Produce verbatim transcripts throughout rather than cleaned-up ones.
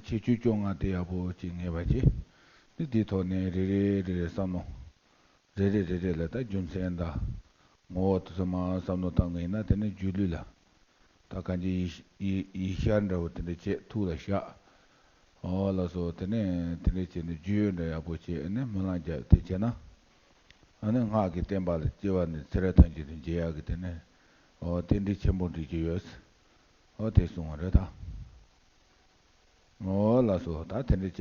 ཁྱད་ཆོས་བཅོ་ལྔ་དེ་ཡག་པོ་ཅིག་ངེས་པ་བྱེད། དེ་དེའི་ཐོག་ནས་རེ་རེ་རེ་རེ་བསམ་མནོ། རེ་རེ་རེ་རེ་ལ་ད་རྒྱུ་མཚན་དང་། ངོ་བོ་དེ་ཚོ་མར་བསམ་བློ་བཏང་གི་ཡིན་ན། དེ་ནས་སྒྱུ་ལུས་ལ་ད་གང་ཅི་ཡི་ཡི་ཡི་ཤ་འདྲ་བོ་དེ་འདྲ་བྱས་ཐུགས་ལ་བཞག་འོ་ལགས་སོ། དེ་ནས་དེ་འདྲ་བྱས་ནས་རྒྱུ་ཡོད་འདྲ་ཡག་པོ་བྱས་ནས་སྨོན་ལམ་རྒྱབ་དེ་བྱས་ན། ཨ་ནི་སྔགས་ཀྱི་བསྟན་པ་ལ་སྐྱེ་བ་ནས་ཚེ་རབས་ཐམས་ཅད་དུ་མཇལ་ཡག་གི་དེ་ནས་འོ་རྟེན་འབྲེལ་ཆེན་པོ་འགྲིག་གི་ཡོད། འོ་དེ་གསུངས་པ་རེད་ད། འོ་ལགས་སོ། ད་དེ་འདྲ་བྱས།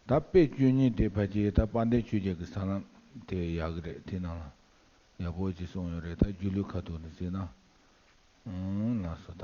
ད་དཔེ་བཅུ་གཉིས་དེ་ཕལ་ཆེར་ད་དཔལ་ལྡན་ཆོས་རྒྱལ་གྱི་ས་ལམ་དེ་ཡག་གི་རེད། དེ་ནང་ལ་ཡག་པོ་ཅིག་གསུངས་ཡོད་རེད། ད་སྒྱུ་ལུས་ཁ་ཐུག་ནས་གཟིགས་ན། ཨང་ལགས་སོ་ད།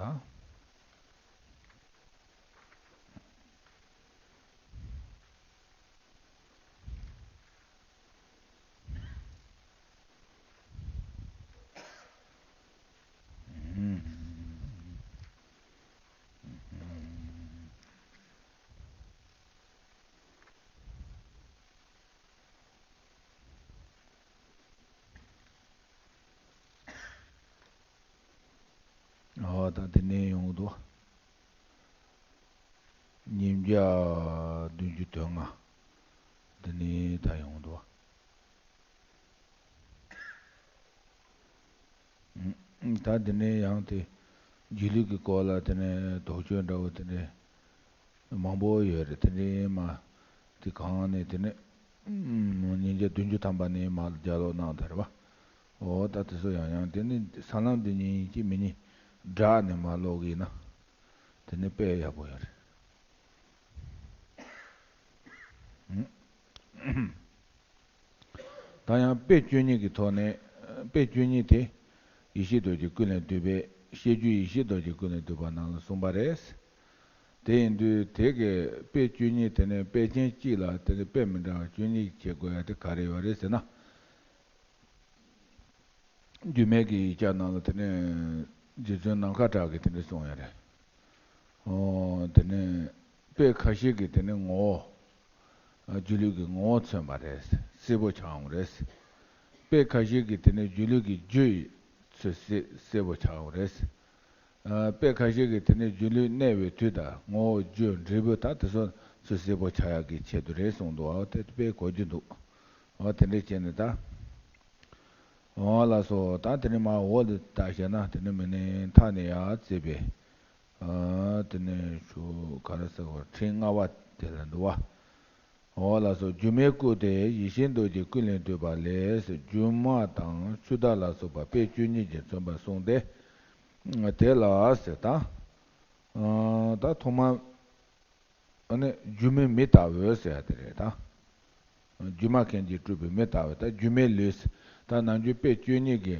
འོ་ད་དེ་ནས་ཡོང་འདུག་ཉིས་བརྒྱ་བདུན་ཅུ་དོན་ལྔ། དེ་ནས་ད་ཡོང་འདུག་ད་དེ་ནས་ཡང་དེ་སྒྱུ་ལུས་ཀྱི་སྐོར་ལ་དེ་ནས་དོགས་གཅོད་འདྲ་བོ་དེ་འདྲ་མང་པོ་ཡོད་རེད། དེ་འདྲའི་མ་དེ་གང་ནས་དེ་ནས་ཉིས་བརྒྱ་བདུན་ཅུ་ཐམ་པ་ནས་མར་ལྗགས་ཀློག་གནང་དེ་རེད་པ། འོ་ད་དེ་ཚོ་ཡང་ཡང་དེ་ནི་ས་ལམ་འདི་ཉིད་ཡིན་གཅིག་མིན་གཉིས་བསྒྲགས་ནས་མར་ཀློག་གི་ཡིན་ན། དེ་ནི་དཔེ་ཡག་པོ་ཡོད་རེད། ད་ཡང་དཔེ་བཅུ་གཉིས་ཀྱི་ཐོག་ནས། དཔེ་བཅུ་གཉིས་དེ་ཡེ་ཤེས་རྡོ་རྗེ་ཀུན་ལས་བཏུས་པའི། བཤད་རྒྱུད་ཡེ་ཤེས་རྡོ་རྗེ་ཀུན་ལས་བཏུས་པ་ནང་ལ་གསུངས་པ་རེད། དེ་ཡིན་དུས་དེ་གའི་དཔེ་བཅུ་གཉིས་དེ་ནས་དཔེ་ཅན་གཅིག་ལ་དེ་ནས་དཔེ་མི་འདྲ་བ་བཅུ་གཉིས་བྱེད་དགོས་ཡ་དེ་ག་རེ་ཡོད་རེད་ཟེར་ན། རྒྱུད་སྨད་ཀྱི་ཡིག་ཆ་ནང་ལ་དེ་ནས་རྗེ་བཙུན་ནམ་མཁའ་གྲགས་ཀྱིས་དེ་འདྲ་གསུངས་ཡོད་རེད། ཨོ་དེ་ནས་དཔེ་ཁ་ཤས་ཀྱིས་དེ་ནས་ངོ་བོ། སྒྱུ་ལུས་ཀྱི་ངོ་བོ་མཚོན་པ་རེད། སེར་པོ་ཆགས་འོང་རེད། དཔེ་ཁ་ཤས་ཀྱིས་དེ་ནས་སྒྱུ་ལུས་ཀྱི་རྒྱུ་ཡི་ཚུལ་སེར་སེར་པོ་ཆགས་འོང་རེད། ཨ་དཔེ་ཁ་ཤས་ཀྱིས་དེ་ནས་སྒྱུ་ལུས་གནས་པའི་དུས་དང་ངོ་བོ་རྒྱུ་འབྲས་བུ་དང་དེ་ཚོ་ཚུལ་སེར་པོ་ཆགས་ཡག་གི་ཆེད་དུ་རེད་གསུངས་འདུག་ཨ་དེ་དཔེ་གོ་རྒྱུ་འདུག་ཨ་དེ་འདྲས་བྱས་ནས་ད། འོ་ལགས་སོ། ད་དེ་ནས་མར་འོག་ལ་ལྟ་བྱས་ན་དེ་ནས་མི་ནི་མཐའ་ནས་ཡར་བརྩིས་པའི། ཨ་དེ་ནས་ཆུ་ག་རེ་ཟེར་བ་ཕྲེང་ལྔ་པ་དེ་ལ་འདུག་པ། འོ་ལགས་སོ། སྒྱུ་མའི་སྐུ་དེ་ཡེ་ཤེས་རྡོ་རྗེ་ཀུན་ལས་བཏུས་པ་ལས་སྒྱུ་མ་དང་ཆུ་ཟླ་ལ་སོགས་པ་དཔེ་བཅུ་གཉིས་ཀྱིས་མཚོན་པར་གསུངས་ཏེ། དེ་ལ་ཟེར་ད། ཨ་ད་ཐོག་མར། ཨ་ནི་སྒྱུ་མའི་མེ་ལྟ་བུ་ཟེར་ཡ་དེ་རེད་ད། སྒྱུ་མ་མཁན་གྱིས་སྤྲུལ་པའི་མེ་ལྟ་བུ་ད་སྒྱུ་མའི་ལུས། ད་ནམ་རྒྱུན་དཔེ་བཅུ་གཉིས་ཀྱི་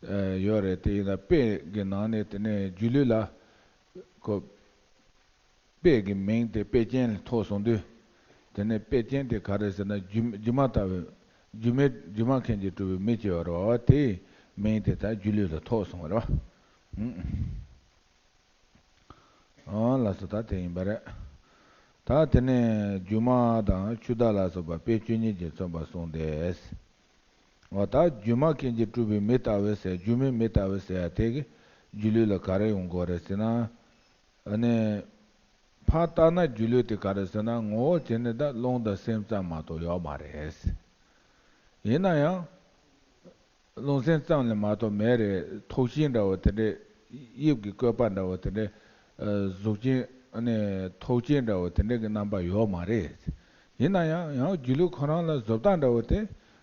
ཨ་ཡོད་རེད། དེ་ཡིན་ན་དཔེ་གི་ནང་ནས་དེ་ནས་སྒྱུ་ལུས་ལ་ཁོ་དཔེ་གི་མིང་དེ་དཔེ་ཅན་ལ་ཐོགས་སོང་དུས། དེ་ནས་དཔེ་ཅན་དེ་ག་རེ་ཟེར་ན་སྒྱུ་སྒྱུ་མ་ལྟ་བུ། སྒྱུ་མའི་སྒྱུ་མ་མཁན་གྱིས་སྤྲུལ་པའི་མེ་ཅིག་ཡོད་རེད་པ། དེའི་མིང་དེ་ད་སྒྱུ་ལུས་ལ་ཐོགས་སོང་བ་རེད་པ། ཨང་། ལགས་སོ། ད་དེ་ཡིན་པ་རེད། ད་དེ་ནས་སྒྱུ་མ་དང་ཆུ་ཟླ་ལ་སོགས་པ་དཔེ་བཅུ་གཉིས་ཀྱིས་མཚོན་པར་གསུངས་ཏེ། འོ་ད་སྒྱུ་མ་མཁན་གྱིས་སྤྲུལ་པའི་མེ་ལྟ་བུ་ཟེར་སྒྱུ་མའི་མེ་ལྟ་བུ་ཟེར་ཡ་དེ་གི་སྒྱུ་ལུས་ལ་ག་རེ་ཡོང་དགོས་རེད་ཟེར་ན། ཨ་ནི། ཕར་ལྟ་ན་སྒྱུ་ལུས་དེ་ག་རེ་ཟེར་ན་ངོ་བོ་དེ་ནི་ད་རླུང་དང་སེམས་ཙམ་མ་གཏོགས་ཡོད་མ་རེད། ཡིན་ན་ཡང་། རླུང་སེམས་ཙམ་ལས་མ་གཏོགས་མེད་རེད། ཐོགས་ཤིང་འདྲ་བོ་དེ་འདྲས། དབྱིབས་ཀྱི་བཀོད་པ་འདྲ་བོ་དེ་འདྲས། ཨ་གཟུགས་ཅན་ཨ་ནི་ཐོགས་ཅན་འདྲ་བོ་དེ་འདྲས་ཀྱི་རྣམ་པ་ཡོད་མ་རེད། ཡིན་ན་ཡང་ཡང་སྒྱུ་ལུས་ཁོ་རང་ལ་བཟོ་ལྟ་འདྲ་བོ་དེ་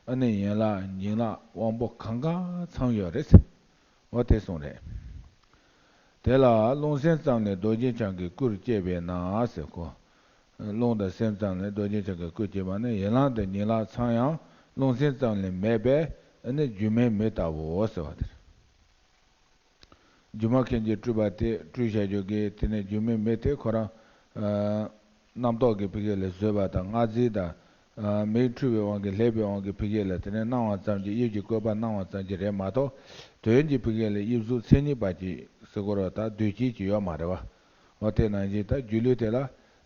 ཨ་ནི་ཡན་ལག་ཉིང་ལག་དབང་པོ་གང་ག་ཚང་ཡོད་རེད། འོ་དེ་གསུངས་རེད། དེ་ལ་རླུང་སེམས་ཙམ་ལས་རྡོ་རྗེ་འཆང་གི་སྐུར་བསྐྱེད་པས་ན་ཟེར་གོ། རླུང་དང་སེམས་ཙམ་ལས་རྡོ་རྗེ་འཆང་གི་སྐུར་བསྐྱེད་པ་ནི་ཡན་ལག་དང་ཉིང་ལག་ཚང་ཡང་རླུང་སེམས་ཙམ་ལས་མེད་པས་ཨ་ནི་སྒྱུ་མའི་མེ་ལྟ་བུའོ་ཟེར་བ་དེ་རེད། སྒྱུ་མ་མཁན་གྱིས་སྤྲུལ་པ་དེ་སྤྲུལ་བྱ་རྒྱུ་གི་དེ་ནས་སྒྱུ་མའི་མེ་དེ་ཁོ་རང་། རྣམ་རྟོག་གི་ཕ་གི་ལས་བཟོས་པ་དང་སྔགས་རྫས་དང་། མིག་འཁྲུལ་བའི་དབང་གིས་བསླད་པའི་དབང་གིས་ཕ་གི་ལས་དེ་ནས་སྣང་བ་ཙམ་གྱི་དབྱིབས་ཀྱི་བཀོད་པ་སྣང་བ་ཙམ་གྱི་རེད་མ་གཏོགས། དོན་གྱི་ཕ་གི་ལས་དབྱིབས་གཟུགས་མཚན་ཉིད་པ་ཅིག་ཟེར་དགོས་རེད་པ། ད་འདུས་བྱས་ཅིག་ཡོད་མ་རེད་པ། འོ་དེ་ནང་བཞིན་ད་སྒྱུ་ལུས་དེ་ལ་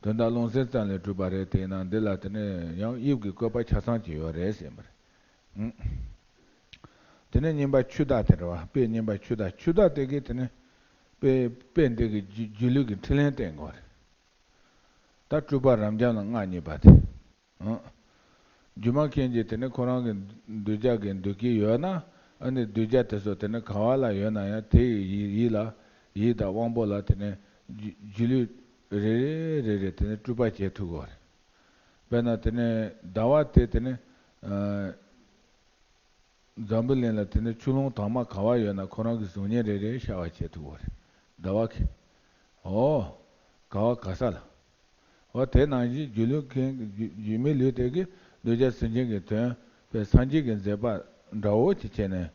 དོན་དག་རླུང་སེམས་ཙམ་ལས་གྲུབ་པ་རེད། དེས་ན་འདི་ལ་དེ་ནས་ཡང་དབྱིབས་ཀྱི་བཀོད་པ་ཆ་ཚང་ཅིག་ཡོད་རེད་ཟེར་བ་རེད། དེ་ནས་གཉིས་པ་ཆུ་ཟླ་དེ་རེད་པ། དཔེ་གཉིས་པ་ཆུ་ཟླ། ཆུ་ཟླ་དེ་གིས་དེ་ནས་དཔེ་དཔེ་འདི་གི་སྒྱུ་སྒྱུ་ལུས་ཀྱི་འཕྲིན་ལས་བསྟན་དགོས་རེད། ད་སྤྲུལ་པ་རབ་འབྱམས་ལ་མངའ་བརྙེས་པ་དེ། ཨང་། སྒྱུ་མ་མཁན་གྱིས་དེ་ནི་ཁོ་རང་གི་གདུལ་བྱ་གི་འདོད་ཀྱི་ཡོད་ན། ཨ་ནི་གདུལ་བྱ་དེ་ཚོ་དེ་ནི་ག་བ་ལ་ཡོད་ན་ཡང་དེ་ཡི་ཡིད་ལ། ཡིད་དང་དབང་པོ་ལ་དེ་ནི་སྒྱུ་སྒྱུ་ལུས་རེ་རེ་རེ་རེ་དེ་ནི་སྤྲུལ་པ་བྱེད་ཐུབ་དགོས་རེད། དཔེར་ན་དེ་ནི་ཟླ་བ་དེ་དེ་ནི་ཨ་འཛམ་བུ་གླིང་ལ་དེ་ནི་ཆུ་ཀླུང་དྭངས་མ་ག་བ་ཡོད་ན་ཁོ་རང་གི་གཟུགས་བརྙན་རེ་རེ་ཤར་བ་བྱེད་ཐུབ་དགོས་རེད། ཟླ་བ་གི། ཨོ། ག་བ་ག་ས་ལ། འོ་དེ་ནང་བཞིན་སྒྱུ་ལུས་མཁན་སྒྱུ་སྒྱུ་མའི་ལུས་དེ་གིས་གདུལ་བྱ་སེམས་ཅན་གྱི་དོན་དཔེ་སངས་རྒྱས་ཀྱི་མཛད་པ་འདྲ་བོ་ཅིག་བྱས་ནས།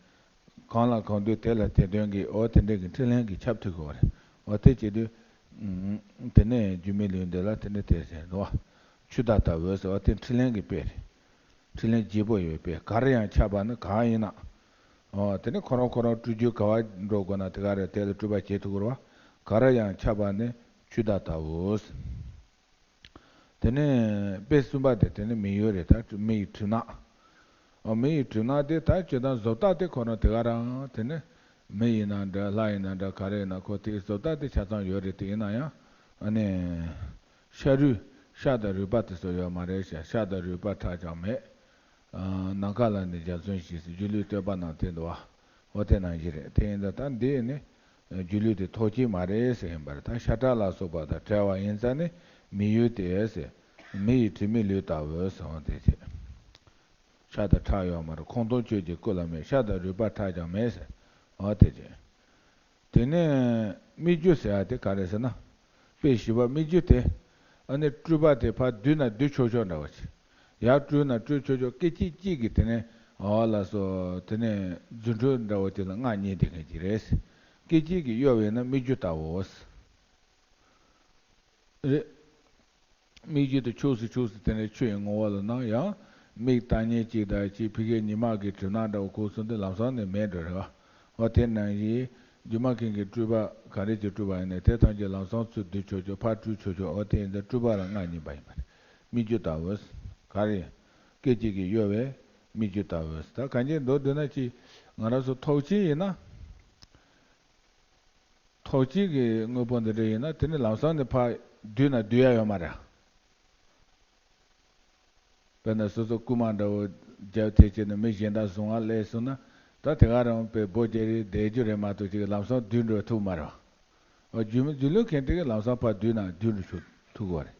གང་ལ་གང་འདུལ་དེ་ལ་དེ་དོན་གྱི་འོ་དེ་འདྲས་ཀྱི་འཕྲིན་ལས་ཀྱི་ཁྱབ་ཐུབ་ཀྱི་ཡོད་རེད། འོ་དེ་བྱེད་དུས། ཨུམ། དེ་ནས་སྒྱུ་མའི་ལུས་འདི་ལ་དེ་འདྲས་དེ་ཟེར་འདུག་བ། ཆུ་ཟླ་ལྟ་བུ་ཟེར་བ་དེ་འཕྲིན་ལས་ཀྱི་དཔེ་རེད། འཕྲིན་ལས་བརྗིད་པོ་ཡོད་པས་གར་ཡང་ཁྱབ་པ་ནི་གང་ཡིན་ན། འོ་དེ་ནི་ཁོ་རང་ཁོ་རང་སྤྲུལ་རྒྱུ་ག་བ་འགྲོ་དགོས་ན་དེ་ག་རེ་དེ་ལ་སྤྲུལ་པ་བྱེད་ཐུབ་ཀྱི་རེད་བ། གར་ཡང་ཁྱབ་པ་ནི་ཆུ་ཟླ་ལྟ་བུ། དེ་ནས་དཔེ་གསུམ་པ་དེ་དེ་ནི་མི་ཡུལ་རེད། ད་མི་ཡི་གྲིབ་ནག་འོ་མི་ཡི་གྲིབ་ནག་དེ་ད་སྤྱིར་བཏང་བཟོ་ལྟ་དེ་ཁོ་རང་དེ་ག་རང་དེ་ནི་མི་ཡིན་ན་འདྲ་ལྷ་ཡིན་ན་འདྲ་ག་རེ་ཡིན་ན་ཁོ་དེའི་བཟོ་ལྟ་དེ་ཆ་ཚང་ཡོད་རེད། དེ་ཡིན་ན་ཡང་ཨ་ནི་ཤ་རུས་ཤ་དང་རུས་པ་དེ་ཚོ་ཡོད་མ་རེད་ཤག་ཤ་དང་རུས་པ་ཁྲག་ཅང་མེད། ནམ་མཁའ་ལ་ནི་འཇའ་ཚོན་བཞིན་སྒྱུ་ལུས་བསྟོད་པ་ནང་དེ་འདུག་བ། འོ་དེ་ནང་བཞིན་རེད། དེ་ཡིན་ཙང་ད་འདི་ནི་སྒྱུ་ལུས་དེ་ཐོགས་ཀྱི་མ་རེད་ཟེར་ཡིན་པར། ད་ཤ་ཁྲག་ལ་སོགས་པ་དང་བྲལ་བ་ཡིན་ཙང་ནི་མི་ཡུལ་དེ་ཟེར། མི་ཡི་དྲི་མེད་ལུས་ལྟ་བུ་ཟེར་བ་དེ་བྱས། ཤ་དང་ཁྲག་ཡོད་མ་རེད། ཁོང་སྟོང་ཆོས་ཀྱི་སྐུ་ལ་མེད། ཤ་དང་རུས་པ་ཁྲག་ཀྱང་མེད་ཟེར། འོ་དེ་བྱས། དེ་ནས་སྨིག་རྒྱུ་ཟེར་ཡ་དེ་ག་རེ་ཟེར་ན། དཔེ་བཞི་པ་སྨིག་རྒྱུ་དེ། ཨ་ནི་སྤྲུལ་པ་དེ་ཕར་བསྡུས་ན་བསྡུས་ཆོག་ཆོག་འདྲ་བ་ཅིག་ཡར་སྤྲུལ་ན་སྤྲུལ་ཆོག་ཆོག་སྐད་ཅིག་གཅིག་གིས་དེ་ནས་འོ་ལགས་སོ་དེ་ནས་རྫུ་འཕྲུལ་འདྲ་བོ་དེ་ལ་མངའ་བརྙེས་བསྡད་མཁན་ཅིག་རེད། སྐད་ཅིག་གིས་གཡོ་བས་ན་སྨིག་རྒྱུ་ལྟ་བུ། རེད། སྨིག་རྒྱུ་དེ་ཆུགས་སུ་ཆུགས་སུ་དེ་ནས་ཆུ་ཡི་ངོ་བོ་ལ་སྣང་ཡང་། མིག་ལྟ་མཁན་གཅིག་དང་གཅིག་ཕ་གིའི་ཉི་མ་གི་གྲིབ་ནག་འདྲ་བོ་ཁུག་སོང་དུས་ལམ་སང་ནས་མེད་འགྲོ་རེད་བ། འོ་དེ་ནང་བཞིན་སྒྱུ་མ་མཁན་གྱི་སྤྲུལ་པ་ག་རེ་ཅིག་སྤྲུལ་པ་ཡིན་ནའི་དེ་ཐམས་ཅད་ལམ་སང་ཚུར་བསྡུས་ཆོག་ཆོག་ཕར་སྤྲུལ་ཆོག་ཆོག་འོ་དེ་ཡིན་ཙང་སྤྲུལ་པ་ལ་མངའ་བརྙེས་པ་ཡིན་པ་རེད། སྨིག་རྒྱུ་ལྟ་བུ། ག་རེ། སྐད་ཅིག་གིས་གཡོ་བས་སྨིག་རྒྱུ་ལྟ་བུ། ད་གང་ཅི་མདོར་བསྡུས་ན་ཅི། ང་རང་ཚོ་ཐོག་ཆེན་ཡིན་ན། ཐོག་གཅིག་གི་དངོས་པོ་འདི་འདྲ་ཡིན་ན་དེ་ནི་ལམ་སང་ནས་ཕར་བསྡུས་ན་བསྡུ་ཡ་ཡོད་མ་རེད། དཔེར་ན་སོ་སོ་རྐུན་མ་འདྲ་བོ་རྒྱབ་ཐེ་བྱས་ནས་མི་གཞན་དག་བཟུང་བ་སླེབས་སོང་ན་ད་དེ་ག་རང་དཔེ་སྦོ་རྒྱག་རེས་བསྡད་རྒྱུ་རེད་མ་གཏོགས་ཅིག་ལམ་སང་བསྡུས་འགྲོ་ཐུབ་མ་རེད། འོ་སྒྱུ་མ་སྒྱུ་ལུས་མཁན་དེ་གི་ལམ་སང་ཕར་བསྡུས་ན་བསྡུས་འགྲོ་ཆོག་ཐུབ་དགོས་རེད།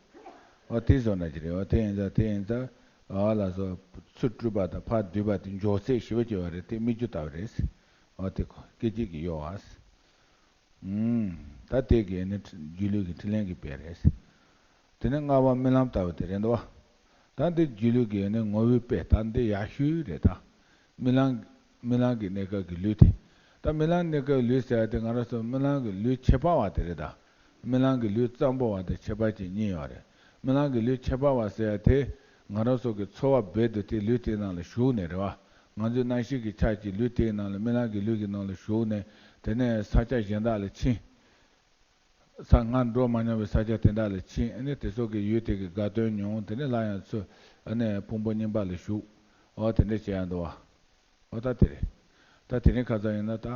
འོ་དེ་བཟོ་ན་ཅི་རེད། འོ་དེ་ཡིན་ཙང་དེ་ཡིན་ཙང་འོ་ལགས་སོ། ཚུར་སྤྲུལ་པ་དང་ཕར་བསྡུས་པ་དེ་འཇོག་ཚད་ཞེ་པོ་ཅིག་ཡོད་རེད། དེ་སྨིག་རྒྱུ་ལྟ་བུ་རེད། འོ་དེ་ཁོ་སྐད་ཅིག་གིས་གཡོ་བ། ཨུམ། ད་དེ་གི་ནི་སྒྱུ་ལུས་ཀྱི་འཕྲིན་ལས་ཀྱི་དཔེ་རེད། དེ་ནས་ལྔ་པ་རྨི་ལམ་ལྟ་བུ་དེ་རེད་འདུག་བ། ད་འདི་སྒྱུ་ལུས་ཀྱི་ནི་ངོ་བོའི་དཔེ་ད་འདི་ཡག་ཤོས་རེད་ད། རྨི་ལམ། རྨི་ལམ་གྱི་གནས་སྐབས་ཀྱི་ལུས་དེ། ད་རྨི་ལམ་གནས་སྐབས་ལུས་ཟེར་ཡ་དེ་ང་རང་ཚོ་རྨི་ལམ་གྱི་ལུས་ཁྱད་པར་བ་དེ་རེད་ད། རྨི་ལམ་གྱི་ལུས་ཙམ་པོ་བ་དང་ཁྱད་པར་ཅན་གཉིས་ཡོད་རེད། རྨི་ལམ་གྱི་ལུས་ཁྱད་པར་བ་ཟེར་ཡ་དེ། ང་རང་ཚོ་གི་ཚོར་བ་རྦད་དེ་དེ་ལུས་དེའི་ནང་ལ་ཞུགས་ནས་རེད་བ། ང་ཚོའི་རྣམ་ཤེས་ཀྱི་ཆ་གཅིག་ལུས་དེའི་ནང་ལ་རྨི་ལམ་གྱི་ལུས་ཀྱི་ནང་ལ་ཞུགས་ནས་དེ་ནས་ས་ཆ་གཞན་དག་ལ་ཕྱིན། ས་སྔར་འགྲོ་མ་མྱོང་བའི་ས་ཆ་དེ་དག་ལ་ཕྱིན། ཨ་ནི་དེ་ཚོ་གི་ཡུལ་དེ་གི་དགའ་སྟོན་མྱོང་། དེ་ནས་སླར་ཡང་ཚུར་ཨ་ནི་ཕུང་པོ་རྙིང་པ་ལ་ཞུགས། འོ་དེ་འདྲ་བྱེད་ཡ་འདུག་བ། འོ་ད་དེ་རེད། ད་དེ་རིང་ཁ་སང་ཡིན་ན་ད་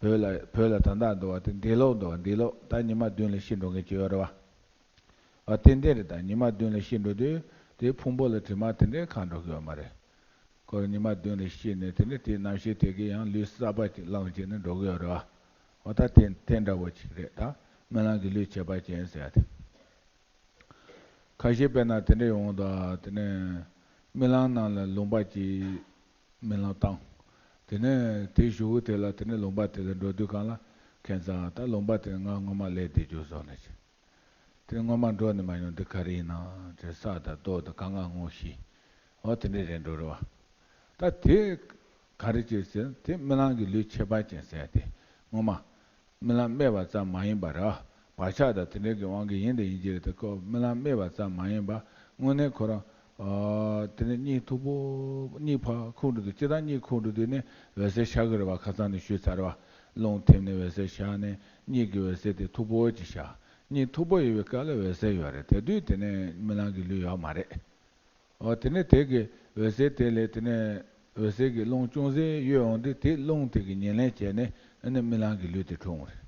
བོད་ལ་བོད་ལ་ད་ལྟ་འདུག་བ་དེ་འདས་ལོག་འདུག་བ། འདས་ལོག་ད་ཉི་མ་བདུན་ལ་ཤི་འགྲོ་མཁན་ཅིག་ཡོད་རེད་བ། ཨ་ཏན་ཏན་རེད། ད་ཉི་མ་བདུན་ལ་ཤི་འགྲོ་དུས་དེ་ཕུང་པོ་ལ་དྲི་མ་དེ་འདྲའི་གང་འགྲོ་གི་ཡོད་མ་རེད། ཁོ་ཉི་མ་བདུན་ལ་ཤི་ནས་དེ་ནས་དེའི་རྣམ་ཤེས་དེ་གིས་ཡང་ལུས་གསར་པ་ཅིག་བླངས་བྱས་ནས་འགྲོ་གི་ཡོད་རེད་བ། འོ་ད་དེ་དེ་འདྲ་བོ་ཅིག་རེད། ད་རྨི་ལམ་གྱི་ལུས་ཁྱད་པར་ཅན་ཟེར་ཡ་དེ། ཁ་ཤས་དཔེར་ན་དེ་འདྲ་ཡོང་ད་དེ་ནས་རྨི་ལམ་ནང་ལ་ལུང་པ་ཅིག་རྨི་ལམ་བཏང་། དེ་ནས་དེའི་གཞུག་གུ་དེ་ལ་དེ་ནས་ལུང་པ་དེ་ལ་འགྲོ་དུས་སྒང་ལ་ཁྱད་མཚར་ད་ལུང་པ་དེ་ང་སྔོན་མ་སླེབས་བསྡད་རྒྱུ་བཟོ་ནས་ཅིག་དེ་སྔོན་མ་འགྲོ་ནས་མ་མྱོང་འདི་ག་རེ་ཡིན་ན་དེ་ས་དང་རྡོ་དང་གང་ག་ངོ་ཤེས། འོ་དེ་འདྲ་རེད་འགྲོ་རེད་བ། ད་དེ་ག་རེ་བྱེད་ཟེར་དེ་རྨི་ལམ་གྱི་ལུས་ཁྱད་པར་ཅན་ཟེར་ཡ་དེ་སྔོན་མ་རྨི་ལམ་རྨིས་པ་ཙམ་མ་ཡིན་པར་བག་ཆགས་དང་དེ་འདྲ་གི་དབང་གིས་ཡིན་དང་ཡིན་གྱི་རེད། དེ་ཁོ་རྨི་ལམ་རྨིས་པ་ཙམ་མ་ཡིན་པར་དངོས་གནས་ཁོ་རང་དེ་ནས་གཉིད་མཐུག་པོ་གཉིད་ཕར་ཁུག་འགྲོ་དུས་སྤྱིར་བཏང་གཉིད་ཁུག་འགྲོ་དུས་ནས་འོད་གསལ་ཤར་གི་རེད་བ། ཁ་སང་ནས་ཞུས་ཚར་བ། རླུང་ཐིམ་ནས་འོད་གསལ་ཤར་ནས་གཉིད་ཀྱི་འོད་གསལ་དེ་མཐུག་པོ་ཅིག་ཤར། གཉིད་མཐུག་པོ་ཡོད་པའི་སྐབས་ལ་འོད་གསལ་ཡོད་རེད། དེ་དུས་དེ་ནས་རྨི་ལམ་གྱི་ལུས་ཡོད་མ་རེད། འོ་དེ་ནས་དེ་གི་འོད་གསལ་དེ་ལས་དེ་ནས་འོད་གསལ་གྱི་རླུང་ཅུང་ཟད་གཡོས་འོང་དུས་དེ་རླུང་དེ་གི་ཉེར་ལེན་བྱས་ནས་ཨ་ནི་རྨི་ལམ་གྱི་ལུས་དེ་འཁྲུངས་རེད།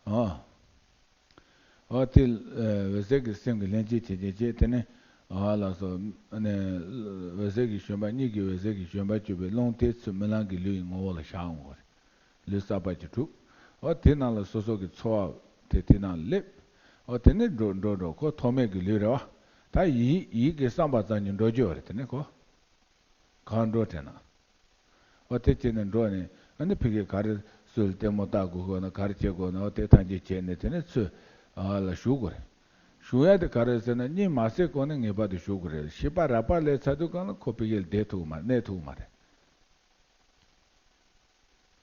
ཨ། འོ་དེ་འོད་གསལ་གྱི་སེམས་ཀྱི་ལྷན་སྐྱེས་བྱེད་བྱེད་བྱེད་དེ་ནས་ཨ་ལགས་སོ། ཨ་ནི་འོད་གསལ་གྱི་བཞོན་པ་གཉིས་ཀྱི་འོད་གསལ་གྱི་བཞོན་པ་གཅོད་པའི་རླུང་དེ་ཚུར་རྨི་ལམ་གྱི་ལུས་ཡི་ངོ་བོ་ལ་བཞག་འོང་བ་རེད། ལུས་གསར་པ་ཅིག་གྲུབ། འོ་དེ་ནང་ལ་སོ་སོ་གི་ཚོར་བ་དེ་དེ་ནང་སླེབས། འོ་དེ་ནས་འགྲོ་འགྲོ་འགྲོ་ཁོ་ཐོག་མེད་ཀྱི་ལུས་རེད་བ། ད་ཡིད་ཡིད་ཀྱི་བསམ་པ་ཙམ་གྱིས་འགྲོ་རྒྱུ་རེད་དེ་ནས་ཁོ། གང་འགྲོ་དྲན་ན། འོ་དེ་བྱས་ནས་འགྲོ་ནས་ཨ་ནི་ཕ་གིར་ག་རེ་སུས་ལྟད་མོ་ལྟ་དགོས་དགོས་ན་ག་རེ་བྱེད་དགོས་ན་འོ་དེ་ཐམས་ཅད་བྱས་ནས་དེ་ནས་ཚུར་ཨ་ལ་ཞུགས་དགོས་རེད། ཞུགས་ཡ་དེ་ག་རེ་ཟེར་ན་གཉིད་མ་སད་གོང་ནས་ངེས་པར་དུ་ཞུགས་དགོས་རེད། ཤེས་པ་རགས་པ་སླེབས་ཚར་དུས་སྒང་ལ་ཁོ་ཕ་གིར་བསྡད་ཐུབ་མ་གནས་ཐུབ་མ་རེད།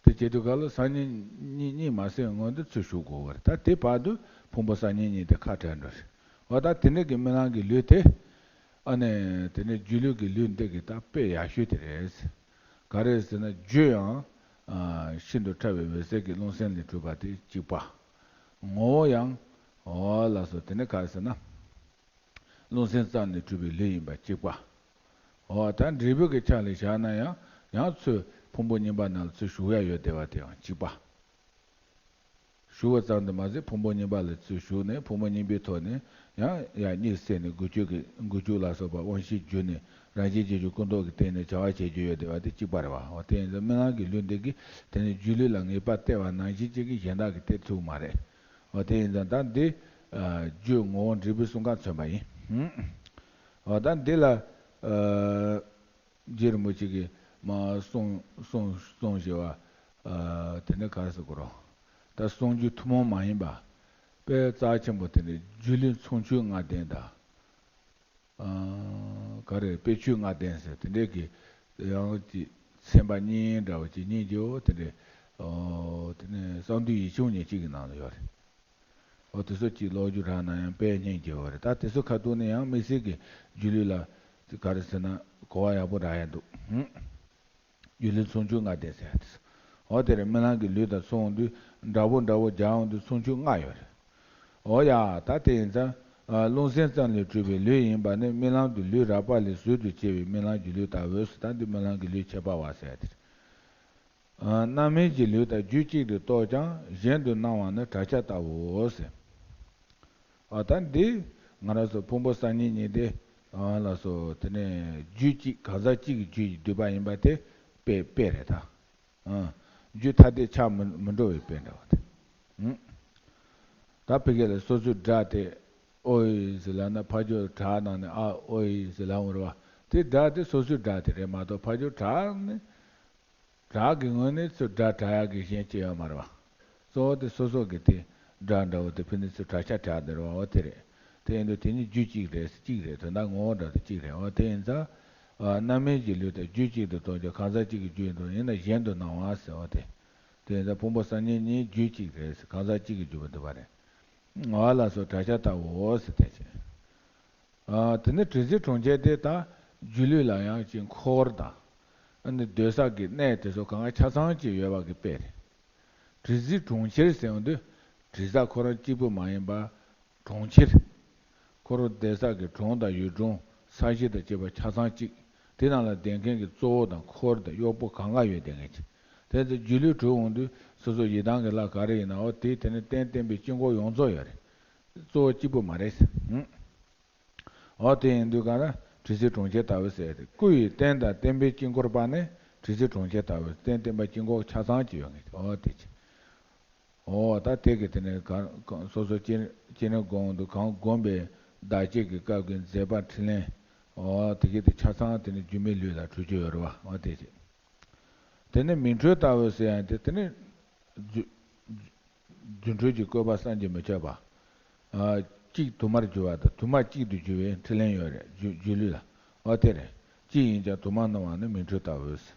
དེ་བྱེད་དུས་ག་ལ་སང་ཉིན་གཉིད་གཉིད་མ་སད་སྔོན་དུ་ཚུར་ཞུགས་དགོས་པ་རེད། ད་དེ་བར་དུ་ཕུང་པོ་གསར་རྙིང་གཉིས་དེ་ཁ་བྲལ་འགྲོ་རེད། འོ་ད་དེ་འདྲ་གི་རྨི་ལམ་གྱི་ལུས་དེ་ཨ་ནི་དེ་ནས་སྒྱུ་ལུས་ཀྱི་ལུས་འདི་གི་ད་དཔེ་ཡག་ཤོས་དེ་རེད། ག་རེ་ཟེར་ན་རྒྱུ་ཡང་ཨ་ཤིན་ཏུ་ཕྲ་བའི་འོད་གསལ་གྱི་རླུང་སེམས་ལས་གྲུབ་པ་དེ་གཅིག་པ། ངོ་བོ་ཡང་འོ་ལགས་སོ་དེ་ནས་ག་རེ་ཟེར་ན། རླུང་སེམས་ཙམ་ལས་གྲུབ་པའི་ལུས་ཡིན་པ་གཅིག་པ། འོ་ད་འབྲས་བུ་གི་ཆ་ལ་བཞག་ན་ཡང་ཡང་ཚུར་ཕུང་པོ་རྙིང་པ་ནང་ལ་ཚུར་ཞུགས་ཡ་ཡོད་བསྡད་པ་དེ་ཡང་གཅིག་པ། ཞུགས་པ་ཙམ་དུ་མ་ཟད་ཕུང་པོ་རྙིང་པ་ལ་ཚུར་ཞུགས་ནས་ཕུང་པོ་རྙིང་པའི་ཐོག་ནས་ཡང་ཡང་གཉིད་སད་ནས་འགུལ་སྐྱོད་ཀྱི་འགུལ་སྐྱོད་ལ་སོགས་པ་དབང་ཤེས་བསྒྱུར་ནས་རང་བཞིན་གྱིས་ཀྱང་ཀུན་རྟོག་གི་སྟེང་ནས་བྱ་བ་བྱེད་རྒྱུ་ཡོད་བསྡད་པ་དེ་གཅིག་པ་རེད་བ། འོ་དེ་ཡིན་ཙང་རྨི་ལམ་གྱི་ལུས་འདི་གིས་དེ་ནི་སྒྱུ་ལུས་ལ་ངེས་པར་སྟེར་བ་ནང་བཞིན་གཅིག་གིས་གཞན་དག་གིས་སྟེར་ཐུབ་མ་རེད། འོ་དེ་ཡིན་ཙང་ད་འདི་རྒྱུ་ངོ་བོ་འབྲས་བུ་གསུམ་ཀ་མཚོན་པ་ཡིན། འོ་ད་འདི་ལ་རྗེ་རིན་པོ་ཆེ་གིས་མ་གསུངས་གསུངས་གསུངས་བཞེས་པ་དེ་ནི་ག་རེ་ཟེར་དགོས་རོགས། ད་གསུང་རྒྱུ་ཐུན་མོང་མ་ཡིན་པ་དཔེ་རྩ་ཆེན་པོ་དེ་ནི་སྒྱུ་ལུས་ཚུལ་འཆོས་ལྔ་ལྡན་དང་། ག་རེ་དཔེ་ཆོས་ལྔ་ལྡན་ཟེར་དེ་འདྲའི་གི་ཡང་ཅིག་ཚན་པ་གཉིས་འདྲ་བོ་ཅིག་གཉིས་ཀྱི་འོ་དེ་འདྲའི་འོ་དེ་ནས་གསང་འདུས་ཡིག་ཆུང་ཉེར་གཅིག་གི་ནང་ལ་ཡོད་རེད། འོ་དེ་ཚོ་ཅིག་ཀློག་རྒྱུ་རག་ན་ཡང་དཔེ་སྙིང་རྗེ་བོ་རེད། ད་དེ་ཚོ་ཁ་ཐུག་ནས་ཡང་དམིགས་བསལ་གྱི་སྒྱུ་ལུས་ལ་ག་རེ་ཟེར་ན་གོ་བ་ཡག་པོ་རག་ཡ་འདུག་སྒྱུ་ལུས་ཚུལ་འཆོས་ལྔ་ལྡན་ཟེར་ཡ་དེ་ཚོ། འོ་དེར་རྨི་ལམ་གྱི་ལུས་དང་མཚུངས་དུས་འདྲ་པོ་འདྲ་པོ་སྦྱར་འོང་དུས་ཚུལ་འཆོས་ལྔ་ཡོད་རེད། འོ་ཡ་ད་དེ་ཡིན་ཙང་རླུང་སེམས་ཙམ་ལས་གྲུབ་པའི་ལུས་ཡིན་པ་ནི་རྨི་ལམ་དུ་ལུས་རགས་པ་ལས་ཟུར་དུ་སྐྱེ་བའི་རྨི་ལམ་གྱི་ལུས་ལྟ་བུ་ཟེར། ད་འདི་རྨི་ལམ་གྱི་ལུས་ཁྱད་པར་བ་ཟེར་ཡ་དེ་རེད། རྣམ་སྨིན་གྱི་ལུས་དང་རྒྱུད་གཅིག་ཏུ་རྟོགས་ཀྱང་གཞན་དུ་སྣང་བ་ནི་བྲག་ཆ་ལྟ་བུའོ་ཟེར། ཨ་ད་འདི་ང་རང་ཚོ་ཕུང་པོ་གསར་རྙིང་གཉིས་དེ་ཨ་ལགས་སོ་དེ་ནས་རྒྱུད་གཅིག་གང་ཟག་གཅིག་གི་རྒྱུད་ཀྱིས་བསྡུས་པ་ཡིན་པ་དེ་དཔེ་དཔེ་རེད་ད། ཨ་རྒྱུད་ཐ་དད་ཆགས་མི་མི་འགྲོ་བའི་དཔེ་འདྲ་བ་དེ། ཨ་ད་ཕ་གི་ལ་སོ་སོའི་སྒྲ་དེ་ཨོ་ཡི་ཟེར་ལབ་ན་ཕར་ཕྱོགས་བྲག་ནང་ནས་ཨ་ཨོ་ཡི་ཟེར་ལབ་འོང་རེད་བ། དེ་སྒྲ་དེ་སོ་སོའི་སྒྲ་དེ་རེད་མ་གཏོགས་ཕར་ཕྱོགས་བྲག་ནས། བྲག་གི་ངོས་ནས་ཚུར་སྒྲ་གྲགས་ཡག་གི་གཞན་ཅི་ཡོད་མ་རེད་བ། གཙོ་བོ་དེ་སོ་སོ་གི་དེ་སྒྲ་འདྲ་བོ་དེ་ཕི་ནས་ཚུར་བྲག་ཆ་གྲགས་དེ་རེད་བ། འོ་དེ་རེད། དེ་ཡིན་དུས་དེ་གཉིས་རྒྱུད་གཅིག་རེད་གཅིག་རེད། དོན་དག་ངོ་བོ་འདྲ་དེ་གཅིག་རེད། འོ་དེ་ཡིན་ཙང་། རྣམ་སྨིན་གྱི་ལུས་དང་རྒྱུད་གཅིག་ཏུ་རྟོགས་ཀྱང་གང་ཟག་གཅིག་གི་རྒྱུད་ཡིན་དུ་ཡིན་ན་གཞན་དུ་སྣང་བ་ཟེར་བ་དེ། དེ་ཡིན་ཙང་ཕུང་པོ་གསར་རྙིང་གཉིས་རྒྱུད་གཅིག་རེད་གང་ཟག་གཅིག་གི་རྒྱུད་པ་འདུས་པ་རེད། འོ་ལགས་སོ་བྲག་ཆ་ལྟ་བུའོ་ཟེར་དེ་བྱས། ཨ་དེ་ནས་དྲི་ཟའི་གྲོང་ཁྱེར་དེ་ད་སྒྱུ་ལུས་ལ་ཡང་ཅིག་འཁོར་དང་། ཨ་ནི་སྡོད་ས་གི་གནས་དེ་ཚོ་གང་ག་ཆ་ཚང་ཅིག་ཡོད་པ་གི་དཔེ་རེད། དྲི་ཟའི་གྲོང་ཁྱེར་ཟེར་ཡོང་དུས་དྲི་ཟ་ཁོ་རང་གཅིག་པུ་མ་ཡིན་པ་གྲོང་ཁྱེར། ཁོ་རང་བསྡད་ས་གི་གྲོང་དང་ཡུལ་གྲོང་ས་གཞི་དང་བཅས་པ་ཆ་ཚང་གཅིག་དེ་ནང་ལ་བསྡད་མཁན་གྱི་གཙོ་བོ་དང་འཁོར་དང་གཡོག་པོ་གང་ག་ཡོད་བསྡད་མཁན་ཅིག་དེ་ཚོ་སྒྱུ་ལུས་གྲུབ་འོང་དུས་སོ་སོ་ཡི་དམ་གྱི་ལྷ་ག་རེ་ཡིན་ན་འོ་དེ་དེ་ནི་རྟེན་བརྟེན་པའི་དཀྱིལ་འཁོར་ཡོངས་རྫོགས་ཡོད་རེད། གཙོ་བོ་གཅིག་པུ་མ་རེད། ཨང་། འོ་དེ་ཡིན་དུས་ག་རེ་དྲི་ཟའི་གྲོང་ཁྱེར་ལྟ་བུ་ཟེར་ཏེ་སྐུ་ཡི་རྟེན་དང་བརྟེན་པའི་དཀྱིལ་འཁོར་པ་ནི་དྲི་ཟའི་གྲོང་ཁྱེར་ལྟ་བུ་རྟེན་བརྟེན་པ་དཀྱིལ་འཁོར་ཆ་ཚང་གཅིག་ཡོད་ངེས་འོ་དེ་ཅི། འོ་ད་དེ་གི་དེ་ནས་ག་ག་སོ་སོ་སྐྱེ་སྐྱེ་གནས་སྒོམ་དུ་གང་བསྒོམས་པའི་བདག་བསྐྱེད་ཀྱི་སྐབས་ཀྱི་མཛད་པ་འཕྲིན་ལས་འོ་དེ་གི་དེ་ཆ་ཚང་དེ་ནི་སྒྱུ་མའི་ལུས་ལ་གྲུབ་ཀྱི་ཡོད་རེད་བ་འོ་དེ་ཅི། དེ་ནས་མིག་འཕྲུལ་ལྟ་བུ་ཟེར་ཡང་དེ་དེ་ནི་རྫུ་རྫུ་འཕྲུལ་གྱི་བཀོད་པ་བསམ་གྱིས་མི་ཁྱབ་པ། ཨ་གཅིག་དུ་མར་འགྱུར་བ་དང་དུ་མ་གཅིག་ཏུ་འགྱུར་བའི་འཕྲིན་ལས་ཡོད་རེད་སྒྱུ་སྒྱུ་ལུས་ལ། འོ་དེ་རེད། གཅིག་ཡིན་ཀྱང་དུ་མར་སྣང་བ་ནི་མིག་འཕྲུལ་ལྟ་བུ་ཟེར།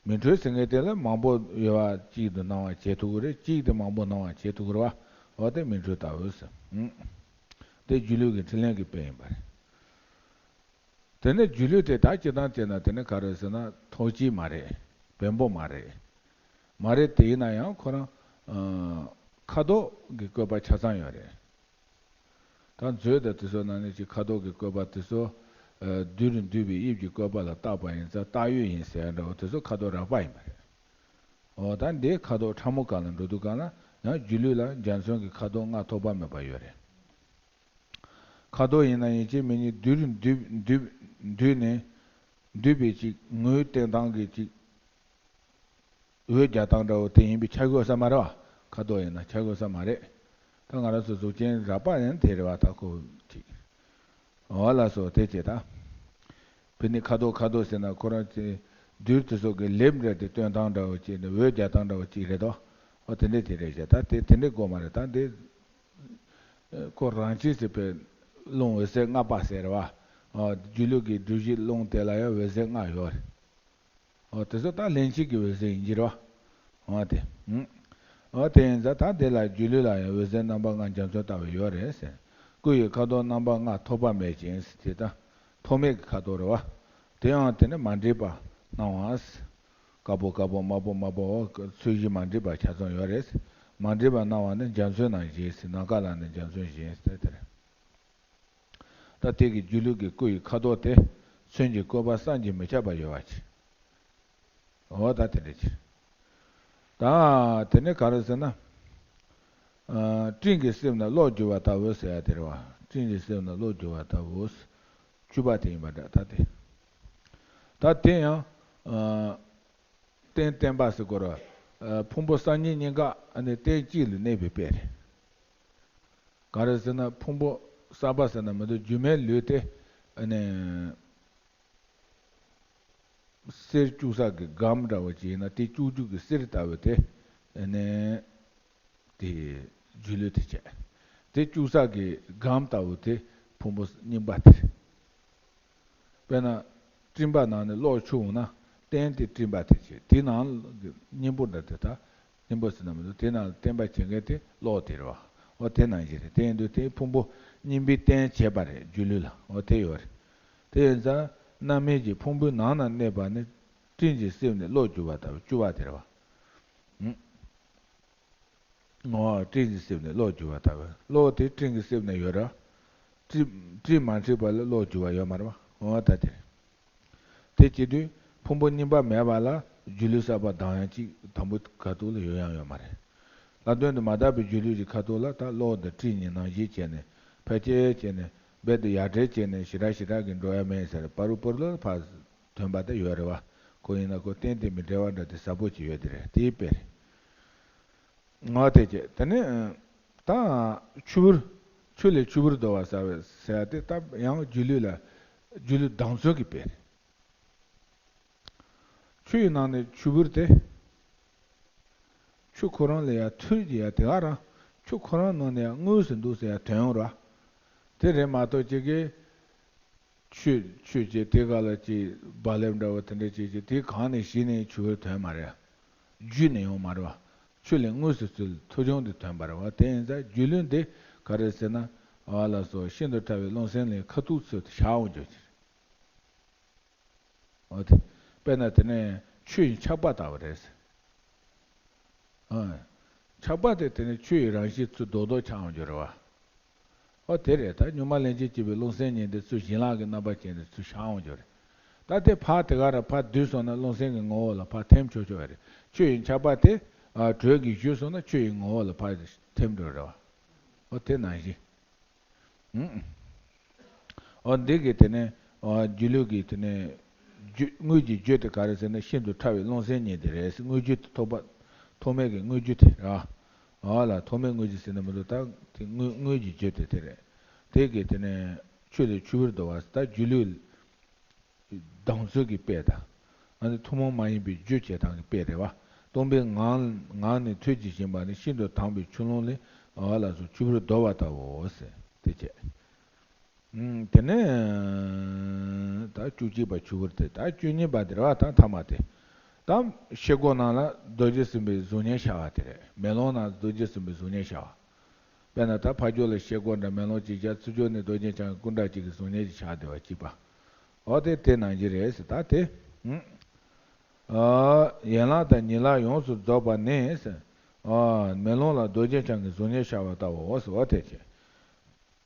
མིག་འཕྲུལ་ཟེར་མཁན་དེ་ལ་མང་པོ་ཡོད་པ་གཅིག་ཏུ་སྣང་བ་བྱེད་ཐུབ་ཀྱི་རེད། གཅིག་དེ་མང་པོ་སྣང་བ་བྱེད་ཐུབ་ཀྱི་རེད་བ། འོ་དེ་མིག་འཕྲུལ་ལྟ་བུ་ཟེར། ཨང་། དེ་སྒྱུ་ལུས་ཀྱི་འཕྲིན་ལས་ཀྱི་དཔེ་ཡིན་པ་རེད། དེ་ནས་སྒྱུ་ལུས་དེ་ད་སྤྱིར་བཏང་བྱས་ན་དེ་ནི་ག་རེ་ཟེར་ན་ཐོགས་བཅས་མ་རེད། བེམ་པོ་མ་རེད། མ་རེད་དེ་ཡིན་ན་ཡང་ཁོ་རང་ཨ་ཁ་དོག་གི་བཀོད་པ་ཆ་ཚང་ཡོད་རེད། ད་མཛོད་དང་དེ་ཚོ་ནང་ནས་ཅིག་ཁ་དོག་གི་བཀོད་པ་དེ་ཚོ་ཨ་བསྡུས་རུ་འདུས་པའི་དབྱིབས་ཀྱི་བཀོད་པ་ལ་བཏགས་པ་ཡིན་ཙང་བཏགས་ཡོད་ཡིན་ཟེར་ཡ་འདྲ་བོ་དེ་ཚོ་ཁ་དོག་རགས་པ་ཡིན་པ་རེད། འོ་ད་འདི་ཁ་དོག་ཕྲ་མོ་སྒང་ལ་འགྲོ་དུས་སྒང་ལ་ ཡང་སྒྱུ་ལུས་ལ་འཇའ་ཚོན་གྱི་ཁ་དོག་ལྔ་ཐོགས་པ་མེད་པ་ཡོད་རེད། ཁ་དོག་ཡིན་ན་ཡིན་གཅིག་མིན་གཉིས་བསྡུས་བསྡུས་བསྡུས་བསྡུས་ནས་བསྡུས་པའི་གཅིག་ངོས་བསྟན་སྟངས་ཀྱི་གཅིག་འོད་རྒྱག་སྟངས་འདྲ་བོ་དེ་ཡིན་པའི་ཆ་དགོས་ས་མ་རེད་བ། ཁ་དོག་ཡིན་ན་ཆ་དགོས་ས་མ་རེད། ད་ང་རང་ཚོ་གཟུགས་ཅན་རགས་པ་ཡང་དེ་རེད་བ། ད་ཁོ་གཅིག་འོ་ལགས་སོ། དེ་བྱས་ད། ཕི་ནི་ཁ་དོག་ཁ་དོག་ཟེར་ན་ཁོ་རང་ཚོའི་རྡུལ་དེ་ཚོ་གི་ལེབ་འདྲ་དེ་སྟོན་སྟངས་འདྲ་བོ་གཅིག་ནི་འོད་རྒྱག་སྟངས་འདྲ་བོ་གཅིག་རེད་དོ། འོ་དེ་འདྲས་དེ་རེད་བྱས། ད་དེ་དེ་འདྲས་དགོས་མ་རེད། ད་འདི་ཁོ་རང་ཆས་སུ་བས་རླུང་འོད་ཟེར་ལྔ་པ་ཟེར་བ། འོ་སྒྱུ་ལུས་ཀྱི་སྒྲུབ་གཞི་རླུང་དེ་ལ་ཡང་འོད་ཟེར་ལྔ་ཡོད་རེད། འོ་དེ་ཚོ་ད་ལྷན་སྐྱེས་ཀྱི་འོད་ཟེར་ཡིན་གྱི་རེད་བ། འོ་དེ། ཨུམ། འོ་དེ་ཡིན་ཙང་ད་དེ་ལ་སྒྱུ་ལུས་ལ་ཡང་འོད་ཟེར་རྣམ་པ་ལྔ་འཇའ་ཚོན་ལྟ་བུ་ཡོད་རེད་ཟེར། སྐུ་ཡི་ཁ་དོག་རྣམ་པ་ལྔ་ཐོགས་པ་མེད་ཅིང་ཟེར། དེ་ད་ཐོགས་མེད་ཀྱི་ཁ་དོག་རེད་བ། དེ་ཡང་དེ་ནི་མ་འདྲེས་པ་སྣང་བ་ཟེར། དཀར་པོ་དཀར་པོ་དམར་པོ་དམར་པོ་འོ་ཚོས་གཞི་མ་འདྲེས་པ་ཆ་ཚང་ཡོད་རེད་ཟེར། མ་འདྲེས་པ་སྣང་བ་ནི་འཇའ་ཚོན་ནང་བཞིན་ཟེར། ནམ་མཁའ་ལ་ནི་འཇའ་ཚོན་བཞིན་ཟེར་དེ་རེད། ད་དེ་གི་སྒྱུ་ལུས་ཀྱི་སྐུ་ཡི་ཁ་དོག་དེ་ཚོན་གྱི་བཀོད་པ་བསམ་གྱིས་མི་ཁྱབ་པ་ཡོད་པ་ཅིག་འོ་ད་དེ་འདྲ་ཅིག་ད་དེ་ནས་ག་རེ་ཟེར་ན། ཨ། སྤྲིན་གྱིས་བསྲེགས་ནས་གློག་འགྱུ་བ་ལྟ་བུ་ཟེར་ཡ་དེ་རེད་བ། སྤྲིན་གྱིས་བསྲེགས་ནས་གློག་འགྱུ་བ་ལྟ་བུ། བཅུ་པ་དེ་ཡིན་པ་འདྲ་ད་དེ། ད་དེ་ཡང་། ཨ། རྟེན་བརྟེན་པ་ཟེར་དགོས་རེད་བ། ཨ། ཕུང་པོ་གསར་རྙིང་གཉིས་ཀ་ཨ་ནི་རྟེན་གཅིག་ལ་གནས་པའི་དཔེ་རེད། ག་རེ་ཟེར་ན་ཕུང་པོ་གསར་པ་ཟེར་ན་མི་འདུག་སྒྱུ་མའི་ལུས་དེ་ཨ་ནི་གསེར་བཅུག་ས་གི་སྒམ་འདྲ་བོ་ཅིག་ཡིན་ན་དེ་བཅུག་བཅུག་གི་གསེར་ལྟ་བུ་དེ་ཨ་ནི་དེ་སྒྱུ་ལུས་དེ་བྱས། དེ་བཅུག་ས་གི་སྒམ་ལྟ་བུ་དེ་ཕུང་པོ་རྙིང་པ་དེ་རེད། དཔེར་ན། སྤྲིན་པ་ནང་ནས་གློག་འཁྱུག་འོང་ན། རྟེན་དེ་སྤྲིན་པ་དེ་བྱེད། དེའི་ནང་གི་སྙིང་པོ་འདྲ་དེ་དག་སྙིང་པོ་ཟེར་ན་མི་འདུག་དེའི་ནང་ལ་བརྟེན་པ་བྱེད་མཁན་དེ་གློག་དེ་རེད་བ། འོ་དེ་ནང་བཞིན་རེད། དེ་ཡིན་དུས་དེ་ཕུང་པོ་རྙིང་པའི་རྟེན་བྱེད་པ་རེད་སྒྱུ་ལུས་ལ། འོ་དེ་ཡོད་རེད། དེ་ཡིན་ཙང་རྣམ་སྨིན་གྱི་ཕུང་པོའི་ནང་ན་གནས་པ་ནི། སྤྲིན་གྱིས་བསྲེགས་ནས་གློག་འགྱུ་བ་ལྟ་བུ་བཅུ་པ་དེ་རེད་བ། ཨང་། ངོ་། སྤྲིན་གྱིས་བསྲེགས་ནས་གློག་འགྱུ་བ་ལྟ་བུ། གློག་དེ་སྤྲིན་གྱིས་བསྲེགས་ནས་ཡོད་ར། སྤྲིན་སྤྲིན་མ་འཁྲིགས་པ་ལ་གློག་འགྱུ་བ་ཡོད་མ་རེད་བ། འོ་ད་དེ་རེད། དེ་བྱེད་དུས་ཕུང་པོ་རྙིང་པ་མེད་པ་ལ་སྒྱུ་ལུས་གསར་པ་ལྡང་ཡང་གཅིག་དང་པོ་ག་ཐུག་ལ་ཡོད་ཡང་ཡོད་མ་རེད། ལྷག་དོན་དུ་མ་དག་པའི་སྒྱུ་ལུས་ཀྱི་ཁ་ཐུག་ལ་ད་གློག་དང་སྤྲིན་གཉིས་ནང་བཞིན་བྱས་ནས་ཕལ་ཆེར་བྱས་ནས་རྦད་དེ་ཡར་བྲལ་བྱས་ནས་ཞེ་དྲག་ཞེ་དྲག་གི་འགྲོ་ཡ་མེད་ཟེར་པ་རུ་པ་རུ་ལ་ཕར་ཐོན་པ་དེ་ཡོད་རེད་བ། ཁོ་ཡིན་ན་ཁོ་གཏན་གཏན་མི་འབྲལ་བ་འདྲ་དེ་ཟབ་པོ་ཅིག་ཡོད་དེ་རེད། དེའི་དཔེ་རེད། ང་དེ་བྱས་དེ་ནས་ད་ཆུ་བུར། ཆུ་ལས་ཆུ་བུར་ཟློ་བ་ཟེར་བའི་ཟེར་ཡ་དེ་ད་ཡང་སྒྱུ་ལུས་ལ་སྒྱུ་ལུས་ལྡང་ཚུལ་གྱི་དཔེ་རེད། ཆུ་ཡི་ནང་ནས་ཆུ་བུར་དེ་ཆུ་ཁོ་རང་ལ་ཡ་ཐུར་གྱི་ཡ་དེ་ག་རང་ཆུ་ཁོ་རང་ནང་ནས་ཡ་དངོས་སུ་འདུག་ཟེར་ཡ་དོན་ཡོང་ར། དེ་རེད་མ་གཏོགས་ཅིག་གིས། ཆོས་ཆོས་ཀྱི་དེ་ག་ལ་ཅིག་རྦ་རླབས་འདྲ་བོ་དེ་འདྲ་ཅིག་ཅིག་དེ་གང་ནས་གཞི་ནས་ཆུ་བུར་ཐོན་མ་རེད། རྒྱུ་ནས་ཡོང་མ་རེད་བ། ཆུ་ལས་དངོས་སུ་ཚུལ་ཐུག་བྱུང་དུ་ཐོན་པ་རེད་བ། དེ་ཡིན་ཙང་སྒྱུ་ལུས་འདི་ག་རེ་ཟེར་ན། ཨ་ལ་སོགས་ཤིན་ཏུ་ཕྲ་བའི་རླུང་སེམས་ལས་ཁ་ཐུག་ཚུལ་དུ་ཤར་འོང་རྒྱུ་ཅིག་འོ་དེ། དཔེར་ན་དེ་ནས་ཆུ་ཡི་ཆགས་པ་ལྟ་བུ་རེད། ཨ། ཆགས་པ་དེ་དེ་ནི་ཆུ་ཡི་རང་བཞིན་ཚུལ་རྡོག་རྡོག་ཆགས་འོང་རྒྱུ་རེད་བ། ཨོ་དེ་རེད། ད་གཉུག་མ་ལྷན་ཅིག་སྐྱེས་པའི་རླུང་སེམས་ཉིད་དེ་ཚུལ་བྱིན་རླབས་ཀྱི་རྣམ་པ་ཅན་དེ་ཚུལ་ཤར་འོང་རྒྱུ་རེད། ད་དེ་ཕར་དེ་ག་ར་ཕར་བསྡུས་སོང་ན་རླུང་སེམས་ཀྱི་ངོ་བོ་ལ་ཕར་ཐིམ་ཆོག་ཆོག་རེད། ཆུ་ཡི་ཆགས་པ་དེ། ཨ། དྲོད་ཀྱིས་བཞུས་སོང་ན་ཆུ་ཡི་ངོ་བོ་ལ་ཕར་ཐིམ་འགྲོ་རེད་བ། ཨོ་དེ་ནང་བཞིན། ཨང་། འོ་འདི་གི་དེ་ནས། འོ་སྒྱུ་ལུས་ཀྱི་དེ་ནས། རྒྱུ་དངོས་ཀྱི་རྒྱུ་དེ་ག་རེ་ཟེར་ན་ཤིན་ཏུ་ཕྲ་བའི་རླུང་སེམས་ཉིད་དེ་རེད། དངོས་རྒྱུ་དེ་ཐོགས་པ། ཐོགས་མེད་ཀྱི་དངོས་རྒྱུ་དེ་ར། འོ་ལ་ཐོགས་མེད་དངོས་རྒྱུ་ཟེར་ན་མི་འདུག་ད་དེ་དངོས་དངོས་ཀྱི་རྒྱུ་དེ་དེ་རེད། དེ་གི་དེ་ནས་ཆུ་ལས་ཆུ་བུར་ཟློ་བ་ད་སྒྱུ་ལུས། ལྡང་ཚུལ་གྱི་དཔེ་དང་། ཨ་ནི་ཐུན་མོང་མ་ཡིན་པའི་རྒྱུ་བྱེད་སྟངས་ཀྱི་དཔེ་རེད་བ། སྟོང་པའི་ངང་ངང་ནས་ཐུལ་གྱིས་བཞིན་པ་ནི་ཤིན་ཏུ་དྭངས་པའི་ཆུ་ཀླུང་ལས། ཨ་ལ་སོགས་ཆུ་བུར་ཟློ་བ་ལྟ་བུའོ་ཟེར་དེ་བྱས། ཨུམ། དེ་ནས་ད་བཅུ་གཅིག་པ་ཆུ་བུར་དེ། ད་བཅུ་གཉིས་པ་དེ་རེད་བ། ད་ཐ་མ་དེ། ད་ཤེལ་སྒོ་ནང་ལ་རྡོ་རྗེ་སེམས་དཔའི་གཟུགས་བརྙན་ཤར་བ་དེ་རེད། མེ་ལོང་ནང་རྡོ་རྗེ་སེམས་དཔའི་གཟུགས་བརྙན་ཤར་བ། དཔེར་ན་ད་ཕ་ཇོ་ལ་ཤེལ་སྒོ་འདྲ་མེ་ལོང་གཅིག་བཞག་ཚུར་ཕྱོགས་ནས་རྡོ་རྗེ་འཆང་གི་སྐུ་འདྲ་གཅིག་གི་གཟུགས་བརྙན་ཅིག་ཆགས་བསྡད་པ་གཅིག་པ། འོ་དེ་དེ་ནང་བཞིན་རེད་ཟེར། ད་དེ། ཨུམ། ཨ། ཡན་ལག་དང་ཉིང་ལག་ཡོངས་སུ་རྫོགས་པ་ནི་ཟེར། ཨ། མེ་ལོང་ལ་རྡོ་རྗེ་འཆང་གི་གཟུགས་བརྙན་ཤར་བ་ལྟ་བུའོ་ཟེར། འོ་དེ་བྱས།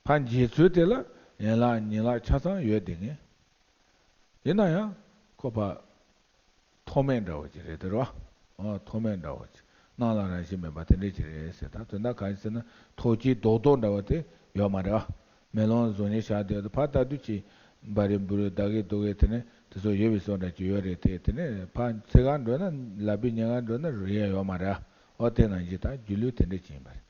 ཕར་འབྱེད་ཚུལ་དེ་ལ་ཡན་ལག་ཉིང་ལག་ཆ་ཚང་ཡོད་བསྡད་ངེས། ཡིན་ན་ཡང་ཁོ་ཕར་ཐོགས་མེད་འདྲ་བོ་ཅིག་རེད་དེ་རོ། ཨ། ཐོགས་མེད་འདྲ་བོ་ཅིག་སྣང་ལ་རང་བཞིན་མེད་པ་དེ་འདྲས་ཅིག་རེད་ཟེར། ད་དོན་དག་གང་ཡིན་ཟེར་ན་ཐོག་ཆེན་རྡོག་རྡོག་འདྲ་བ་དེ་ཡོད་མ་རེད་བ། མེ་ལོང་གཟུགས་བརྙན་བཞག་དེ་ཕར་ལྟ་དུས་ཀྱི་འབའ་རི་འབུ་རི་ད་གེ་དུ་གེ་དེ་ནས་དེ་ཚོ་ཡོད་པའི་བཟོ་འདྲ་ཅིག་ཡོད་རེད་དེ། དེ་ནས་ཕར་ཚེ་གང་འགྲོ་ན་ལག་པའི་ཉེ་གང་འགྲོ་ན་རེད་ཡ་ཡོད་མ་རེད། འོ་དེ་ནང་བཞིན་ད་སྒྱུ་ལུས་དེ་འདྲས་ཅིག་ཡིན་པ་རེད།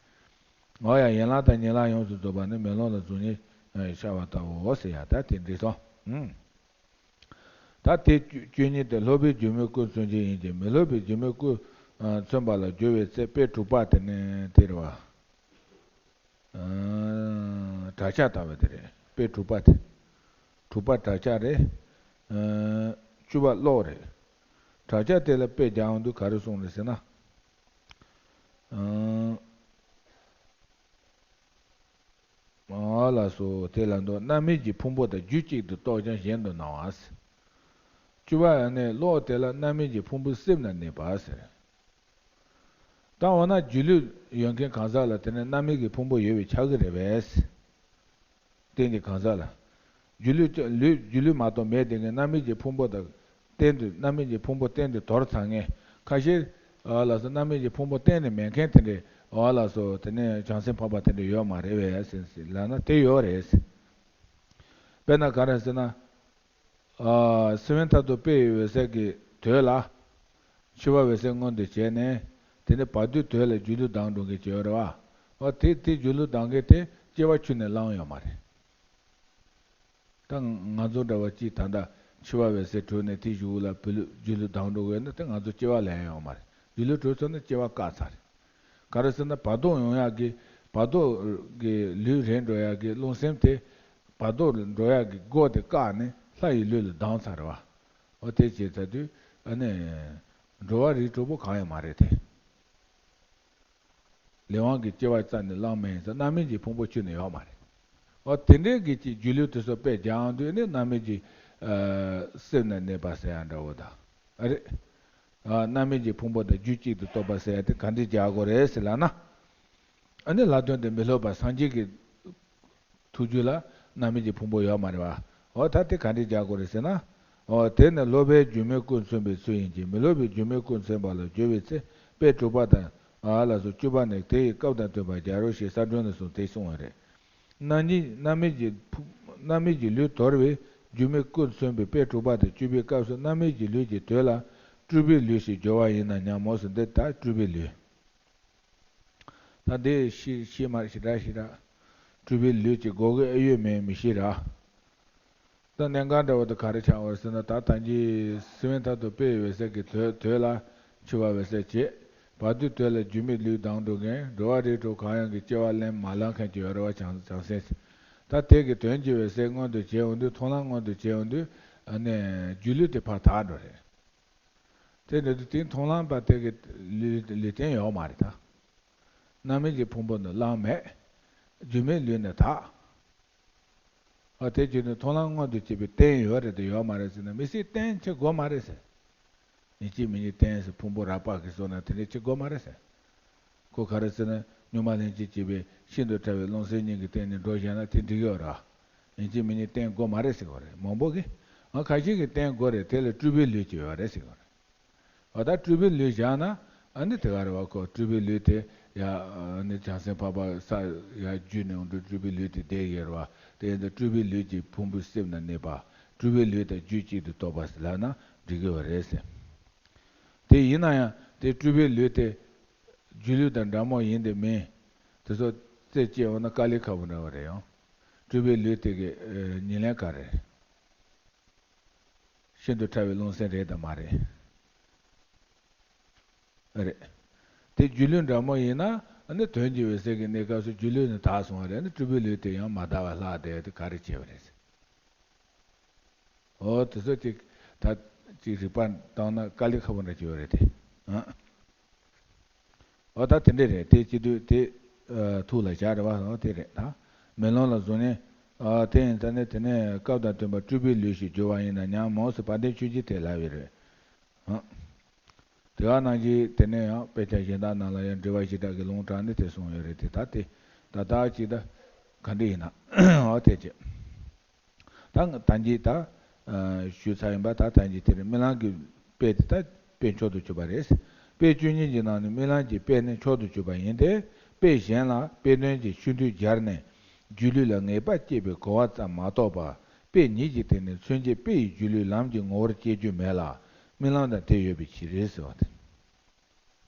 འོ་ཡ་ཡན་ལག་དང་ཉིང་ལག་ཡོངས་སུ་རྫོགས་པ་ནི་མེ་ལོང་ལ་གཟུགས་བརྙན་ཤར་བ་ལྟ་བུའོ་ཟེར་ཡ། ད་དེ་འདྲས་སོང་། ཨུམ། ད་དེ་བཅུ་གཉིས་དེ་སློབ་པའི་སྒྱུ་མའི་སྐུ་མཚོན་བྱེད་ཡིན་གྱི། མི་སློབ་པའི་སྒྱུ་མའི་སྐུ་མཚོན་པ་ལ་སྦྱོར་བའི་ཚེ་དཔེ་དྲུག་པ་དེ་ནི་དེ་རེད་བ། ཨ་བྲག་ཆ་ལྟ་བུ་དེ་རེད། དཔེ་དྲུག་པ་དེ། དྲུག་པ་བྲག་ཆ་རེད། ཨ་བཅུ་པ་གློག་རེད། བྲག་ཆ་དེ་ལ་དཔེ་རྒྱག་ཡོང་དུས་ག་རེ་གསུངས་རེད་ཟེར་ན། ཨ་ཨ་ལགས་སོ། དེ་ལ་མདོར་རྣམ་སྨིན་གྱི་ཕུང་པོ་དང་རྒྱུད་གཅིག་ཏུ་རྟོགས་ཀྱང་གཞན་དུ་སྣང་བ་ཟེར། བཅུ་པ་ཡང་ནི་གློག་དེ་ལ་རྣམ་སྨིན་གྱི་ཕུང་པོ་སྲིབ་ན་གནས་པ་ཟེར། ད་འོ་ན་སྒྱུ་ལུས་ཡོད་མཁན་གང་ཟག་ལ་དེ་ནི་རྣམ་སྨིན་གྱི་ཕུང་པོ་ཡོད་པས་ཁྱབ་ཀྱི་རེད་པས། རྟེན་གྱི་གང་ཟག་ལ། སྒྱུ་ལུས་ལུས་སྒྱུ་ལུས་མ་གཏོགས་མེད་དེ་ངས་རྣམ་སྨིན་གྱི་ཕུང་པོ་དང་གཏན་དུ་རྣམ་སྨིན་གྱི་ཕུང་པོ་གཏན་དུ་དོར་ཚར་མཁན་ཁ་ཤས། འོ་ལགས་སོ། རྣམ་སྨིན་གྱི་ཕུང་པོ་གཏན་ནས་མེད་མཁན་དེ་འདྲས། འོ་ལགས་སོ། དེ་ནས་བྱང་སེམས་འཕགས་པ་དེ་འདྲས་ཡོད་མ་རེད་པས་ཟེར་ཟེར་ལབ་ན་དེ་ཡོད་རེད་ཟེར། དཔེར་ན་ག་རེ་ཟེར་ན། ཨ་སེམས་དཔའི་མཐར་ཐུག་དཔེ་ཡི་འོད་གསལ་གྱི་དོད་ལ། འཆི་བ་འོད་གསལ་མངོན་དུ་བྱས་ནས། དེ་ནས་བར་དོའི་དོད་ལ་སྒྱུ་ལུས་ལྡང་འགྲོ་མཁན་ཅིག་ཡོད་རེད་བ། འོ་དེ་དེ་སྒྱུ་ལུས་ལྡང་མཁན་དེ་སྐྱེ་བ་ཁྱོན་ནས་བླངས་ཡོད་མ་རེད། ད་ང་ཚོ་འདྲ་བ་གཅིག་ད་ལྟ་འཆི་བ་འོད་གསལ་གྲོལ་ནས་དེའི་གཞུག་ལ་བོད་ལུས་སྒྱུ་ལུས་ལྡང་འགྲོ་དགོས་ན་དེ་ང་ཚོ་སྐྱེ་བ་ལེན་ཡོད་མ་རེད། སྒྱུ་ལུས་གྲོལ་ཚར་ན་སྐྱེ་བ་བཀག་ཚར་རེད། ག་རེ་ཟེར་ན་བར་དོ་ཡོང་ཡག་གི་བར་དོ་གི་ལུས་རེད་འགྲོ་ཡག་གི་རླུང་སེམས་དེ་བར་དོ་འགྲོ་ཡག་གི་སྒོ་དེ་བཀག་ནས་ལྷ་ཡི་ལུས་ལ་ལྡང་ཚར་བ། འོ་དེ་བྱས་ཚར་དུས་ཨ་ནི་འགྲོ་བ་རིགས་དྲུག་པོ་གང་ཡང་མ་རེད་དེ། ལས་དབང་གིས་སྐྱེ་བ་རྩ་ནས་བླངས་མེད་ཡིན་ཙང་རྣམ་སྨིན་གྱི་ཕུང་པོ་ཁྱོན་ནས་ཡོད་མ་རེད། འོ་དེ་འདྲའི་གི་ཅིག་སྒྱུ་ལུས་དེ་ཚོ་དཔེ་རྒྱག་ཡོང་དུས་ནི་རྣམ་སྨིན་གྱི་སྲིབ་ན་གནས་པ་ཟེར་ཡ་འདྲ་བོ་དང་། ཨ་རེད། ཨ་རྣམ་སྨིན་གྱི་ཕུང་པོ་དང་རྒྱུད་གཅིག་ཏུ་རྟོགས་པ་ཟེར་ཡ་དེ་ག་འདྲས་རྒྱག་དགོས་རེད་ཟེར་ལབ་ན། ཨ་ནི་ལྷག་དོན་དུ་མི་སློབ་པ་སངས་རྒྱས་ཀྱི་ཐུགས་རྒྱུད་ལ་རྣམ་སྨིན་གྱི་ཕུང་པོ་ཡོད་མ་རེད་བ། འོ་ད་དེ་ག་འདྲས་རྒྱག་དགོས་རེད་ཟེར་ན། འོ་དེ་ནི་སློབ་པའི་སྒྱུ་མའི་སྐུ་མཚོན་པའི་ཚུལ་ཡིན་གྱི། མི་སློབ་པའི་སྒྱུ་མའི་སྐུ་མཚོན་པ་ལ་སྦྱོར་བའི་ཚེ་དཔེ་དྲུག་པ་དང་། ཨ་ལགས་སོ། བཅུ་པ་ནི་དེ་ཡི་སྐབས་དང་བསྟུན་པར་རྒྱལ་རོལ་ཞེས་ས་སྒྲོན་ནས་གསུངས་ཏེ་གསུངས་པ་རེད། རྣམ་སྨིན་རྣམ་སྨིན་གྱི་ཕུ་རྣམ་སྨིན་གྱི་ལུས་དོར་བའི་སྒྱུ་མའི་སྐུ་མཚོན་པའི་དཔེ་དྲུག་པ་དང་བཅུ་པའི་སྐབས་སུ་རྣམ་སྨིན་གྱི་ལུས་ཀྱི་དོད་ལ་སྤྲུལ་པའི་ལུས་ཞེས་སྦྱོར་བ་ཡིན་ན་སྙམ་མོ་ཟེར། འདི་ལྟར་སྤྲུལ་པའི་ལུས། ད་འདི་ཤེས་ཤེས་མ་ཞེ་དྲག་ཞེ་དྲག་སྤྲུལ་པའི་ལུས་ཀྱི་གོ་གི་ཨེ་ཡོད་མེད་མི་ཤེས་ར། ད་གནད་འགག་འདྲ་བོ་དེ་ག་རེ་ཆགས་པ་རེད་ཟེར་ན། ད་ད་གིན་སེམས་དཔའི་མཐར་ཐུག་དཔེ་ཡི་འོད་གསལ་གྱི་དོད་དོད་ལ་འཆི་བ་འོད་གསལ་བྱེད། བར་དོའི་དོད་ལ་སྒྱུ་མའི་ལུས་ལྡང་འགྲོ་མཁན། འགྲོ་བ་རིགས་དྲུག་གང་ཡང་གི་སྐྱེ་བ་ལེན་མ་ལེན་མཁན་ཅིག་ཡོད་རེད་བ། བྱང་བྱང་སེམས། ད་དེ་གི་དོན་གྱི་འོད་གསལ་མངོན་དུ་བྱེད་འོང་དུས། མཐོང་ལམ་མངོན་དུ་བྱེད་འོང་དུས་ཨ་ནི་སྒྱུ་ལུས་དེ་ཕར་དག་འགྲོ་རེད། དེ་འདྲ་དུས་དེའི་མཐོང་ལམ་པ་དེ་གི་ལུས་ལུས་རྟེན་ཡོད་མ་རེད་ད། རྣམ་སྨིན་གྱི་ཕུང་པོ་ནི་བླངས་མེད། སྒྱུ་མའི་ལུས་ནི་དག། ཨ་དེ་བརྒྱུད་ནས་མཐོང་ལམ་མངོན་དུ་བྱེད་པའི་རྟེན་ཡོད་རེད་དེ་ཡོད་མ་རེད་ཟེར་ན། མི་སྲིད། རྟེན་བྱེད་དགོས་མ་རེད་ཟེར། ཡིན་གཅིག་མིན་གཉིས་རྟེན་ཟེར། ཕུང་པོ་རགས་པ་གི་བཟོ་ན་དེ་འདྲ་བྱེད་དགོས་མ་རེད་ཟེར། ཁོ་ག་རེ་ཟེར་ན་སྨྱུག་མ་ལྷན་ཅིག་སྐྱེས་པའི་ཤིན་ཏུ་ཕྲ་བའི་རླུང་སེམས་གཉིས་ཀྱི་སྟེང་ནས་འགྲོ་བཞག་ན་དེ་འགྲིག་ཡོད་ར། ཡིན་གཅིག་མིན་གཉིས་རྟེན་དགོས་མ་རེད་ཟེར་གོ་རེད། མང་པོ་གིས་ཨ་ཁ་ཤས་ཀྱིས་རྟེན་དགོས་རེད། དེ་ལ་སྤྲུལ་པའི་ལུས་ཀྱི་ཡོད་རེད་ཟེར་གོ་རེད། འོ་ད་སྤྲུལ་པའི་ལུས་བཞག་ན་ཨ་ནི་དེ་ག་རེ་བ། ཁོ་སྤྲུལ་པའི་ལུས་དེ་ཡ་ཨ་ནི་བྱང་སེམས་འཕགས་པ་ས་ཡ་བརྒྱུད་ནས་འོང་དུས་སྤྲུལ་པའི་ལུས་དེ་བསྡད་ཡོད་རེད་བ། དེ་ཡིན་དུས་སྤྲུལ་པའི་ལུས་ཀྱི་ཕུང་པོའི་གསེབ་ན་གནས་པ། སྤྲུལ་པའི་ལུས་དང་རྒྱུད་གཅིག་ཏུ་རྟོགས་པ་ཟེར་ལབ་ན་འགྲིག་གི་ཡོད་རེད་ཟེར། དེ་ཡིན་ན་ཡང་དེ་སྤྲུལ་པའི་ལུས་དེ་སྒྱུ་ལུས་དང་འདྲ་མོ་ཡིན་དེ་མིན། དེ་ཚོ་རྩད་བཅད་འོང་ན་དཀའ་ལས་ཁག་པོ་འདྲ་བ་རེད་ཡང་། སྤྲུལ་པའི་ལུས་དེ་གི་ཨ་ཉེར་ལེན་ག་རེ་རེད། ཤིན་ཏུ་ཕྲ་བའི་རླུང་སེམས་རེད་དམ་མ་རེད། རེད། དེ་སྒྱུ་ལུས་འདྲ་མོ་ཡིན་ན་ཨ་ནི་དོན་གྱི་འོད་གསལ་གྱི་གནས་སྐབས་སུ་སྒྱུ་ལུས་ནི་དག་སོང་བ་རེད། ཨ་ནི་སྤྲུལ་པའི་ལུས་དེ་ཡང་མ་དག་པ་ལྷག་བསྡད་དེ་ག་རེ་བྱས་པ་རེད། འོ་དེ་ཚོ་ཅིག་ད་ཅིག་རིག་པ་བཏང་ན་དཀའ་ལས་ཁག་པོ་འདྲ་ཅིག་ཡོད་རེད་དེ། ཨ། འོ་ད་དེ་འདྲས་རེད། དེ་བྱེད་དུས་དེ་ཨ་ཐུགས་ལ་བཞག་རེད་བ། འོ་དེ་རེད་ད། མེ་ལོང་ལ་གཟུགས་བརྙན། ཨ་དེ་ཡིན་ད་ནི་དེ་ནས་སྐབས་དང་བསྟུན་པར་སྤྲུལ་པའི་ལུས་ཞེས་བརྗོད་པ་ཡིན་ན་སྙམ་མོ་ཟེར་དཔལ་ལྡན་ཆོས་རྗེ་དེ་ལབ་ཡོད་རེད། ཨ། དེ་ག་ནང་བཞིན་དེ་ནས་ཡང་དཔེ་ཆ་གཞན་དག་ནང་ལ་ཡང་འགྲེལ་པ་བཞི་སྦྲགས་ཀྱི་ལུང་དྲངས་ནས་དེ་གསུངས་ཡོད་རེད་དེ། ད་དེ་ད་ལྟ་ཅིག་ད་ག་འདྲ་ཡིན་ན། འོ་དེ་བྱས། ད་ད་གིན་ད་ཨ་ཞུས་ཚར་ཡིན་པ། ད་ད་གིན་དེ་རིང་རྨི་ལམ་གྱི་དཔེ་དེ་ད་དཔེ་མཆོག་ཏུ་གྱུར་པ་རེད། དཔེ་བཅུ་གཉིས་ཀྱི་ནང་ནས་རྨི་ལམ་གྱི་དཔེ་ནི་མཆོག་ཏུ་གྱུར་པ་ཡིན་ཏེ། དཔེ་གཞན་ལ་དཔེ་དོན་གྱི་ཤུགས་འདུས་སྦྱར་ནས་སྒྱུ་ལུས་ལ་ངེས་པ་སྐྱེད་པའི་གོ་བ་ཙམ་མ་གཏོགས་པ། དཔེ་ཉིད་ཀྱི་སྟེང་ནས་མཚོན་བྱེད་དཔེ་ཡི་སྒྱུ་ལུས་ལམ་གྱི་ངོ་བོར་སྐྱེ་རྒྱུ་མེད་ལ། རྨི་ལམ་དང་དེ་ཡོད་པའི་ཕྱིར་ཟེར་བ་སྟེ།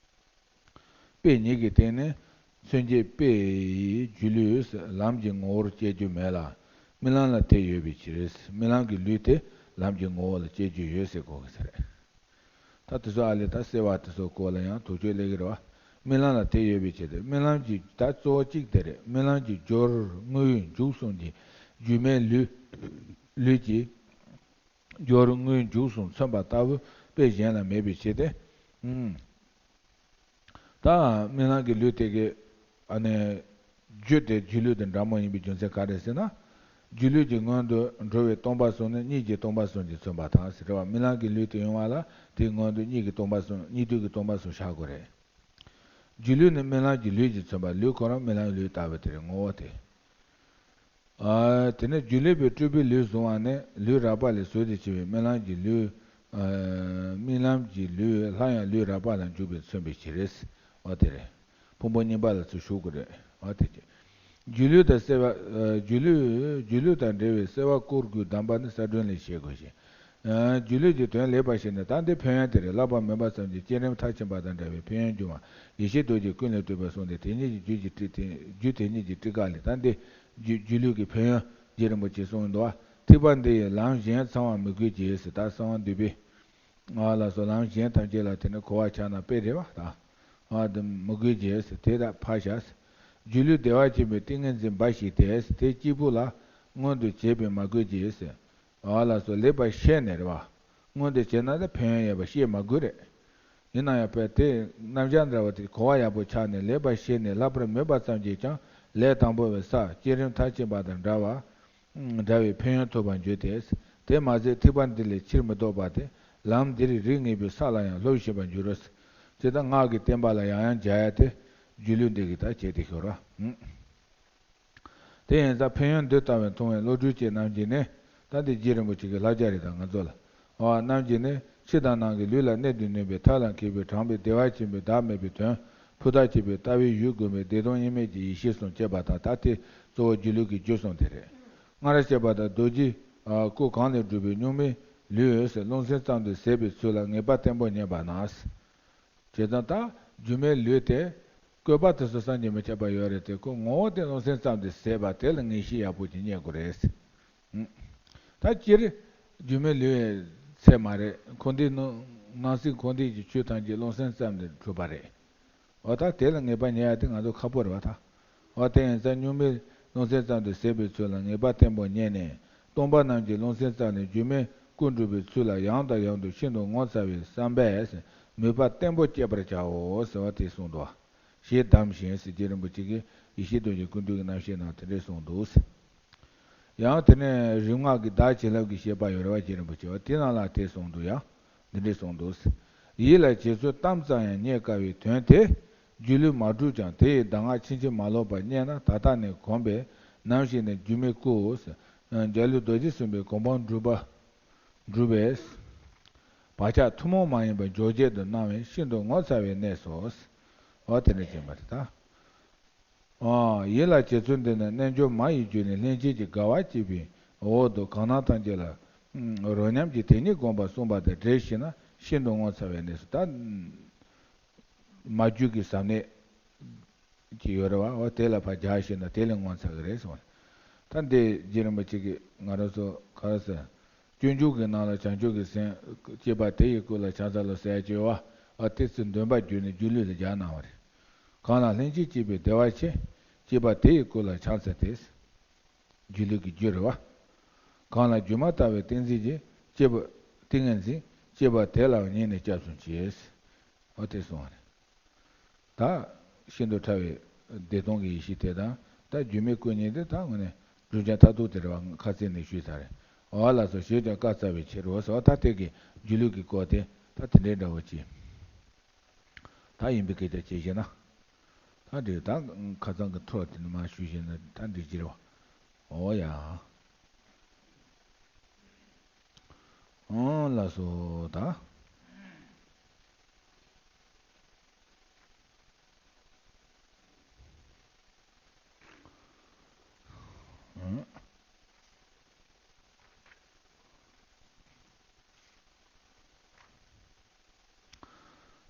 དཔེ་ཉིད་ཀྱི་སྟེང་ནས་མཚོན་བྱེད་དཔེ་ཡི་སྒྱུ་ལུས་ལམ་གྱི་ངོ་བོར་སྐྱེ་རྒྱུ་མེད་ལ། རྨི་ལམ་ལ་དེ་ཡོད་པའི་ཕྱིར། རྨི་ལམ་གྱི་ལུས་དེ་ལམ་གྱི་ངོ་བོ་ལ་སྐྱེ་རྒྱུ་ཡོད་ཟེར་གོ་གི་ཟེར། ད་དེ་ཚོ་ཨ་ལས་ད་སེལ་བ་དེ་ཚོ་གོ་ལ་ཡང་དུག་ཆོས་ལས་ཀྱི་རེད་བ། རྨི་ལམ་ལ་དེ་ཡོད་པའི་ཕྱིར་ཏེ། རྨི་ལམ་གྱི་ད་གཙོ་བོ་གཅིག་དེ་རེད། རྨི་ལམ་གྱི་སྦྱོར་དངོས་འཇུག་གསུམ་གྱི་སྒྱུ་མའི་ལུས། ལུས་ཀྱི་སྦྱོར་དངོས་འཇུག་གསུམ་མཚོན་པ་ལྟ་བུ་དཔེ་གཞན་ལ་མེད་པའི་ཕྱིར་ཏེ། ཨུམ། ད་རྨི་ལམ་གྱི་ལུས་དེ་གའི་ཨ་ནི་རྒྱུ་དེ་སྒྱུ་ལུས་དང་འདྲ་མོ་ཡིན་པའི་རྒྱུ་མཚན་ག་རེ་ཟེར་ན། སྒྱུ་ལུས་ཀྱི་སྔོན་དུ་འགྲོ་བའི་སྟོང་པ་གསུམ་ནི་གཉིད་ཀྱི་སྟོང་པ་གསུམ་གྱིས་མཚོན་པ་དང་ཟེར་བ། རྨི་ལམ་གྱི་ལུས་དེ་ཡོང་བ་ལ་དེའི་སྔོན་དུ་གཉིད་ཀྱི་སྟོང་པ་གསུམ། གཉིད་དུས་ཀྱི་སྟོང་པ་གསུམ་བཞག་དགོས་རེད། སྒྱུ་ལུས་ནི་རྨི་ལམ་གྱི་ལུས་ཀྱིས་མཚོན་པ། ལུས་ཁོ་རང་རྨི་ལམ་ལུས་ལྟ་བུ་དེ་རེད། ངོ་བོ་དེ། ཨ། དེ་ནས་སྒྱུ་ལུས་པའི་སྤྲུལ་པའི་ལུས་བཟུང་བ་ནི་ལུས་རགས་པ་ལས་བཟོས་ཏེ་བྱས་པའི་རྨི་ལམ་གྱི་ལུས། ཨ། རྨི་ལམ་གྱི་ལུས་སླར་ཡང་ལུས་རགས་པ་ལ་འཇུག་པས་མཚོན་པའི་ཕྱིར། འོ་དེ་རེད། ཕུང་པོ་གཉིས་པ་ལ་ཚུར་ཞུགས་དགོས་རེད། འོ་དེ་ཅི། སྒྱུ་ལུས་དང་སེལ་བ། ཨ། སྒྱུ་ལུས། སྒྱུ་ལུས་དང་འབྲེལ་བའི་སེལ་བ་སྐོར་དགུའི་གདམས་པ་ནི་ས་སྒྲོན་ལས་བཤད་དགོས་ཤིང་། ཨ། སྒྱུ་ལུས་ཀྱི་དོན་ལེགས་པར་ཤེས་ནས་ད་འདི་ཕན་ཡོན་དེ་རེད། བསླབ་པ་མོས་པ་ཙམ་གྱིས་བསྐྱེད་རིམ་མཐར་ཕྱིན་པ་དང་འདྲ་བའི་ཕན་ཡོན་འབྱུང་བ་ཡེ་ཤེས་རྡོ་རྗེས་ཀུན་ལས་བཏུས་པར་གསུངས་ཏེ། དེ་ཉིད་ཀྱི་རྒྱུད་ཀྱི་ཊཱིཀ་དེ། རྒྱུད་དེ་ཉིད་ཀྱི་ཊཱིཀ་ལས། ད་འདི་སྒྱུ་སྒྱུ་ལུས་ཀྱི་ཕན་ཡོན་རྗེ་རིན་པོ་ཆེས་གསུངས་འདུག་བ། ཐེག་པ་འདི་ཡི་ལམ་གཞན་ཚང་བར་མི་དགོས་ཀྱི་ཟེར། ད་གསང་བ་འདུས་པའི། ཨ། ལ་སོགས་ལམ་གཞན་ཐམས་ཅད་ལ་དེ་ནི་གོ་བ་ཆགས་ན་དཔེ་རེད་བ་ད། ཨ། དེ་མི་དགོས་ཀྱི་ཟེར། དེ་ད་ཕར་བཞག་ཟེར། སྒྱུ་ལུས་བདེ་བ་ཆེན་པོའི་ཏིང་ངེ་འཛིན་འབའ་ཞིག་སྟེ། དེ་གཅིག་པུ་ལ་མངོན་དུ་བྱེད་པས་མ་དགོས་ཀྱི་ཟེར། ཨ། ལ་སོགས་ལེགས་པར་ཤེས་ནས་རེད་བ། མངོན་དུ་བྱས་ན་ད་ཕན་ཡོན་ཡོད་པ་ཤེས་མ་དགོས་རེད། ཡིན་ན་ཡང་དཔེ་དེ་རྣམ་གཞག་འདྲ་བ་དེ་གོ་བ་ཡག་པོ་ཆགས་ནས་ལེགས་པར་ཤེས་ནས་བསླབ་པར་མོས་པ་ཙམ་གྱིས་ཀྱང་ལས་དང་པོ་བའི་ས་བསྐྱེད་རིམ་མཐར་ཕྱིན་པ་དང་འདྲ་བ། འདྲ་བའི་ཕན་ཡོན་ཐོབ་པར་འགྱུར་ཏེ། དེ་མ་ཟད་ཐེག་པ་འདི་ལས་ཕྱིར་མི་ལྡོག་པ་སྟེ། ལམ་འདིར་རིགས་ངེས་པའི་ས་ལ་ཡང་སློབ་བཞིན་པར་འགྱུར་རོ། ཇི་ལྟར་སྔགས་ཀྱི་བསྟན་པ་ལ་ཡང་ཡང་སྦྱར་ཡ་དེ་སྒྱུ་ལུས་འདི་གིས་ད་བྱས་ཏེ་ཤོར་བ། དེ་ཡིན་ཙང་ཕན་ཡོན་འདི་ལྟ་བུ་མཐོང་བའི་བློ་གྲོས་ཅན་རྣམས་ཀྱིས་ནི། ད་འདི་རྗེ་རིན་པོ་ཆེ་གི་བསླབ་བྱ་རེད། ད་ང་ཚོ་ལ། འོ། རྣམས་ཀྱིས་ནི་ཕྱི་དང་ནང་གི་ལུས་ལ་གནད་དུ་བསྣུན་པའི་ཐབས་ལ་མཁས་པའི་དྲང་པོའི་བདེ་བ་ཆེན་པོའི་བདག་མེད་པའི་དོན་ཕུ་ཐག་ཆོད་པའི་ལྟ་བའི་ཡུལ་བསྒོམས་པའི་བདེ་སྟོང་དབྱེར་མེད་ཀྱི་ཡེ་ཤེས་སུ་སྐྱེས་པ་དང་། ད་དེ་གཙོ་བོ་སྒྱུ་ལུས་ཀྱི་རྒྱུ་གསུམ་དེ་རེད། སྔར་བཤད་པ་ལྟར་རྡོ་རྗེའི་སྐུ་གང་ལས་གྲུབ་པའི་གཉུག་མའི་ལུས་ཟེར། རླུང་སེམས་ཙམ་དུ་ཟད་པའི་ཚུལ་ལ་ངེས་པ་བརྟན་པོར་རྙེད་པ་ན། བྱས་ཙང་ད་སྒྱུ་མའི་ལུས་དེ་བཀོད་པ་དེ་ཚོ་བསམ་གྱིས་མི་ཁྱབ་པ་ཡོད་རེད་དེ། ཁོ་ངོ་བོ་དེ་རླུང་སེམས་ཙམ་དུ་ཟད་པ་དེ་ལ་ངེས་ཤེས་ཡག་པོ་ཅིག་རྙེད་དགོས་རེད། ད་སྤྱིར་སྒྱུ་མའི་ལུས་ཚད་མ་རེད། འཁོར་འདས་ནང་སྣང་སྲིད་འཁོར་འདས་ཀྱི་ཆོས་ཐམས་ཅད་རླུང་སེམས་ཙམ་དུ་གྲུབ་པ་རེད། འོ། ད་དེ་ལ་ངེས་པ་རྙེད་ཡ་དེ་ང་ཚོ་ཁག་པོ་རེད་བ་ད། འོ། དེ་ཡིན་ཙང་གཉུག་མའི་རླུང་སེམས་ཙམ་དུ་ཟད་པའི་ཚུལ་ལ་ངེས་པ་བརྟན་པོ་རྙེད་ནས། སྟོང་པ་རྣམས་ཀྱི་རླུང་སེམས་ཙམ་ལས་སྒྱུ་མའི་སྐུ་འགྲུབ་པའི་ཚུལ་ལ་ཡང་དང་ཡང་དུ་ཤིན་ཏུ་ངོ་མཚར་བའི་བསམ་པས་མོས་པ་བརྟན་པོ་བསྐྱེད་པར་བྱའོ་ཟེར་བ་དེ་གསུངས་འདུག་བ། ཞེས་གདམས་ཤིང་ཟེར། རྗེ་རིན་པོ་ཆེ་གིས་ཡེ་ཤེས་རྡོ་རྗེ་སྐུ་མདུན་གྱི་རྣམ་བཤད་ནང་དེ་འདྲས་གསུངས་འདུག་ཟེར། ཡང་དེ་ནས་རིམ་ལྔ་གི་བདག་བྱིན་རླབས་ཀྱི་བཤད་པ་ཡོད་རེད་བ། རྗེ་རིན་པོ་ཆེ་བ་དེ་ནང་ལ་དེ་གསུངས་འདུག་ཡང་འདི་འདྲས་གསུངས་འདུག་ཟེར། ཡིད་ལ་བྱེད་ཚུལ་གཏམ་ཙམ་ཡང་རྙེད་དཀའ་བའི་དོན་དེ་སྒྱུ་ལུས་མ་གྲུབ་ཀྱང་དེ་ཡི་གདམས་ངག་ཕྱིན་ཅི་མ་ལོག་པར་རྙེད་ན། ད་ལྟ་ནས་གོམས་པས་ནམ་ཞིག་ནས་སྒྱུ་མའི་སྐུའོ་ཟེར། འཇའ་ལུས་རྡོ་རྗེ་སེམས་དཔའི་གོ་འཕང་འགྲུབ་པ། འགྲུབ་པས། བག་ཆགས་ཐུན་མོང་མ་ཡིན་པ་འཇོག་བྱེད་དུ་སྣང་བས་ཤིན་ཏུ་ངོ་མཚར་བའི་གནས་སོ། འོ། དེ་འདྲ་ཅན་པ་རེད་ད། ཨ། ཡིད་ལ་བྱེད་ཚུལ་འདི་ནི་རྣལ་འབྱོར་མ་ཡི་རྒྱུད་ནས་ལྷན་སྐྱེས་ཀྱི་དགའ་བ་སྐྱེས་པའི་འོག་ཏུ་གང་སྣང་ཐམས་ཅད་ལ་རོ་མཉམ་གྱི་དེ་ཉིད་བསྒོམ་པར་གསུངས་པ་དང་འབྲེལ་ཞིག་ན་ཤིན་ཏུ་ངོ་མཚར་བའི་གནས་སུ། ད་མ་རྒྱུད་ཀྱི་ཟབ་གནད་ཅིག་ཡོད་རེད་བ། འོ། དེ་ལ་ཕར་སྦྱར་ཞིག་ན་དེ་ལས་ངོ་མཚར་གི་རེད་གསུངས། ད་འདི་རྗེ་རིན་པོ་ཆེ་གིས་ང་རང་ཚོ་ག་རེ་ཟེར། སྤྱོད་འཇུག་གི་ནང་ལ་བྱང་ཆུབ་ཀྱི་སེམས་སྐྱེས་པ་དེ་ཡི་སྐུ་ལ་ཕྱག་འཚལ་ལོ་ཟེར་ཡ་ཅིག་ཡོད་བ། ཨ། དེ་ཚོ་འདོན་པ་བརྒྱུད་ནས་སྒྱུ་ལུས་ལ་སྦྱར་གནང་བ་རེད། གང་ལ་ལྷན་ཅིག་སྐྱེས་པའི་བདེ་བ་ཆེ། སྐྱེས་པ་དེ་ཡི་སྐུ་ལ་ཕྱག་འཚལ་ཏེ། སྒྱུ་ལུས་ཀྱི་རྒྱུ་རེད་བ། གང་ལ་སྒྱུ་མ་ལྟ་བུའི་ཏིང་འཛིན་གྱིས། སྐྱེས་པ་ཏིང་ངེ་འཛིན། སྐྱེས་པ་དེ་ལའང་སྙིང་ནས་སྐྱབས་སུ་མཆི། འོ། དེ་གསུངས་པ་རེད། ད་ཤིན་ཏུ་ཕྲ་བའི་བདེ་སྟོང་གི་ཡེ་ཤེས་དེ་དང་། ད་སྒྱུ་མའི་སྐུ་གཉིས་དེ་ད་དངོས་གནས་གྲུབ་ཆེན་མཐར་ཐུག་དེ་རེད་བ། ཁ་སང་ནས་ཞུས་ཚར་རེད། འོ་ལགས་སོ། ཞེས་ཀྱང་བཀའ་སྩལ་བའི་ཕྱིར་རོ་ཟེར་བ། ད་དེ་གི་སྒྱུ་ལུས་ཀྱི་སྐོར་དེ་ད་དེ་འདྲའི་འདྲ་བོ་ཅིག་ད་ཡིན་པའི་སྐད་ཆ་བྱས་ཤེ་ན། ད་འདི་ད་ཁ་སང་གི་ཐོག་དེ་ནས་མར་ཞུས་ཤེ་ན་ད་འདི་ཅི་རེད་བ། འོ་ཡ། འོ་ལགས་སོ་ད།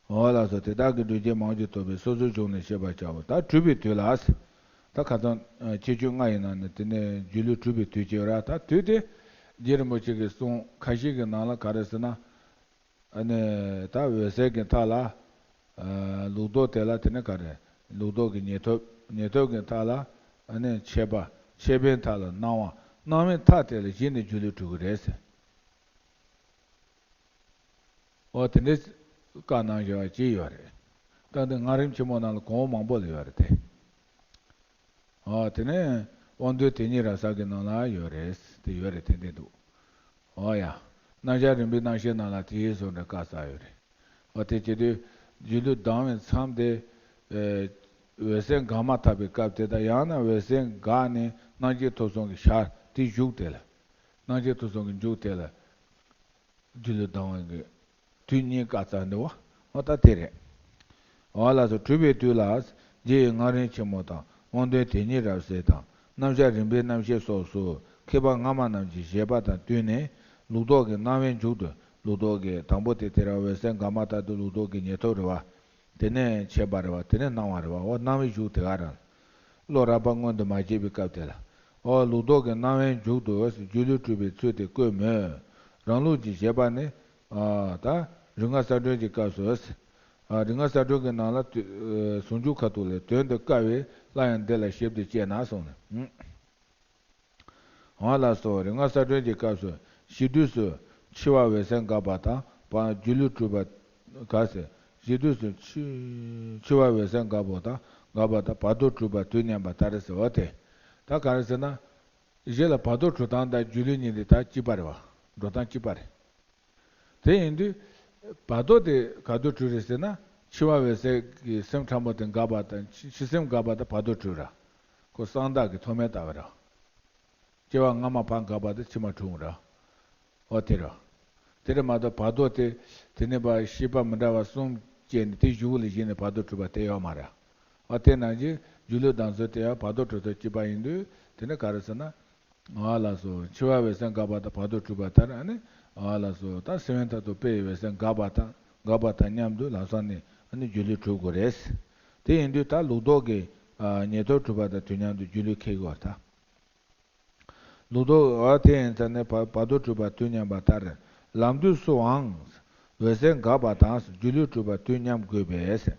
འོ་ལགས་སོ། དེ་དག་གི་སྒྲུབ་བྱེད་མང་པོ་ཅིག་ཐོབ་པས་སོ་སོའི་གཞུང་ནས་བཤད་པར་བྱའོ། ད་གྲུབ་པའི་དུས་ལ། ད་ཁ་སང་ཁྱད་ཆོས་ལྔ་ཡིན་ན་ནི་དེ་ནས་སྒྱུ་ལུས་གྲུབ་པའི་དུས་ཀྱི་ར། ད་དུས་དེ་རྗེ་རིན་པོ་ཆེ་གིས་གསུངས་ཁ་ཤས་ཀྱི་ནང་ལ་ག་རེ་ཟེར་ན། ཨ་ནི་ད་འོད་གསལ་གྱི་མཐའ་ལ། ཨ་ལུགས་ལྡོག་དེ་ལ་དེ་ནི་ག་རེ། ལུགས་ལྡོག་གི་ཉེར་ཐོབ། ཉེར་ཐོབ་ཀྱི་མཐའ་ལ་ཨ་ནི་ཁྱད་པར། ཁྱད་པར་མཐའ་ལ་སྣང་བ། སྣང་བའི་མཐའ་དེ་ལ་གཞི་ནས་སྒྱུ་ལུས་གྲུབ་ཀྱི་རེད་ཟེར། འོ་དེ་འདྲའི་བཀའ་གནང་བཞག་པ་ཅིག་ཡོད་རེད། ད་འདི་ངག་རིམ་ཆེན་མོ་ནང་ལ་གོང་འོག་མང་པོ་ལ་ཡོད་རེད་དེ། ཨ་དེ་ནས་དབང་སྡུད་དེ་ཉིད་རབ་གསལ་གྱི་ནང་ལ་ཡོད་རེད། དེ་ཡོད་རེད། དེ་འདྲ་འདུག་ཨོ་ཡ། རྣམ་གཞག་རིམ་པའི་རྣམ་བཤད་ནང་ལ་དེའི་བཟོ་འདྲ་བཀའ་སྩལ་ཡོད་རེད། ཨོ་དེ་བྱེད་དུས་སྒྱུ་ལུས་ལྡང་བའི་མཚམས་དེ། ཨེ་འོད་གསལ་འགག་མ་ཐག་པའི་སྐབས་དེ་དང་ཡང་ན་འོད་གསལ་འགགས་ནས་སྣང་མཆེད་ཐོབ་གསུམ་གྱི་ཞར་དེའི་མཇུག་དེ་ལ། སྣང་མཆེད་ཐོབ་གསུམ་གྱི་མཇུག་དེ་ལ། སྒྱུ་ལུས་ལྡང་བའི་གི་དུས་གཉིས་བཀའ་སྩལ་འདུག་བ། འོ་ད་དེ་རེད། འོ་ལགས་སོ། གྲུབ་པའི་དུས་ལ། རྗེ་ཡི་ངག་རིམ་ཆེན་མོ་དང་དབང་སྡུད་དེ་ཉིད་རབ་གསལ་དང་རྣམ་གཞག་རིམ་པའི་རྣམ་བཤད་སོགས་སུ་མཁས་པ་སྔ་མ་རྣམས་ཀྱི་བཞེད་པ་དང་བསྟུན་ནས་ལུགས་ལྡོག་གི་སྣང་བའི་མཇུག་ཏུ། ལུགས་ལྡོག་གི་དང་པོ་དེ་དེ་རང་འོད་གསལ་འགགས་མ་ཐག་ཏུ་ལུགས་ལྡོག་གི་ཉེར་ཐོབ་རེད་བ། དེ་ནས་ཁྱད་པར་རེད་བ། དེ་ནས་སྣང་བ་རེད་བ། འོ་སྣང་བའི་མཇུག་དེ་ག་རང་། བློ་རགས་པ་མངོན་དུ་མ་བྱས་པའི་སྐབས་དེ་ལ། འོ་ལུགས་ལྡོག་གི་སྣང་བའི་མཇུག་ཏུ་སྒྱུ་ལུས་གྲུབ་པའི་ཚུལ་དེ་བཀོད་མོད། རང་ལུགས་ཀྱི་བཞེད་པ་ནི། ཨ་ད་རིག་སྔགས་གསལ་སྒྲོན་གྱི་སྐབས་སུ། ཨ་རིག་སྔགས་གསལ་སྒྲོན་གྱི་ནང་ལ་དུ་ཨ་ཟུང་འཇུག་ཁ་ཐུག་ལས། དོན་དུ་དཀའ་བས་སླར་ཡང་འདི་ལ་ཞིབ་ཏུ་དཔྱད་ན་གསུངས་ནས། འོ་ལགས་སོ། རིག་སྔགས་གསལ་སྒྲོན་གྱི་སྐབས་སུ་གཞི་དུས་སུ་འཆི་བ་འོད་གསལ་འགགས་པ་དང་བར་སྒྱུ་ལུས་གྲུབ་པ་འགགས་ཟེར། གཞི་དུས་སུ་འཆི་འཆི་བ་འོད་གསལ་འགགས་པ་དང་འགགས་པ་དང་བར་དོ་གྲུབ་པ་དུས་མཉམ་པ་ལྟར་ཟེར་བ་དེ། ད་ག་རེ་ཟེར་ན། གཞི་ལ་བར་དོ་གྲུབ་སྟངས་དང་སྒྱུ་ལུས་གཉིས་དེ་ད་གཅིག་པ་རེད་བ། འགྲོ་སྟངས་གཅིག་པ་རེད། དེ་ཡིན་དུས། བར་དོ་དེ་ག་དུས་གྲུབ་རེད་ཟེར་ན། འཆི་བ་འོད་གསལ་གྱི་སེམས་ཕྲ་མོ་དེ་འགགས་པ་དང་འཆི་འཆི་སེམས་འགགས་པ་དང་བར་དོ་གྲུབ་ར། ཁོ་གསང་བདག་གི་ཐོག་མའི་ལྟ་བ་ར། སྐྱེ་བ་སྔ་མ་ཕར་འགགས་པ་དང་ཕྱི་མ་གྲུབ་ར། འོ་དེ་ར། དེ་རེད་མ་གཏོགས་བར་དོ་དེ། དེ་ནས་ཕར་ཤེས་པ་མི་འདྲ་བ་གསུམ་སྐྱེས་ནས་དེ་གཞུག་ལ་གཞི་ནས་བར་དོ་གྲུབ་པ་དེ་ཡོད་མ་རེད། འོ་དེ་ནང་བཞིན་སྒྱུ་ལུས་ལྡང་ཚུལ་དེ་ཡང་བར་དོ་གྲུབ་ཚུལ་གཅིག་པ་ཡིན་དུས་དེ་ནི་ག་རེ་ཟེར་ན། ཨ་ལགས་སོ། འཆི་བ་འོད་གསལ་འགགས་པ་དང་བར་དོ་གྲུབ་པ་ལྟར་ཨ་ནི། ཨ་ལགས་སོ། ད་སེམས་དབེན་མཐར་ཐུག་དཔེ་ཡི་འོད་གསལ་འགགས་པ་དང་འགགས་པ་དང་མཉམ་དུ་ལམ་སང་ནི་ཨ་ནི་སྒྱུ་ལུས་གྲུབ་དགོས་རེད། དེ་ཡིན་དུས་ད་ལུགས་ལྡོག་གི་ཨ་ཉེར་ཐོབ་གྲུབ་པ་དང་དུས་མཉམ་དུ་སྒྱུ་ལུས་འཁེལ་དགོས་པར་ཐལ། ལུགས་ལྡོག་ཨ་དེ་ཡིན་ཙང་ནི་བར་བར་དོ་གྲུབ་པ་དུས་མཉམ་པ་ལྟར། ལམ་དུས་སུའང་འོད་གསལ་འགགས་པ་དང་སྒྱུ་ལུས་གྲུབ་པ་དུས་མཉམ་དགོས་པས།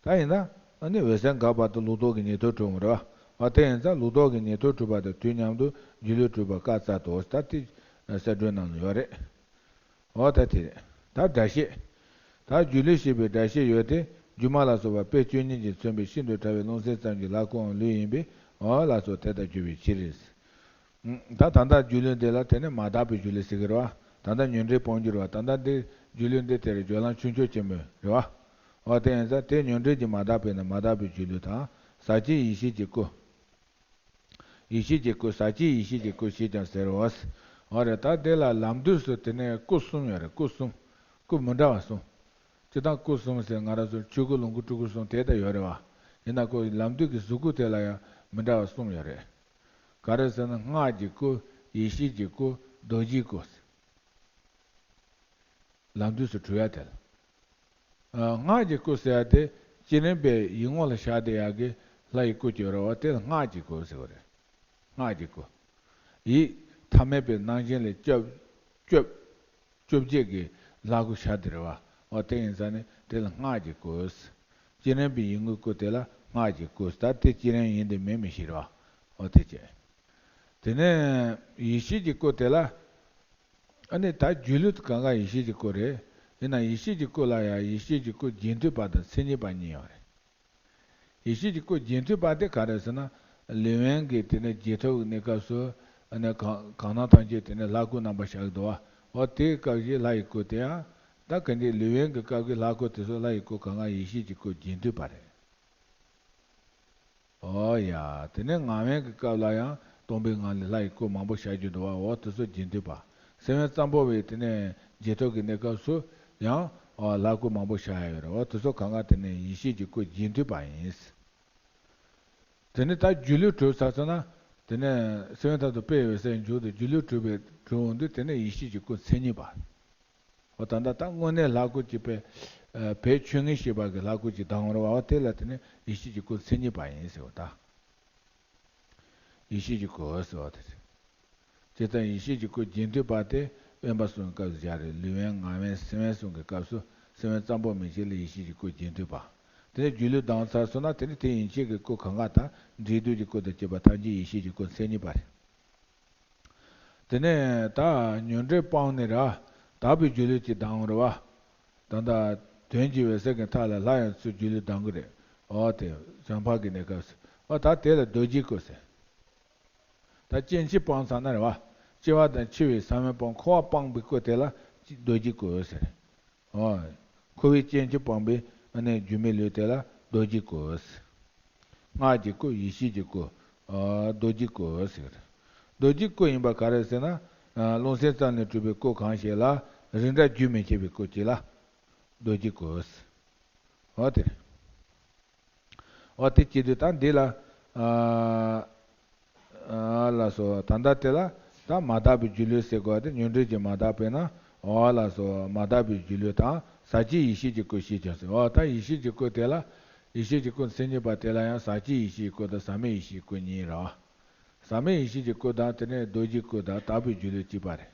ད་ཡིན་ན་ཨ་ནི་འོད་གསལ་འགགས་པ་དང་ལུགས་ལྡོག་གི་ཉེར་ཐོབ་གྲུབ་འོང་རེད་བ། ཨ་དེ་ཡིན་ཙང་ལུགས་ལྡོག་གི་ཉེར་ཐོབ་གྲུབ་པ་དང་དུས་མཉམ་དུ་སྒྱུ་ལུས་གྲུབ་པ་བཀའ་སྩལ་ཏོ། ད་དེ་གསལ་སྒྲོན་ནང་ལ་ཡོད་རེད། འོ་ད་དེ་རེད། ད་སྒྲ་བཤད། ད་སྒྱུ་ལུས་བཤད་པའི་སྒྲ་བཤད་ཡོད་དེ། སྒྱུ་མ་ལ་སོགས་པ་དཔེ་བཅུ་གཉིས་ཀྱིས་མཚོན་པའི་ཤིན་ཏུ་ཕྲ་བའི་རླུང་སེམས་ཙམ་གྱི་ལྷ་སྐུའང་ལུས་ཡིན་པས། འོ་ལགས་སོ། དེ་ལྟར་གྱུར་པའི་ཕྱིར། ད་ད་ལྟ་སྒྱུ་ལུས་འདི་ལ་དེ་ནི་མ་དག་པའི་སྒྱུ་ལུས་ཟེར་གྱི་རེད་བ། ད་ལྟ་ཉོན་སྒྲིབ་སྤོང་རྒྱུ་རེད་བ། ད་ལྟ་འདི་སྒྱུ་ལུས་འདི་དེར་སྦྱོར་ལམ་ཆུང་ཆུང་ཆེན་མོ་རེད་བ། འོ་དེ་ཡིན་ཙང་དེ་ཉོན་སྒྲིབ་ཀྱིས་མ་དག་པས་ན་མ་དག་པའི་སྒྱུ་ལུས་དང་ཟག་བཅས་ཡིད་ཤེས་ཀྱི་སྐུ། ཡིད་ཤེས་ཀྱི་སྐུ། ཟག་བཅས་ཡིད་ཤེས་ཀྱི་སྐུ་ཞེས་ཀྱང་ཟེར་རོ། འོ་རེད། ད་དེ་ལ་ལམ་དུས་སུ་དེ་ནས་སྐུ་གསུམ་ཡོད་རེད། སྐུ་གསུམ། སྐུ་མི་འདྲ་བ་གསུམ། སྤྱིར་བཏང་སྐུ་གསུམ་ཟེར་ང་རང་ཚོ་ཆོས་སྐུ་ལོངས་སྐུ་སྤྲུལ་སྐུ་གསུམ་དེ་ལྟར་ཡོད་རེད་བ། ཡིན་ན་ཁོ་ལམ་དུས་ཀྱི་གཟུགས་སྐུ་དེ་ལ་ཡང་མི་འདྲ་བ་གསུམ་ཡོད་རེད། ག་རེ་ཟེར་ན་སྔགས་ཀྱི་སྐུ། ཡེ་ཤེས་ཀྱི་སྐུ། རྡོ་རྗེའི་སྐུ། ལམ་དུས་སུ་གྲུབ་ཡ་དེ་ལ། ཨ་སྔགས་ཀྱི་སྐུ་ཟེར་ཡ་དེ་བསྐྱེད་རིམ་པའི་ཡིག་ངོ་ལ་བཞག་བསྡད་ཡ་གི་ལྷ་ཡི་སྐུ་ཅིག་ཡོད་རེད་བ། དེ་ལ་སྔགས་ཀྱི་སྐུ་ཟེར་བ་རེད། སྔགས་ཀྱི་སྐུ། ཡིད་ཐ་མལ་པའི་སྣང་ཞེན་ལས་སྐྱོབ། སྐྱོབ། སྐྱོབ་བྱེད་ཀྱི་ལྷ་སྐུ་བཞག་བསྡད་རེད་བ། འོ་དེ་ཡིན་ཙང་ནི་དེ་ལ་སྔགས་ཀྱི་སྐུ། བསྐྱེད་རིམ་པའི་ཡིད་ངོའི་སྐུ་དེ་ལ་སྔགས་ཀྱི་སྐུ། ད་དེ་བསྐྱེད་རིམ་ཡིན་དེ་མིན་མི་ཤེས་རེད་བ། འོ་དེ་བྱས། དེ་ནས་ཡེ་ཤེས་ཀྱི་སྐུ་དེ་ལ། ཨ་ནི་ད་སྒྱུ་ལུས་གང་ག་ཡེ་ཤེས་ཀྱི་སྐུ་རེད། ཡིན་ན་ཡེ་ཤེས་ཀྱི་སྐུ་ལ་ཡང་ཡེ་ཤེས་ཀྱི་སྐུ་རྗེས་མཐུན་པ་དང་མཚན་ཉིད་པ་གཉིས་ཡོད་རེད། ཡེ་ཤེས་ཀྱི་སྐུ་རྗེས་མཐུན་པ་དེ་ག་རེ་ཟེར་ན། ལུས་དབེན་གྱི་དེ་ནས་རྗེས་ཐོབ་ཀྱི་གནས་སྐབས་སུ་ཨ་ནི་གང་གང་སྣང་ཐམས་ཅད་དེ་ནས་ལྷ་སྐུ་རྣམ་པར་ཤར་གྱི་འདུག་བ། འོ་དེའི་སྐབས་ཀྱི་ལྷ་ཡི་སྐུ་དེ་ཡང་། ད་ག་འདི་ལུས་དབེན་གྱི་སྐབས་ཀྱི་ལྷ་སྐུ་དེ་ཚོ་ལྷ་ཡི་སྐུ་གང་ག་ཡེ་ཤེས་ཀྱི་སྐུ་རྗེས་མཐུན་པ་རེད། ཨོ་ཡ། དེ་ནས་ངག་དབེན་གྱི་སྐབས་ལ་ཡང་སྟོང་པའི་ངང་ལས་ལྷ་ཡི་སྐུ་མང་པོ་ཤར་རྒྱུ་འདུག་བ། འོ་དེ་ཚོ་རྗེས་མཐུན་པ། སེམས་དབེན་ཙམ་པོ་བའི་དེ་ནས་རྗེས་ཐོབ་ཀྱི་གནས་སྐབས་སུ་ཡང་ཨོ་ལྷ་སྐུ་མང་པོ་ཤར་ཡ་ཡོད་རེད། འོ་དེ་ཚོ་གང་ག་དེ་ནས་ཡེ་ཤེས་ཀྱི་སྐུ་རྗེས་མཐུན་པ་ཡིན། དེ་ནས་ད་སྒྱུ་ལུས་གྲུབ་ཚར་སོང་ན། དེ་ནས་སེམས་དབེན་མཐར་ཐུག་དཔེ་ཡི་འོད་གསལ་མཇུག་ཏུ་སྒྱུ་ལུས་གྲུབ་པའི་གྲུབ་འོང་དུས་དེ་ནས་ཡེ་ཤེས་ཀྱི་སྐུ་མཚན་ཉིད་པ། འོ་ད་ལྟ་ད་དངོས་གནས་ལྷ་སྐུ་གཅིག་པའི་ བོད་ཆོས་ངེས་ཤེས་པ་གི་ལྷ་སྐུ་ཅིག་ལྡང་བ་རེད་བ། དེ་ལ་དེ་ནི་ཡེ་ཤེས་ཀྱི་སྐུ་མཚན་ཉིད་པ་ཡིན་ཟེར་བ་ད། ཡེ་ཤེས་ཀྱི་སྐུ་ཟེར་བ་དེ་རེད། བྱས་ཙང་ཡེ་ཤེས་ཀྱི་སྐུ་རྒྱན་མཐུད་པ་དེ་དབེན་པ་གསུམ་གྱི་སྐབས་སུ་སྦྱར་རེད། ལུས་དབེན་ངག་དབེན་སེམས་དབེན་གསུམ་གྱི་སྐབས་སུ་སེམས་དབེན་ཙམ་པོ་མིན་ཞིག་ལ་ཡེ་ཤེས་ཀྱི་སྐུ་རྒྱན་མཐུད་པ། དེ་ནས་སྒྱུ་ལུས་ལྡང་ཚར་སོང་ན་དེ་ནི་དེ་ཡན་ཆད་ཀྱི་སྐུ་གང་ག་དང་འབྲས་དུས་ཀྱི་སྐུ་དང་བཅས་པ་ཐམས་ཅད་ཡེ་ཤེས་ཀྱི་སྐུ་མཚན་ཉིད་པ་རེད། དེ་ནས་ད་ཉོན་སྒྲིབ་སྤངས་ནས་ར་དག་པའི་སྒྱུ་ལུས་ཀྱི་ལྡང་རེད་བ། ད་ལྟ་དོན་གྱི་འོད་གསལ་གྱི་མཐའ་ལ་སླར་ཡང་ཚུར་སྒྱུ་ལུས་ལྡང་གི་རེད། འོ་དེ་བྱང་འཕགས་ཀྱི་གནས་སྐབས་སུ་འོ་ད་དེ་ལ་རྡོ་རྗེའི་སྐུ་ཟེར། ད་སྐྱེ་འཆི་སྤངས་ཚར་ན་རེད་བ། སྐྱེ་བ་དང་འཆི་བའི་ས་བོན་སྤངས། འཁོར་བ་སྤངས་པའི་སྐུ་དེ་ལ་རྡོ་རྗེའི་སྐུ་ཟེར། འོ། འཁོར་བའི་སྐྱེ་འཆི་སྤངས་པའི་ཨ་ནི་སྒྱུ་མའི་ལུས་དེ་ལ་རྡོ་རྗེའི་སྐུ། སྔགས་ཀྱི་སྐུ། ཡེ་ཤེས་ཀྱི་སྐུ། ཨ་རྡོ་རྗེའི་སྐུ་ཟེར། རྡོ་རྗེའི་སྐུ་ཡིན་པ་ག་རེ་ཟེར་ན། ཨ་རླུང་སེམས་ཙམ་ལས་གྲུབ་པའི་སྐུ་གང་ཞིག་ལ་རིགས་འདྲ་རྒྱུན་མི་འཆད་པའི་སྐུ་གཅིག་ལ་རྡོ་རྗེའི་སྐུ། འོ་དེ་རེད། འོ་དེ་བྱེད་དུས་ད་འདི་ལ། ཨ་ཨ་ལགས་སོ། ད་ལྟ་དེ་ལ་ད་མ་དག་པའི་སྒྱུ་ལུས་ཟེར་དགོས་ཏེ། ཉོན་སྒྲིབ་ཀྱིས་མ་དག་པས་ན། འོ་ལགས་སོ། མ་དག་པའི་སྒྱུ་ལུས་དང་ཟག་བཅས་ཡེ་ཤེས་ཀྱི་སྐུ་ཞེས་ཀྱང་ཟེར། འོ་ད་ཡེ་ཤེས་ཀྱི་སྐུ་དེ་ལ། ཡེ་ཤེས་ཀྱི་སྐུ་མཚན་ཉིད་པ་དེ་ལ་ཡང་ཟག་བཅས་ཡེ་ཤེས་ཀྱི་སྐུ་དང་ཟག་མེད་ཡེ་ཤེས་ཀྱི་སྐུ་གཉིས་རེད། ཟག་མེད་ཡེ་ཤེས་ཀྱི་སྐུ་དང་དེ་ནས་རྡོ་རྗེའི་སྐུ་དང་དག་པའི་སྒྱུ་ལུས་གཅིག་པ་རེད།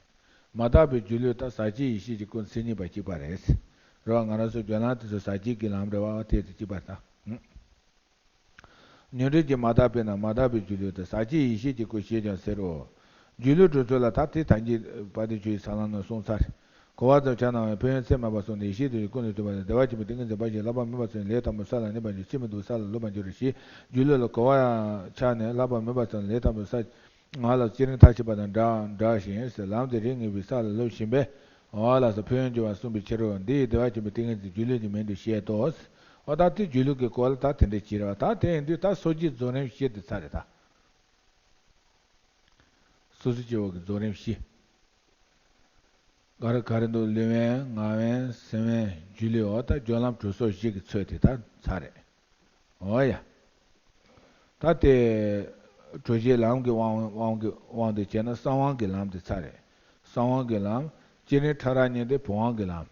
མ་དག་པའི་སྒྱུ་ལུས་དང་ཟག་བཅས་ཡེ་ཤེས་ཀྱི་སྐུ་མཚན་ཉིད་པ་གཅིག་པ་རེད། རེད་བ། ང་རང་ཚོ་སྦྱོར་ལམ་དེ་ཚོ་ཟག་བཅས་ཀྱི་ལམ་རེད་བ། དེ་དེ་གཅིག་པ་རེད་ད། ཨུ། ཉོན་སྒྲིབ་ཀྱིས་མ་དག་པས་ན་མ་དག་པའི་སྒྱུ་ལུས་དང་ཟག་བཅས་ཡེ་ཤེས་ཀྱི་སྐུ་ཞེས་ཀྱང་ཟེར་རོ། སྒྱུ་ལུས་གྲུབ་ཚུལ་ལ་ད་དེ་ད་གིན་དཔལ་ལྡན་ཆོས་ཀྱི་ས་ལམ་ནང་གསུངས་ཚར། གོ་བ་ཙམ་ཕྱག་ན་བའི་ཕན་ཡོན་ཚད་མེད་པ་གསུངས་ནས། ཡེ་ཤེས་དོན་གྱི་ཀུན་ནས་བསྡུས་པ་ལས། བདེ་བ་ཆེན་པོའི་ཏིང་ངེ་འཛིན་འབའ་ཞིག་བསླབ་པ་མེད་པར་བརྩོན་ནས། ལས་དང་པོ་ས་ལ་གནས་པར་འགྱུར། ཕྱིར་མི་ལྡོག་ས་ལ་སློབ་པར་འགྱུར་ཞེས། སྒྱུ་ལུས་ལ་གོ་བ་ཡང་ཆགས་ནས་བསླབ་པ་མེད་པར་བརྩོན་ནས། ལས་དང་པོ་ས་ང་ལ་སྐྱེ་རིང་མཐར་ཕྱིན་པ་དང་འདྲ་འདྲ་ཞིང་ཟེར། ལམ་དེ་རིང་ངེས་པའི་ས་ལ་སློབ་བཞིན་པས། འོ་ལགས་སོ། ཕན་ཡོན་འབྱུང་བར་གསུངས་པའི་ཕྱིར་རོ། འདི་ཡིས་བདེ་བ་ཆེན་པོའི་ཏིང་ངེ་འཛིན་སྒྱུ་ལུས་ཀྱི་མིང་དུ་བཤད་དོ། འོ་ད་དེ་སྒྱུ་ལུས་ཀྱི་སྐོར་ལ་ད་དེ་འདྲ་བྱས་རེད་བ། ད་དེ་ཡིན་དུས་ད་སོ་སྐྱེའི་རྫོགས་རིམ་བཞི་དེ་ཚར་རེད་ད། སོ་སོ་སྐྱེ་བོ་གི་རྫོགས་རིམ་བཞི། ག་རེ་ག་རེ་འདུག་ལུས་དབེན་ངག་དབེན་སེམས་དབེན་སྒྱུ་ལུས། འོ་ད་སྦྱོར་ལམ་གྲོལ་ཚོགས་བཞི་གི་ཚོད་དེ་ད་ཚར་རེད། འོ་ཡ། ད་དེ་གྲོལ་བྱེད་ལམ་གྱི་དབང་དབང་གི་དབང་དུ་བྱས་ན་གསང་དབང་གི་ལམ་དེ་ཚར་རེད། གསང་དབང་གི་ལམ། སྐྱེ་རིང་ཕྲ་རགས་གཉིས་དེ་བུམ་དབང་གི་ལམ།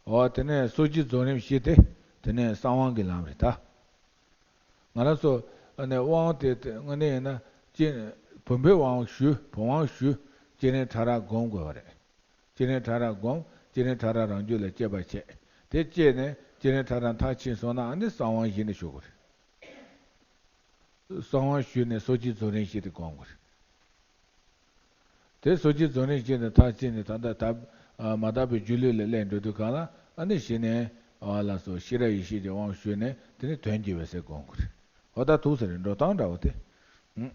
འོ་དེ་ནས་སོ་སྐྱེའི་རྫོགས་རིམ་བཞི་དེ་དེ་ནས་གསང་དབང་གི་ལམ་རེད་ད། ང་རང་ཚོ་ཨ་ནི་དབང་དེ་དེ་དངོས་གནས་ཡིན་ན་སྐྱེ་བུམ་པའི་དབང་ཞུ། བུམ་དབང་ཞུ། སྐྱེ་རིང་ཕྲ་རགས་སྒོམ་དགོས་པ་རེད། སྐྱེ་རིང་ཕྲ་རགས་སྒོམ། སྐྱེ་རིང་ཕྲ་རགས་རང་རྒྱུད་ལ་སྐྱེས་པ་བྱས། དེ་སྐྱེས་ནས་སྐྱེ་རིང་ཕྲ་རགས་མཐར་ཕྱིན་སོང་ན་ཨ་ནི་གསང་དབང་བཞི་ནས་ཞུ་དགོས་རེད། གསང་དབང་ཞུས་ནས་སོ་སྐྱེའི་རྫོགས་རིམ་བཞི་དེ་སྒོམ་དགོས་རེད། དེ་སོ་སྐྱེའི་རྫོགས་རིམ་བཞི་ནས་མཐར་ཕྱིན་ནས་ད་ལྟ་ད་མ་དག་པའི་སྒྱུ་ལུས་ལ་སླེབས་འགྲོ་དུས་གང་ལ་ཨ་ནི་གཞི་ནས་ཨ་ལགས་སོ་ཤེས་རབ་ཡེ་ཤེས་ཀྱི་དབང་ཞུས་ནས་དེ་ནས་དོན་གྱི་འོད་གསལ་སྒོམ་དགོས་རེད། འོ་ད་ཐུགས་སུ་རེད། འགྲོ་སྟངས་འདྲ་བོ་དེ། ཨུ།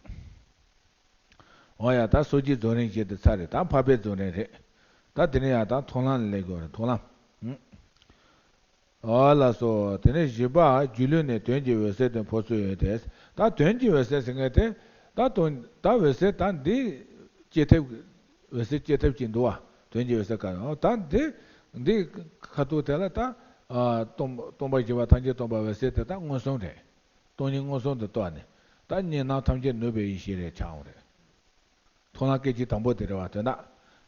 འོ་ཡ། ད་སོ་སྐྱེའི་རྫོགས་རིམ་བཞི་དེ་ཚར་རེད། ད་འཕགས་པའི་རྫོགས་རིམ་རེད། ད་དེ་ནས་ཡང་ད་མཐོང་ལམ་ལ་སླེབས་དགོས་རེད། མཐོང་ལམ། ཨུ། འོ་ལགས་སོ། དེ་ནས་བཞི་པ་སྒྱུ་ལུས་ནས་དོན་གྱི་འོད་གསལ་དུ་འཕོ་ཚུལ་ཡོད་དེ། ད་དོན་གྱི་འོད་གསལ་ཟེར་མཁན་དེ། ད་དོན་ད་འོད་གསལ་ད་འདི་སྐྱེ་ཐབས། འོད་གསལ་སྐྱེ་ཐབས་ཅིག་འདུག་བ། དོན་གྱི་འོད་གསལ་ག་རེ། ད་འདི་འདི་ཁ་ཐུག་དེ་ལ་ད་ཨ་སྟོང་སྟོང་པ་བཞི་པ་ཐམས་ཅད་སྟོང་པ་འོད་གསལ་དེ་ད་མངོན་སུམ་རེད། སྟོང་ཉིད་མངོན་སུམ་དུ་རྟོགས་ནས། ད་གཉིས་སྣང་ཐམས་ཅད་ནུབ་པའི་ཡེ་ཤེས་རེད་ཆགས་འོང་རེད། མཐོང་ལམ་སྐད་ཅིག་དང་པོ་དེ་རེད་བ། དོན་དག་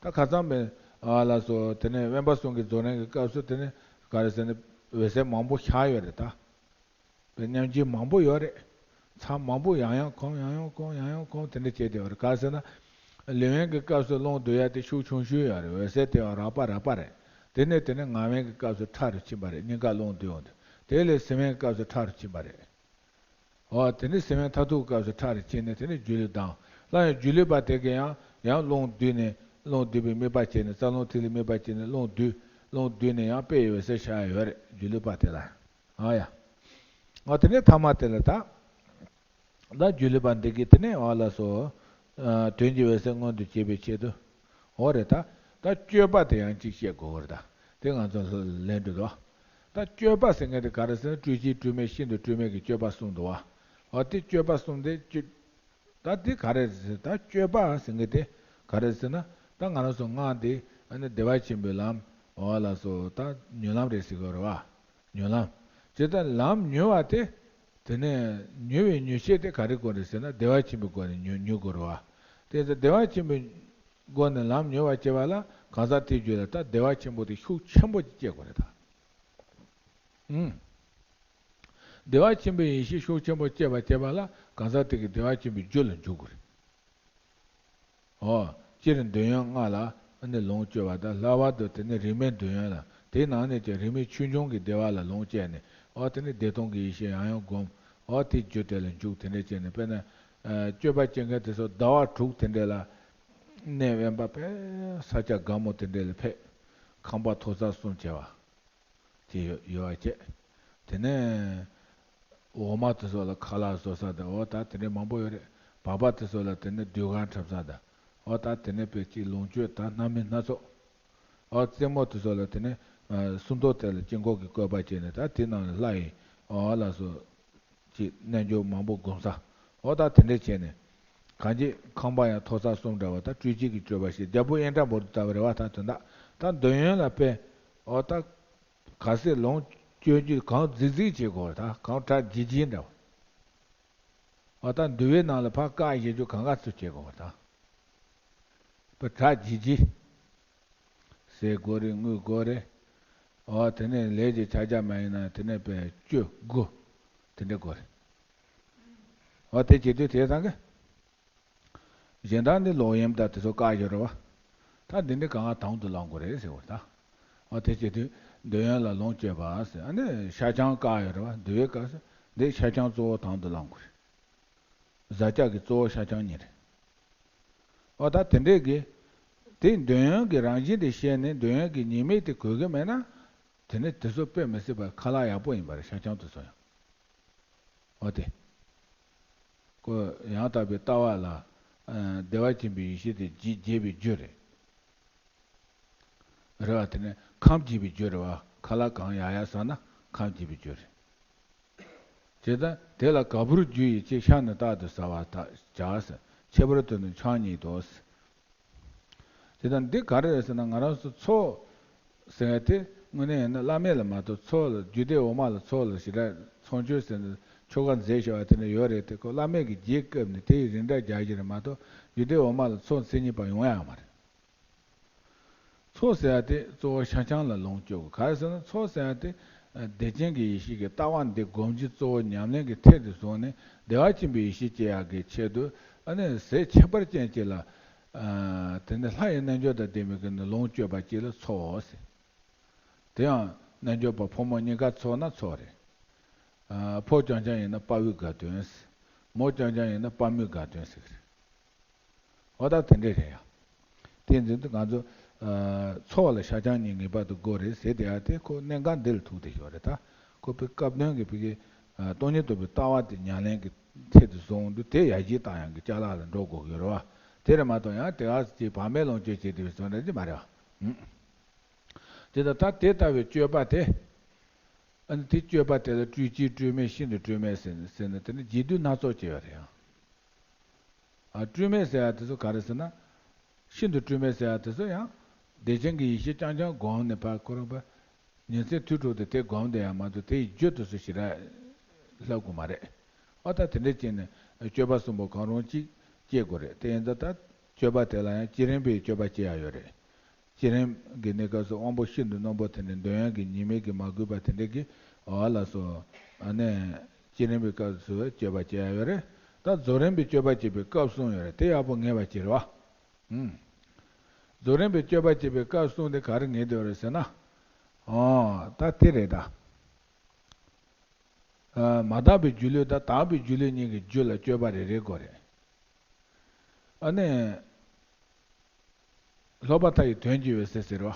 ད་ཁ་སང་པའི་ཨ་ལགས་སོ། དེ་ནས་དབེན་པ་གསུམ་གྱི་རྫོགས་རིམ་གྱི་སྐབས་སུ་དེ་ནས་ག་རེ་ཟེར་ན། འོད་གསལ་མང་པོ་ཤར་ཡོད་རེད་ད། པའི་མཉམ་རྗེས་མང་པོ་ཡོད་རེད། མཚམས་མང་པོ་ཡང་ཡང་གོམས། ཡང་ཡང་གོམས། ཡང་ཡང་གོམས། དེ་འདྲ་བྱས་བསྡད་པ་རེད། ག་རེ་ཟེར་ན། ལུས་དབེན་གྱི་སྐབས་སུ་རླུང་བསྡུ་ཡ་དེ་ཤུགས་ཆུང་ཤོས་ཡོད་རེད། འོད་གསལ་དེ་ཡང་རགས་པ་རགས་པ་རེད། དེ་ནས་དེ་ནས་ངག་དབེན་གྱི་སྐབས་སུ་ཕྲ་རུ་ཕྱིན་པ་རེད། སྙིང་གར་རླུང་བསྡུ་ཡོང་དུས། དེ་ལས་སེམས་དབེན་གྱི་སྐབས་སུ་ཕྲ་རུ་ཕྱིན་པ་རེད། འོ་དེ་ནས་སེམས་དབེན་མཐར་ཐུག་གི་སྐབས་སུ་ཕྲ་རུ་ཕྱིན་ནས་དེ་ནས་སྒྱུ་ལུས་ལྡང་། སླར་ཡང་སྒྱུ་ལུས་པ་དེ་གིས་ཡང་ཡང་རླུང་བསྡུས་ནས། རླུང་བསྡུས་པའི་དམིགས་པ་བྱས་ནས། རྩ་རླུང་ཐིག་ལེའི་དམིགས་པ་བྱས་ནས་རླུང་བསྡུས། རླུང་བསྡུས་ནས་ཡང་དཔེ་ཡི་འོད་གསལ་ཤར་ཡོད་རེད། སྒྱུ་ལུས་པ་དེ་ལ། ཨ་ཡ། ཨ་དེ་ནས་ཐ་མ་དེ་ལ་ད། ད་སྒྱུ་ལུས་པ་འདི་གིས་དེ་ནས་ཨ་ལགས་སོ། ཨ་དོན་གྱི་འོད་གསལ་མངོན་དུ་བྱེད་པའི་ཆེད་དུ། འོ་རེད་ད། ད་སྤྱོད་པ་དེ་ཡང་གཅིག་བཤད་དགོས་རེད་ད། དེ་ང་ཚོ་ལེན་འགྲོ་དོ། ད་སྤྱོད་པ་ཟེར་མཁན་དེ་ག་རེ་ཟེར་ན། སྤྲོས་བཅས་སྤྲོས་མེད་ཤིན་ཏུ་སྤྲོས་མེད་ཀྱི་སྤྱོད་པ་གསུངས་འདུག་བ། འོ་དེ་སྤྱོད་པ་གསུངས་དེ་སྤྱོད། ད་དེ་ག་རེ་ཟེར། ད་སྤྱོད་པ་ཟེར་མཁན་དེ་ག་རེ་ཟེར་ན། ད་ང་རང་ཚོ་སྔགས་འདི་ཨ་ནི་བདེ་བ་ཆེན་པོའི་ལམ། འོ་ལགས་སོ། ད་མྱུར་ལམ་རེད་ཟེར་གི་རེད་བ། མྱུར་ལམ། ཇི་ལྟར་ལམ་མྱུར་བ་དེ། དེ་ནས་མྱུར་བའི་མྱུར་ཤེས་དེ་ག་རེ་དགོས་རེད་ཟེར་ན། བདེ་བ་ཆེན་པོའི་སྒོ་ནས་མྱུར་མྱུར་དགོས་རེད་བ། དེ་ཚོ་བདེ་བ་ཆེན་པོའི་སྒོ་ནས་ལམ་མྱུར་བར་བྱེད་པ་ལ་གང་ཟག་དེའི་རྒྱུད་ལ་ད་བདེ་བ་ཆེན་པོ་དེ་ཤུགས་ཆེན་པོ་ཅིག་སྐྱེ་དགོས་རེད་ད། ཨུམ། བདེ་བ་ཆེན་པོའི་ཡེ་ཤེས་ཤུགས་ཆེན་པོ་སྐྱེས་པ་སྐྱེས་པ་ལ་གང་ཟག་དེ་གི་བདེ་བ་ཆེན་པོའི་རྒྱུ་ལ་འཇུག་དགོས་རེད། ཨོ། སྤྱིར་འདོད་ཡོན་ལྔ་ལ་ནི་ལོངས་སྤྱོད་པ་དང་། ལྷག་པར་དུ་དེ་ནི་རིས་མེད་འདོད་ཡོན་ལ། དེའི་ནང་ནས་ཀྱང་རིས་མེད་ཆོས་འབྱུང་གི་བདེ་བ་ལ་ལོངས་སྤྱད་ནས། ཨོ། དེ་ནི་བདེ་སྟོང་གི་ཡེ་ཤེས་ཡང་ཡང་བསྒོམ། ཨོ། དེའི་རྒྱུ་དེ་ལ་འཇུག། དེ་འདྲ་བྱས་ནས། དཔེར་ན། ཨ། སྤྱོད་པ་སྐྱེ་མཁན་དེ་ཚོ་ཟླ་བ་དྲུག་དེ་འདྲ་ལ་གནས་དབེན་པ་དཔེ་ས་ཆ་སྒམ་པོ་དེ་འདྲ་ལ་ཕེབས། ཁང་པ་ཐོག་ས་གསུམ་བྱས་པ། དེ་ཡོད་ཡོད་པ་བྱས། དེ་ནས་འོག་མ་དེ་ཚོ་ལ་ཁ་ལག་བཟོ་ས་དང་། འོ་ད་དེ་འདྲའི་མང་པོ་ཡོད་རེད། བར་པ་དེ་ཚོ་ལ་དེ་ནས་ཟློས་གར་འཁྲབ་ས་དང་། འོ་ད་དེ་ནས་དཔེ་ཅིག་ལོངས་སྤྱོད་ད་སྣ་མིན་སྣ་ཚོགས། འོ་རྩེད་མོ་དེ་ཚོ་ལ་དེ་ནས་ཨ་སྲུང་ཟློག་དེ་ལ་དཀྱིལ་འཁོར་གྱི་བཀོད་པ་བྱས་ནས། ད་དེ་ནང་ལ་ལྷ་ཡི་འོ་ལ་སོགས་ཀྱི་རྣལ་འབྱོར་མང་པོ་བསྒོམ་ས། འོ་ད་དེ་འདྲ་བྱས་ནས། གང་ཅི་ཁང་པ་ཡང་ཐོག་ས་གསུམ་འདྲ་བ། ད་སྤྲོས་བཅས་ཀྱི་སྤྱོད་པ་ཞིག་རྒྱལ་པོ་ཨིནྡྲ་བྷུ་ཏི་ལྟ་བུ་རེད་བ། ད་དོན་དག་ད་འདོད་ཡོན་ལ་དཔེ། འོ་ད་ག་ཚད་ལོངས་སྤྱོད་རྒྱུ་གང་རྫིག་རྫིག་བྱེད་དགོས་རེད། ད་གང་གྲ་རྒྱས་རྒྱས་འདྲ་བ། འོ་ད་འདུལ་བའི་ནང་ལ་ཕར་བཀག་བཞག་རྒྱུ་གང་ག་ཚོད་བྱེད་དགོས་རེད། ད་དཔེ་གྲ་རྒྱས་རྒྱས། ཟས་དགོས་རེད། དངུལ་དགོས་རེད། འོ་དེ་ནས་ལས་ཀྱི་ཕྱག་རྒྱ་མ་ཡིན་ན་དེ་ནས་དཔེ་བཅུ་དགུ་དེ་འདྲ་དགོས་རེད། འོ་དེ་བྱེད་དུས་དེ་ཚང་གི། གཞན་དག་ནི་ལོག་གཡེམ་དང་དེ་ཚོ་བཀག་ཡོད་རེད་བ། ད་འདི་འདྲ་གང་ག་དང་དུ་བླང་དགོས་རེད་ཟེར་བ་ད། འོ་དེ་བྱེད་དུས་འདོད་ཡོན་ལ་ལོངས་སྤྱོད་པ་ཟེར། ཨ་ནི་ཤ་ཆང་བཀག་ཡོད་རེད་བ། འདུལ་བའི་སྐབས་སུ་འདི་ཤ་ཆང་གཙོ་བོ་དང་དུ་བླང་དགོས་རེད། བཟའ་བཅའ་གི་གཙོ་བོ་ཤ་ཆང་གཉིས་རེད། འོ་ད་དེ་འདྲས་ཀྱི། དེ་འདོད་ཡོན་གྱི་རང་བཞིན་དེ་ཤེས་ནས་འདོད་ཡོན་གྱི་ཉེས་དམིགས་དེ་གོ་གི་མེད་ན། དེ་ནི་དེ་ཚོ་དཔེ་མི་སྲིད་པར་ཁ་ལག་ཡག་པོ་ཡིན་པ་རེད། ཤ་ཆང་དེ་ཚོ་ཡང་། འོ་དེ། ཁོ་ཡང་དག་པའི་ལྟ་བ་ལ། ཨ། བདེ་བ་ཆེན་པོའི་ཡེ་ཤེས་དེ་རྒྱས་རྒྱས་པའི་རྒྱུ་རེད། རེད་བ། དེ་ནས་ཁམས་རྒྱས་པའི་རྒྱུ་རེད་བ། ཁ་ལག་གང་ཡག་ཡག་ཟ་ན་ཁམས་རྒྱས་པའི་རྒྱུ་རེད། དེ་ལྟར་དེ་ལ་ག་བུར་རྒྱུ་ཡིས་ཆེས། ཤ་ནི་རྟག་ཏུ་ཟ་བར་བྱ་ཟེར། ཁྱད་པར་དུ་ནི་ཆང་ཉིད་དོ་ཟེར། དེ་ལྟར་འདི་ག་རེ་རེད་ཟེར་ན། ང་རང་ཚོ་ཚོགས་ཟེར་བ་དེ་དངོས་གནས་ཡིན་ན་བླ་མེད་ལ་མ་གཏོགས། ཚོགས་ལ་རྒྱུད་སྡེ་འོག་མ་ལ་ཚོགས་ལ་ཞེ་དྲག་ཚོགས་མཆོད་ཟེར་ནས་ཆོ་ག་མཛད་བཞག་པ་དེ་འདྲ་ཡོད་རེད་དེ། ཁོ་བླ་མེད་ཀྱི་རྗེས་སྐབས་ནས་དེ་ཡི་རིགས་འདྲ་རྒྱག་གི་རེད་མ་གཏོགས། རྒྱུད་སྡེ་འོག་མ་ལ་ཚོགས་མཚན་ཉིད་པ་ཡོང་ཡ་ཡོད་མ་རེད། ཚོགས་ཟེར་ཡ་དེ་གཙོ་བོ་ཤ་ཆང་ལ་ལོངས་སྤྱོད་དགོས། ག་རེ་ཟེར་ན་ཚོགས་ཟེར་ཡ་དེ། ཨ། བདེ་ཆེན་གྱི་ཡེ་ཤེས་ཀྱི་ལྟ་བ་འདི་སྒོམ་རྒྱུ་གཙོ་བོ་ཉམས་ལེན་གྱི་ཐད་དུ་བཟུང་ནས་བདེ་བ་ཆེན་པོའི་ཡེ་ཤེས་སྐྱེ་ཡག་གི་ཆེད་དུ། ཨ་ནི་ཟས་ཁྱད་པར་ཅན་ཅིག་ལ། ཨ། དེ་ནི་ལྷ་ཡི་རྣལ་འབྱོར་དང་ལྡན་པའི་གི་ནི་ལོངས་སྤྱོད་པ་ཅིག་ལ་ཚོགས་ཟེར། དེ་ཡང་རྣལ་འབྱོར་པ་ཕོ་མོ་གཉིས་ཀ་ཚོགས་ན་ཚོགས་རེད། ཨ། ཕོ་རྐྱང་རྐྱང་ཡིན་ན་དཔའ་བོའི་དགའ་སྟོན་ཟེར། མོ་རྐྱང་རྐྱང་ཡིན་ན་དཔའ་མོའི་དགའ་སྟོན་ཟེར་གི་རེད། འོ་ད་དེ་འདྲས་རེད་ཡ། དེ་འཛིན་དུ་ང་ཚོ། ཨ། ཚོགས་ལ་ཤ་ཆང་གཉིས་ངེས་པར་དུ་དགོས་རེད་ཟེར་བསྡད་ཡ་དེ་ཁོ་གནད་འགག་འདི་ལ་ཐུག་བསྡད་ཡོད་རེད་ད། ཁོ་པའི་སྐབས་དོན་གྱི་ཕ་གི། ཨ། སྟོང་ཉིད་རྟོགས་པའི་ལྟ་བ་དེ་ཉམས་ལེན་གྱི་ཐད་དུ་བཟུང་དུས་དེ་ཡར་རྒྱས་བཏང་ཡག་གི་ཅ་ལག་ལ་འགྲོ་དགོས་ཀྱི་ཡོད་རེད་བ། དེ་རེད་མ་གཏོགས་ཡང་དེ་ག་ཅིག་བག་མེད་ལོངས་སྤྱོད་བྱེད་བསྡད་པའི་བཟོ་འདྲ་ཅིག་མ་རེད་བ། ཨུམ། དེ་ལྟར་ད་དེ་ལྟ་བུའི་སྤྱོད་པ་དེ། ཨ་ནི་དེ་སྤྱོད་པ་དེ་ལ་སྤྲོས་བཅས་སྤྲོས་མེད་ཤིན་ཏུ་སྤྲོས་མེད་ཟེར་ནས་ཟེར་ནས། དེ་ནི་རྒྱས་བསྡུས་སྣ་ཚོགས་ཅིག་ཡོད་རེད་ཡང་། ཨ། སྤྲོས་མེད་ཟེར་ཡ་དེ་ཚོ་ག་རེ་ཟེར་ན། ཤིན་ཏུ་སྤྲོས་མེད་ཟེར་ཡ་དེ་ཚོ་ཡང་བདེ་ཆེན་གྱི་ཡེ་ཤེས་རྐྱང་རྐྱང་བསྒོམས་ནས་ཕར་ཁོ་རང་པ། ཉིན་མཚན་དུས་དྲུག་ཏུ་དེ་བསྒོམས་བསྡད་ཡ་མ་གཏོགས་དེ་ཡི་རྒྱུ་དེ་ཚོ་ཞེ་དྲག་ལྷག་དགོས་མ་རེད། ཨ། ད་དེ་འདྲས་བྱས་ནས་སྤྱོད་པ་གསུམ་པོ་གང་རུང་གཅིག་སྐྱེ་དགོས་རེད། དེ་ཡིན་ཙང་ད་སྤྱོད་པ་དེ་ལ་ཡང་བསྐྱེད་རིམ་པའི་སྤྱོད་པ་སྐྱེ་ཡ་ཡོད་རེད། བསྐྱེད་རིམ་གྱི་གནས་སྐབས་སུ་དབང་པོ་ཤིན་ཏུ་རྣོན་པོ་དེ་འདྲའི་འདོད་ཡོན་གྱི་ཉེས་དམིགས་ཀྱིས་མ་གོས་པ་དེ་འདྲ་གི། འོ་ལགས་སོ། ཨ་ནི་བསྐྱེད་རིམ་པའི་སྐབས་སུ་སྤྱོད་པ་སྐྱེ་ཡ་ཡོད་རེད། ད་རྫོགས་རིམ་པའི་སྤྱོད་པ་སྐྱེ་བའི་སྐབས་གསུམ་ཡོད་རེད། དེ་ཡག་པོ་ངེས་པ་བྱེད་རོགས། ཨུམ། རྫོགས་རིམ་པའི་སྤྱོད་པ་སྐྱེ་བའི་སྐབས་གསུམ་དེ་ག་རེ་ངེས་བསྡད་ཡོད་རེད་ཟེར་ན། འོ་ད་དེ་རེད་ད། ཨ། མ་དག་པའི་སྒྱུ་ལུས་དང་དག་པའི་སྒྱུ་ལུས་གཉིས་ཀྱི་རྒྱུ་ལ་སྤྱོད་པ་རེ་རེ་དགོས་རེད། ཨ་ནི། ལྷོད་པ་མཐའ་ཡི་དོན་གྱི་འོད་གསལ་ཟེར་བ།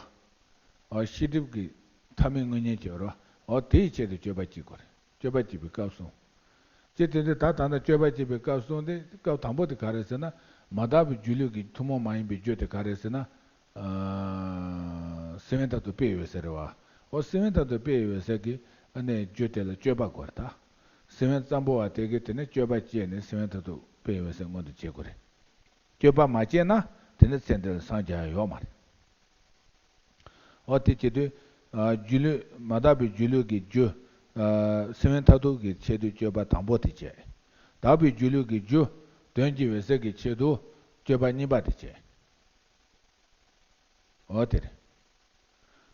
འོ་ཤེས་སྒྲིབ་ཀྱི་མཐའ་མེད་དངོས་གཉེན་གྱི་འོད། འོ་དེའི་ཆེད་དུ་སྤྱོད་པ་སྐྱེ་དགོས་རེད། སྤྱོད་པ་སྐྱེ་བའི་སྐབས་གསུམ། ཅེས་དེ་འདྲ་ད་ད་ལྟ་སྤྱོད་པ་སྐྱེ་བའི་སྐབས་གསུམ་དེ། སྐབས་དང་པོ་དེ་ག་རེ་ཟེར་ན། མ་དག་པའི་སྒྱུ་ལུས་ཀྱི་ཐུན་མོང་མ་ཡིན་པའི་རྒྱུ་དེ་ག་རེ་ཟེར་ན། ཨ། སེམས་དབེན་མཐར་ཐུག་དཔེའི་འོད་གསལ་རེད་བ། འོ་སེམས་དབེན་མཐར་ཐུག་དཔེའི་འོད་གསལ་གྱི་ཨ་ནི་རྒྱུ་དེ་ལ་སྤྱོད་པ་དགོས་རེད་ད། སེམས་དབེན་ཙམ་པོ་བ་དེ་གིས་དེ་ནི་སྤྱོད་པ་སྐྱེས་ནས་སེམས་དབེན་མཐར་ཐུག་དཔེའི་འོད་གསལ་མངོན་དུ་བྱེད་དགོས་རེད། སྤྱོད་པ་མ་སྐྱེས་ན་དེ་ནི་ཚེ་འདི་ལ་སངས་རྒྱ་ཡ་ཡོད་མ་རེད། འོ་དེ་བྱེད་དུས། ཨ། སྒྱུ་ལུས་མ་དག་པའི་སྒྱུ་ལུས་ཀྱི་རྒྱུ། ཨ། སེམས་དབེན་མཐར་ཐུག་གི་ཆེད་དུ་སྤྱོད་པ་དང་པོ་དེ་བྱས། དག་པའི་སྒྱུ་ལུས་ཀྱི་རྒྱུ་དོན་གྱི་འོད་གསལ་གྱི་ཆེད་དུ་སྤྱོད་པ་གཉིས་པ་དེ་བྱས། འོ་དེ་རེད།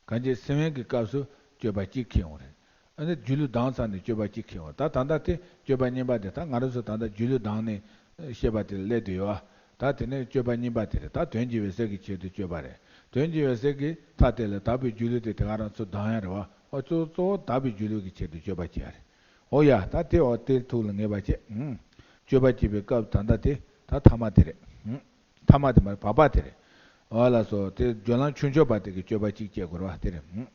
གང་ཅི་སེམས་དབེན་གྱི་སྐབས་སུ་སྤྱོད་པ་གཅིག་ཁེལ་ཡོང་རེད། ཨ་ནི་སྒྱུ་ལུས་ལྡང་ཚར་ནས་སྤྱོད་པ་གཅིག་ཁེལ་བ། ད་ད་ལྟ་དེ་སྤྱོད་པ་གཉིས་པ་དེ། ད་ང་རང་ཚོ་ད་ལྟ་སྒྱུ་ལུས་ལྡང་ནས་བཤད་པ་དེ་ལ་སླེབས་བསྡད་ཡོད་ཨ། ད་དེ་ནས་སྤྱོད་པ་གཉིས་པ་དེ་རེད། ད་དོན་གྱི་འོད་གསལ་གྱི་ཆེད་དུ་སྤྱོད་པ་རེད། དོན་གྱི་འོད་གསལ་གྱི་མཐའ་དེ་ལ་དག་པའི་སྒྱུ་ལུས་དེ་དེ་ག་རང་ཚུར་ལྡང་ཡ་རེད་བ། ཨོ་གཙོ་གཙོ་བོ་དག་པའི་སྒྱུ་ལུས་ཀྱི་ཆེད་དུ་སྤྱོད་པ་བྱེད་ཡ་རེད། ཨོ་ཡ། ད་དེ་འོ་དེ་ཐུགས་ལ་ངེས་པ་བྱེད། ཨུམ། སྤྱོད་པ་བྱེད་པའི་སྐབས་ད་ལྟ་དེ་ད་ཐ་མ་དེ་རེད། ཨུམ། ཐ་མ་དེ་མ་རེད། བར་པ་དེ་རེད། འོ་ལགས་སོ། དེ་སྦྱོར་ལམ་ཆུང་ཆུང་བ་དེ་གི་སྤྱོད་པ་གཅིག་བྱེད་དགོས་རེད་བ། དེ་རེད། ཨུམ།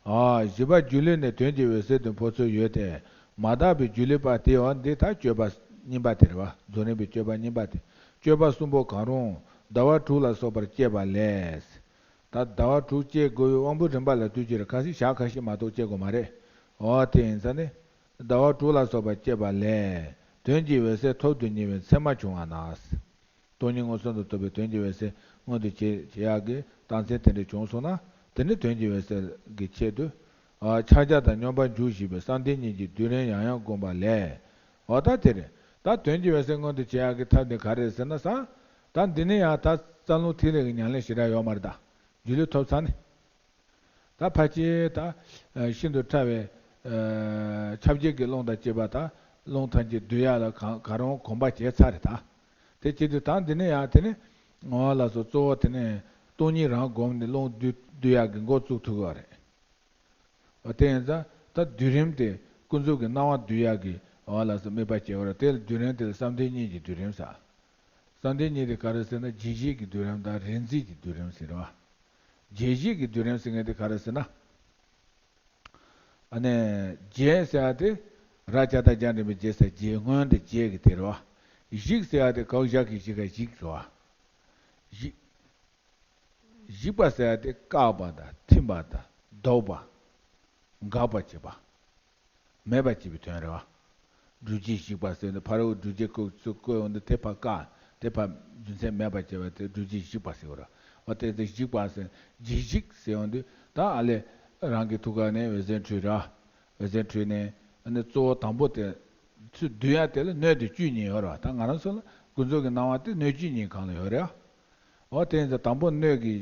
ཨ། བཞི་པ་སྒྱུ་ལུས་ནས་དོན་གྱི་འོད་གསལ་དུ་འཕོ་ཚུལ་ཡོད་དེ། མ་དག་པའི་སྒྱུ་ལུས་པ་དེ་ཡང་འདི་ལྟར་སྤྱོད་པ་གཉིས་པ་དེ་རེད་བ། རྫོགས་རིམ་པའི་སྤྱོད་པ་གཉིས་པ་དེ། སྤྱོད་པ་གསུམ་པོ་གང་རུང་ཟླ་བ་དྲུག་ལ་སོགས་པར་བསྐྱེད་པ་ལས། ད་ཟླ་བ་དྲུག་བསྐྱེད་དགོས་པའི་དབང་པོའི་རིམ་པ་ལ་ལྟོས་ཀྱི་རེད། ཁ་སང་ཞག་ཁ་ཤས་མ་གཏོགས་བསྐྱེད་དགོས་མ་རེད། འོ་དེ་ཡིན་ཙང་ནི། ཟླ་བ་དྲུག་ལ་སོགས་པར་བསྐྱེད་པ་ལས། དོན་གྱི་འོད་གསལ་ཐོབ་ཏུ་ཉེ་བའི་མཚན་མ་བྱུང་བ་ན། སྟོང་ཉིད་མངོན་སུམ་དུ་རྟོགས་པའི་དོན་གྱི་འོད་གསལ་མངོན་དུ་བྱེད་བྱེད་ཡག་གི་རྟགས་མཚན་དེ་འདྲ་བྱུང་སོང་ན། དེ་ནི་དོན་གྱི་འོད་གསལ་གྱི་ཆེད་དུ། ཨ། ཕྱག་རྒྱ་དང་སྙོམས་པར་འཇུག་བཞིན་པའི་བསམ་གཏན་གཉིས་ཀྱི་སྡུད་རིམ་ཡང་ཡང་བསྒོམ་པ་ལས། འོ་ད་དེ་རེད། ད་དོན་གྱི་འོད་གསལ་མངོན་དུ་བྱེད་ཡག་གི་ཐབས་འདི་ག་རེ་རེད་ཟེར་ན་ས། ད་འདི་ནི་ཡང་ད་རྩ་རླུང་ཐིག་ལེ་གི་ཉམས་ལེན་ཞེ་དྲག་ཡོད་མ་རེད་ད། སྒྱུ་ལུས་ཐོབ་ཚར་ནས། ད་ཕལ་ཆེར་ད་ཤིན་ཏུ་ཕྲ་བའི་ཁྱབ་བྱེད་ཀྱི་རླུང་དང་བཅས་པ་དང་། རླུང་ཐམས་ཅད་སྡུད་ཡག་ལ་གང་གང་རུང་གོམས་པ་བྱས་ཚར་རེད་ད། དེ་བྱེད་དུས་ད་འདི་ནས་ཡང་དེ་ནས་ངོ་བོ་ལ་སོགས་གཙོ་བོ་དེ་ནས་སྟོང་ཉིད་རང་བསྒོམས་ནས་རླུང་སྡུད་སྡུད་ཡག་གི་འགོ་བཙུགས་ཐུབ་ཀྱི་རེད། འོ་དེ་ཡིན་ཙང་ད་སྡུད་རིམ་དེ་ཀུན་རྫོབ་ཀྱི་སྣང་བ་སྡུད་ཡག་གི་ངོ་བོ་ལ་སོགས་དམིགས་པ་བྱས་པ་རེད། དེ་ལ་སྡུད་རིམ་དེ་ལ་བསམ་གཏན་གཉིས་ཀྱི་སྡུད་རིམ་ཟེར། བསམ་གཏན་གཉིས་དེ་ག་རེ་ཟེར་ན་རྗེས་གཞིག་གི་སྡུད་རིམ་དང་རིལ་འཛིན་གྱི་སྡུད་རིམ་ཟེར་བ། རྗེས་གཞིག་གི་སྡུད་རིམ་ཟེར་མཁན་དེ་ག་རེ་ཟེར་ན། ཨ་ནི་རྗེས་ཟེར་བ་དེ་ར་ཇ་བཏགས་རྒྱ་འགྲེང་བུ་རྗེས་ཟེར། རྗེས་སྔོན་དེ་རྗེས་ཀྱི་དེ་རེད་བ། གཞིག་ཟེར་བ་དེ་ག་བཞག་གི་གཞིག་ག་གཞིག་རེད་བ། གཞིག་གཞིག་པ་ཟེར་བ་དེ་བཀག་པ་དང་ཐིམ་པ་དང་ལྡོག་པ། འགག་པར་བྱེད་པ། མེད་པར་བྱེད་པའི་དོན་རེད་བ། སྒྲུབ་བྱེད་གཞིག་པ་ཟེར་ནས་ཕ་རོལ་པོ་སྒྲུབ་བྱེད་ཁོ་ཚོས་བཀོད་འོང་དུས་དེ་ཕར་བཀག་དེ་ཕར་རྒྱུ་མཚན་མེད་པར་བྱེད་པ་དེ་སྒྲུབ་བྱེད་གཞིག་པ་ཟེར་བ་རེད། འོ་དེ་དེ་གཞིག་པ་ཟེར། རྗེས་གཞིག་ཟེར་འོང་དུས་ད་ཨ་ལས་རང་གི་ཐུགས་ཀ་ནས་འོད་ཟེར་འཕྲོས་ར། འོད་ཟེར་འཕྲོས་ནས་ཨ་ནི་གཙོ་བོ་དང་པོ་དེ་ཚུར་བསྡུ་ཡ་དེ་ལ་སྣོད་དེ་བཅུ་གཉིས་ཡོད་རེད་བ། ད་ང་རང་ཚོ་ལ་ཀུན་རྫོབ་ཀྱི་སྣང་བ་དེ་སྣོད་བཅུ་གཉིས་སྒང་ལ་ཡོད་རེད་བ། འོ་དེ་ཡིན་ཙང་དང་པོ་སྣོད་ཀྱི་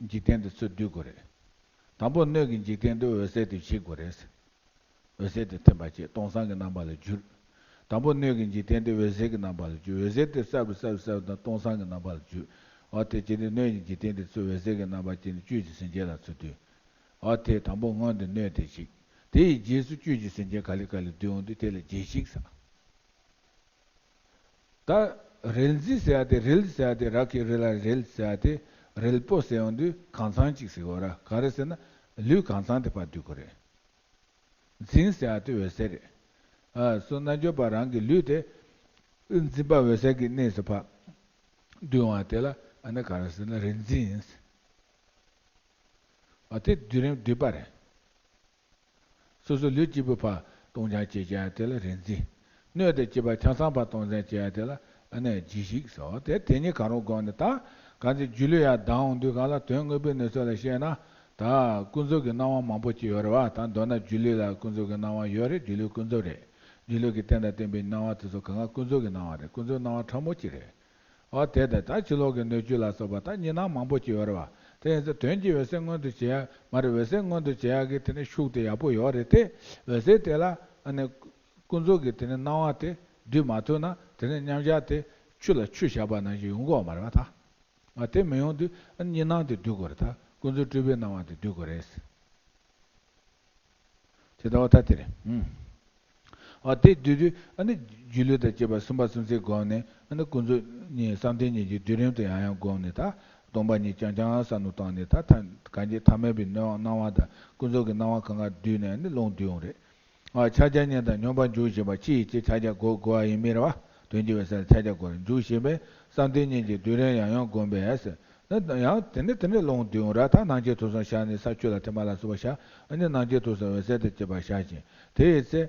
འཇིག་རྟེན་དེ་ཚུར་བསྡུ་དགོས་རེད། དང་པོ་སྣོད་ཀྱི་འཇིག་རྟེན་དུ་འོད་གསལ་དེ་གཞིག་དགོས་རེད། འོད་གསལ་དེ་ཐིམ་པ་བྱས་སྟོང་སང་གི་རྣམ་པ་ལ་འགྱུར། དང་པོ་སྣོད་ཀྱི་འཇིག་རྟེན་དེ་འོད་གསལ་གྱི་རྣམ་པ་ལ་འགྱུར། འོད་གསལ་དེ་གསལ་བ་གསལ་བ་གསལ་བ་དང་སྟོང་སང་གི་རྣམ་པ་ལ་འགྱུར། འོ་དེ་བྱས་ནས་སྣོད་ཀྱི་འཇིག་རྟེན་དེ་ཚུར་འོད་གསལ་གྱི་རྣམ་པ་བྱས་ནས་བཅུད་ཀྱི་སེམས་ཅན་ལ་ཚུར་བསྡུས། འོ་དེ་དང་པོ་སྔོན་དུ་སྣོད་དེ་གཞིག་དེ་ཡི་རྗེས་སུ་བཅུད་ཀྱི་སེམས་ཅན་ག་ལེ་ག་ལེ་བསྡུས་འོང་དུས་དེ་ལ་རྗེས་གཞིག་ཟེར། ད་རིལ་འཛིན་ཟེར་ཡ་དེ། རིལ་ཟེར་ཡ་དེ་ར་གི་རི་ལ་རིལ་ཟེར་ཡ་དེ། རིལ་པོ་ཟེར་ཡོང་དུས་གང་ཚང་གཅིག་ཟེར་གོ་ར། ག་རེ་ཟེར་ན་ལུས་གང་ཚང་དེ་ཕར་བསྡུ་དགོས་རེད། འཛིན་ཟེར་ཡ་དེ་འོད་གསལ་རེད། ཨ་སོ་རྣལ་འབྱོར་པ་རང་གི་ལུས་དེ་འཛིན་པ་འོད་གསལ་གྱི་གནས་སུ་ཕར་བསྡུ་འོང་བ་དེ་ལ་ཨ་ནི་ག་རེ་ཟེར་ན་རིལ་འཛིན་ཡིན། ཨ་དེ་སྡུད་རིམ་བསྡུས་པ་རེད། སོ་སོ་ལུས་གཅིག་པུ་ཕར་སྟོང་རྐྱང་བྱེད་བྱ་དེ་ལ་རིལ་འཛིན། སྣོད་དང་བཅས་པ་ཆ་ཚང་ཕར་སྟོང་རྐྱང་བྱེད་ཡ་དེ་ལ་ཨ་ནི་རྗེས་གཞིག་ཟེར། དེ་དེ་གཉིས་གང་རུང་བསྒོམས་ནས། ད་གང་ཚེ་སྒྱུ་ལུས་ཡར་ལྡང་འོང་དུས་སྒང་ལ་དོན་དངོས་པོའི་གནས་ཚུལ་ལ་བཤད་ན། ད་ཀུན་རྫོབ་ཀྱི་སྣང་བ་མང་པོ་ཅིག་ཡོད་རེད་བ། ད་མདོར་ན་སྒྱུ་ལུས་ལ་ཀུན་རྫོབ་ཀྱི་སྣང་བ་ཡོད་རེད། སྒྱུ་ལུས་ཀུན་རྫོབ་རེད། སྒྱུ་ལུས་ཀྱི་རྟེན་དང་བརྟེན་པའི་སྣང་བ་དེ་ཚོ་གང་ག་ཀུན་རྫོབ་ཀྱི་སྣང་བ་རེད། ཀུན་རྫོབ་སྣང་བ་ཕྲ་མོ་ཅིག་རེད། འོ་དེ་དང་ད་ཕྱི་ལོགས་ཀྱི་སྣོད་བཅུད་ལ་སོགས་པ་ད་གཉིས་སྣང་མང་པོ་ཅིག་ཡོད་རེད་བ། དེ་ཡིན་ཙང་དོན་གྱི་འོད་གསལ་མངོན་དུ་བྱེད་ཡ་མ་རེད། འོད་གསལ་མངོན་དུ་བྱེད་ཡ་གི་དེ་ནས་ཤུགས་དེ་ཡག་པོ་ཡོད་རེད་དེ། འོད་གསལ་དེ་ལ་ཨ་ནི་ཀུན་རྫོབ་ཀྱི་དེ་ནས་སྣང་བ་དེ་སྡུད་མ་ཐུབ་ན་དེ་ནས་མཉམ་གཞག་དེ་ཆུ་ལ་ཆུ་བཞག་པ་ནང་བཞིན་ཡོང་གི་ཡོད་མ་རེད་བ་ད། ཨ་དེ་མི་ཡོང་དུས་ཨ་གཉིས་སྣང་དེ་སྡུད་དགོས་རེད། ད་ཀུན་རྫོབ་སྤྲོས་པའི་སྣང་བ་དེ་སྡུད་དགོས་རེད། དེ་ལྟ་བ་ད་དེ་རེད། ཨུམ། ཨ་དེ་བསྡུས་དུས་ཨ་ནི་སྒྱུ་ལུས་དང་བཅས་པ་གསུམ་པ་གསུམ་ཚེ་བསྒོམས་ནས། ཨ་ནི་ཀུན་རྫོབ་གཉིས་བསམ་གཏན་གཉིས་ཀྱི་སྡུད་རིམ་དུ་ཡང་ཡང་བསྒོམས་ནས། ད་སྟོང་པ་ཉིད་རྐྱང་རྐྱང་བསམ་བློ་བཏང་ནས། ད་ཐ་གང་ཅི་ཐ་མལ་པའི་སྣང་བ་དང་ཀུན་རྫོབ་ཀྱི་སྣང་བ་གང་ག་བསྡུས་ནས་ཨ་ནི་རླུང་སྡུད་ཡོང་རེད། ཨ་ཕྱག་རྒྱ་གཉིས་དང་སྙོམས་པར་འཇུག་བཞིན་པ་ཕྱི་ཡི་ཕྱིར་ཕྱག་རྒྱ་དགོས་དགོས་པ་ཡིན་མིན་རེད་བ། དོན་གྱི་འོད་གསལ་ལ་ཕྱག་རྒྱ་དགོས་རེད། འཇུག་བཞིན་པས་བསམ་གཏན་གཉིས་ཀྱི་སྡུད་རིམ་ཡང་ཡང་བསྒོམས་པས། ཡང་དེ་ནས་དེ་ནས་རླུང་སྡུད་ཡོང་ར། ད་སྣང་མཆེད་ཐོབ་གསུམ་བཞག་ནས་ས་ཆུ་ལ་ཐིམ་པ་ལ་སོགས་པ་བཞག་ཨ་ནི་སྣང་མཆེད་ཐོབ་གསུམ་འོད་གསལ་དང་བཅས་པ་བཞག་ཅིང་། དེ་ཡི་ཚེ་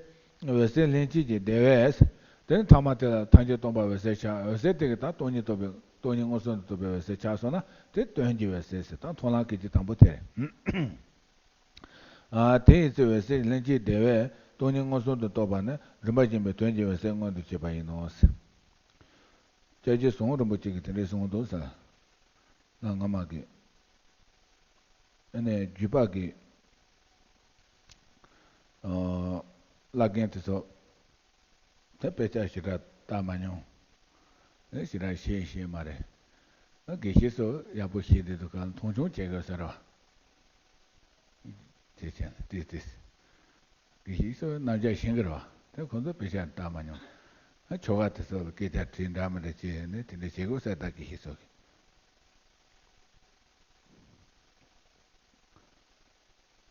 འོད་གསལ་ལྷན་སྐྱེས་ཀྱི་བདེ་བས། དེ་ནས་ཐ་མ་དེ་ལ་ཐམས་ཅད་སྟོང་པ་འོད་གསལ་ཆགས། འོད་གསལ་དེ་གིས་ད་སྟོང་ཉིད་རྟོགས་པའི་སྟོང་ཉིད་མངོན་སུམ་དུ་རྟོགས་པའི་འོད་གསལ་ཆགས་སོང་ན་དེ་དོན་གྱི་འོད་གསལ་ཟེར། ད་མཐོང་ལམ་སྐད་ཅིག་དང་པོ་དེ་རེད། ཨ་དེ་ཡི་ཚེ་འོད་གསལ་ལྷན་སྐྱེས་བདེ་བས་སྟོང་ཉིད་མངོན་སུམ་དུ་རྟོགས་པ་ནི་རིམ་པ་བཞིན་པའི་དོན་གྱི་འོད་གསལ་མངོན་དུ་བྱེད་པ་ཡིན་ནོ། སྐྱབས་རྗེ་ཟུང་རིན་པོ་ཆེ་གིས་དེ་འདྲས་གསུངས་འདུག་ཟེར། ལ་སྔ་མ་གི་ཨ་ནི་བརྒྱུད་པ་གི་ བླ་རྒན་དེ་ཚོ་དེ་དཔེ་ཆ་ཞེ་དྲག་ལྟ་མ་མྱོང་། ཨེ་ཞེ་དྲག་ཤེས་ཤེས་མ་རེད། ཨ་དགེ་བཤེས་ཚོ་ཡག་པོ་ཤེས་བསྡད་འདུག་ག་ལ་མཐོང་ཆུང་བྱེད་དགོས་ཟེར་བ། དེ་བྱས་ན་དེ་དེ། དགེ་བཤེས་ཚོ་རྣམ་གཞག་ཤེས་ཀྱི་རེད་བ། དེ་ཁོང་ཚོ་དཔེ་ཆ་ལྟ་མ་མྱོང་། ཨ་ཆོ་ག་དེ་ཚོ་ལ་སྐད་ཆ་དྲིས་འདྲ་མི་འདྲ་བྱས་ནས་དེ་འདྲ་བྱེད་དགོས་ཟེར། ད་དགེ་བཤེས་ཚོ་གིས།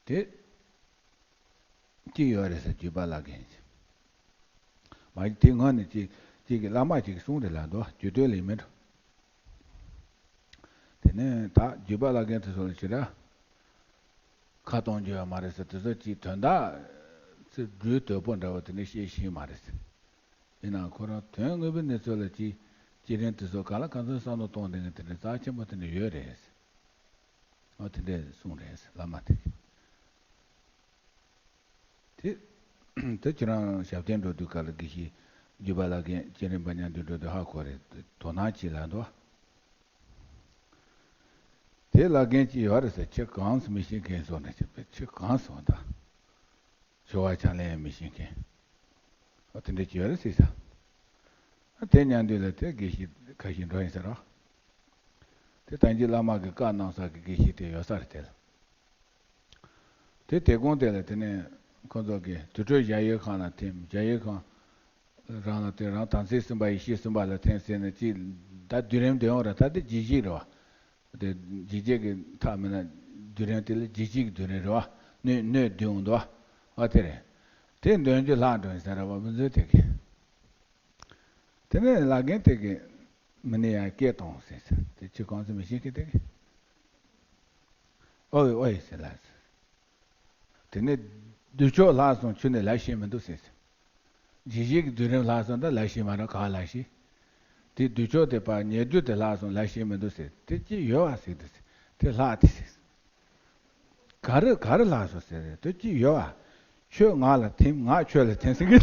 དེ་གཅིག་ཡོད་རེད་ཟེར། བརྒྱུད་པ་བླ་རྒན་ཅིག་མ་གཞི་དེ་སྔོན་ནས་གཅིག་གཅིག་གི་བླ་མ་ཅིག་གིས་གསུངས་རེད་ལབ་འདུག་བརྒྱུད་སྟོད་ལ་ཡིན་མིན་འགྲོ། དེ་ནས་ད་བརྒྱུད་པ་བླ་རྒན་དེ་ཚོ་ལ་ཞེ་དྲག་ཁ་གཏོང་རྒྱུ་ཡོད་མ་རེད་ཟེར། དེ་ཚོ་གཅིག་དོན་དག་ཚིག་འབྲུ་དོད་པོ་འདྲ་བོ་དེ་འདྲ་བཤད་ཤེས་མ་རེད་ཟེར། ཡིན་ནའང་ཁོ་རང་དོན་དངོས་པོའི་གནས་ཚུལ་ལ་གཅིག་བསྐྱེད་རིམ་དེ་ཚོ་གང་ལ་གང་འཚམ་བསམ་བློ་གཏོང་བསྡད་མཁན་དེ་འདྲ་རྩ་ཆེན་པོ་དེ་འདྲ་ཡོད་རེད་ཟེར། ཨོ་དེ་འདྲས་གསུངས་རེད་བླ་མ་དེ་གིས། དེ་དེ་ཁྱེད་རང་ཞབས་བརྟན་འགྲོ་དུས་སྐབས་ལ་དགེ་བཤེས་བརྒྱུད་པ་བླ་རྒན་བསྐྱེད་རིམ་པ་མཉམ་དུ་འགྲོ་དུས་ཧ་གོ་རེད། དོ་སྣང་བྱེད་ལབ་འདུག་དེ་བླ་རྒན་གཅིག་ཡོད་རེད་ཟེར། ཁྱེད་གང་སུ་མི་ཤེས་མཁན་བཟོ་ནས་ཁྱེད་ཁྱེད་གང་སོང་ད། ཆོ་ག་ཕྱག་ལེན་མི་ཤེས་མཁན། ཨ་དེ་འདྲ་ཅིག་ཡོད་རེད་ཟེར་ས། ཨ་དེ་མཉམ་དུ་ལ་དེ་དགེ་བཤེས་ཁ་ཤས་འགྲོ་ཡིན་ཟེར་རོ། དེ་ད་གིན་བླ་མ་གིས་བཀའ་གནང་ས་གི་དགེ་བཤེས་དེ་ཡོད་ས་རེད་དེ་ལ། དེ་དེ་དགོང་དེ་ལ་དེ་ནས་ཁོ་ཚོ་གིས་དུར་ཁྲོད་གཞལ་ཡས་ཁང་ལ་ཐིམ། གཞལ་ཡས་ཁང་རང་ལ་དེ་རང་དམ་ཚིག་གསུམ་པ་ཡེ་ཤེས་གསུམ་པ་ལ་ཐིམ་ཟེར་ནས་ཅིག་ད་བསྡུས་རིམ་དེ་ཡོང་ར། ད་དེ་འཇིགས་བྱེད་རེད་བ། དེ་འཇིགས་བྱེད་ཀྱི་མཐའ་མིན་ན་བསྡུས་རིམ་དེ་ལ་འཇིགས་བྱེད་ཀྱི་བསྡུས་རིམ་རེད་བ། སྣོད་སྣོད་བསྡུས་འོང་འདུག་བ། ཨ་དེ་རེད། དེ་འདོན་རྒྱུ་ལྷག་འགྲོ་ཡིན་ས་རེད་བ། མི་འཛོལ་དེ་གི། དེ་ནས་བླ་རྒན་དེ་གིས་མི་ནི་ཡང་སྐད་གཏོང་ཟེར་ཟེར། དེ་ཁྱེད་གང་ཚོད་མི་ཤེས་ཀི་དེ་གི། ཨོ་ཡི་ཨོ་ཡི་ཟེར་ལ་ཟེར། དེ་ནས་བསྡུས་ཆོག་ལྷག་སོང་། ཁྱོད་ནི་ལབ་ཤེས་མི་འདུག་ཟེར་ཟེར། འཇིགས་བྱེད་ཀྱི་བསྡུས་རིམ་ལྷག་སོང་། ད་ལབ་ཤེས་མ་རེད། ག་ལབ་ཤེས། དེ་བསྡུས་ཆོག་དེ་ཕར་ཉེ་བསྡུས་དེ་ལྷག་སོང་། ལབ་ཤེས་མི་འདུག་ཟེར། དེ་ཅི་ཡོད་བ་ཟེར་དུས་ཟེར། དེ་ལྷག་དེ་ཟེར། ག་རེ་ག་རེ་ལྷག་སོང་ཟེར། དེ་ཅི་ཡོད་བ། ཆོས་ངག་ལ་ཐིམ། ངག་ཆོས་ལ་ཐིམ་ཟེར་གི།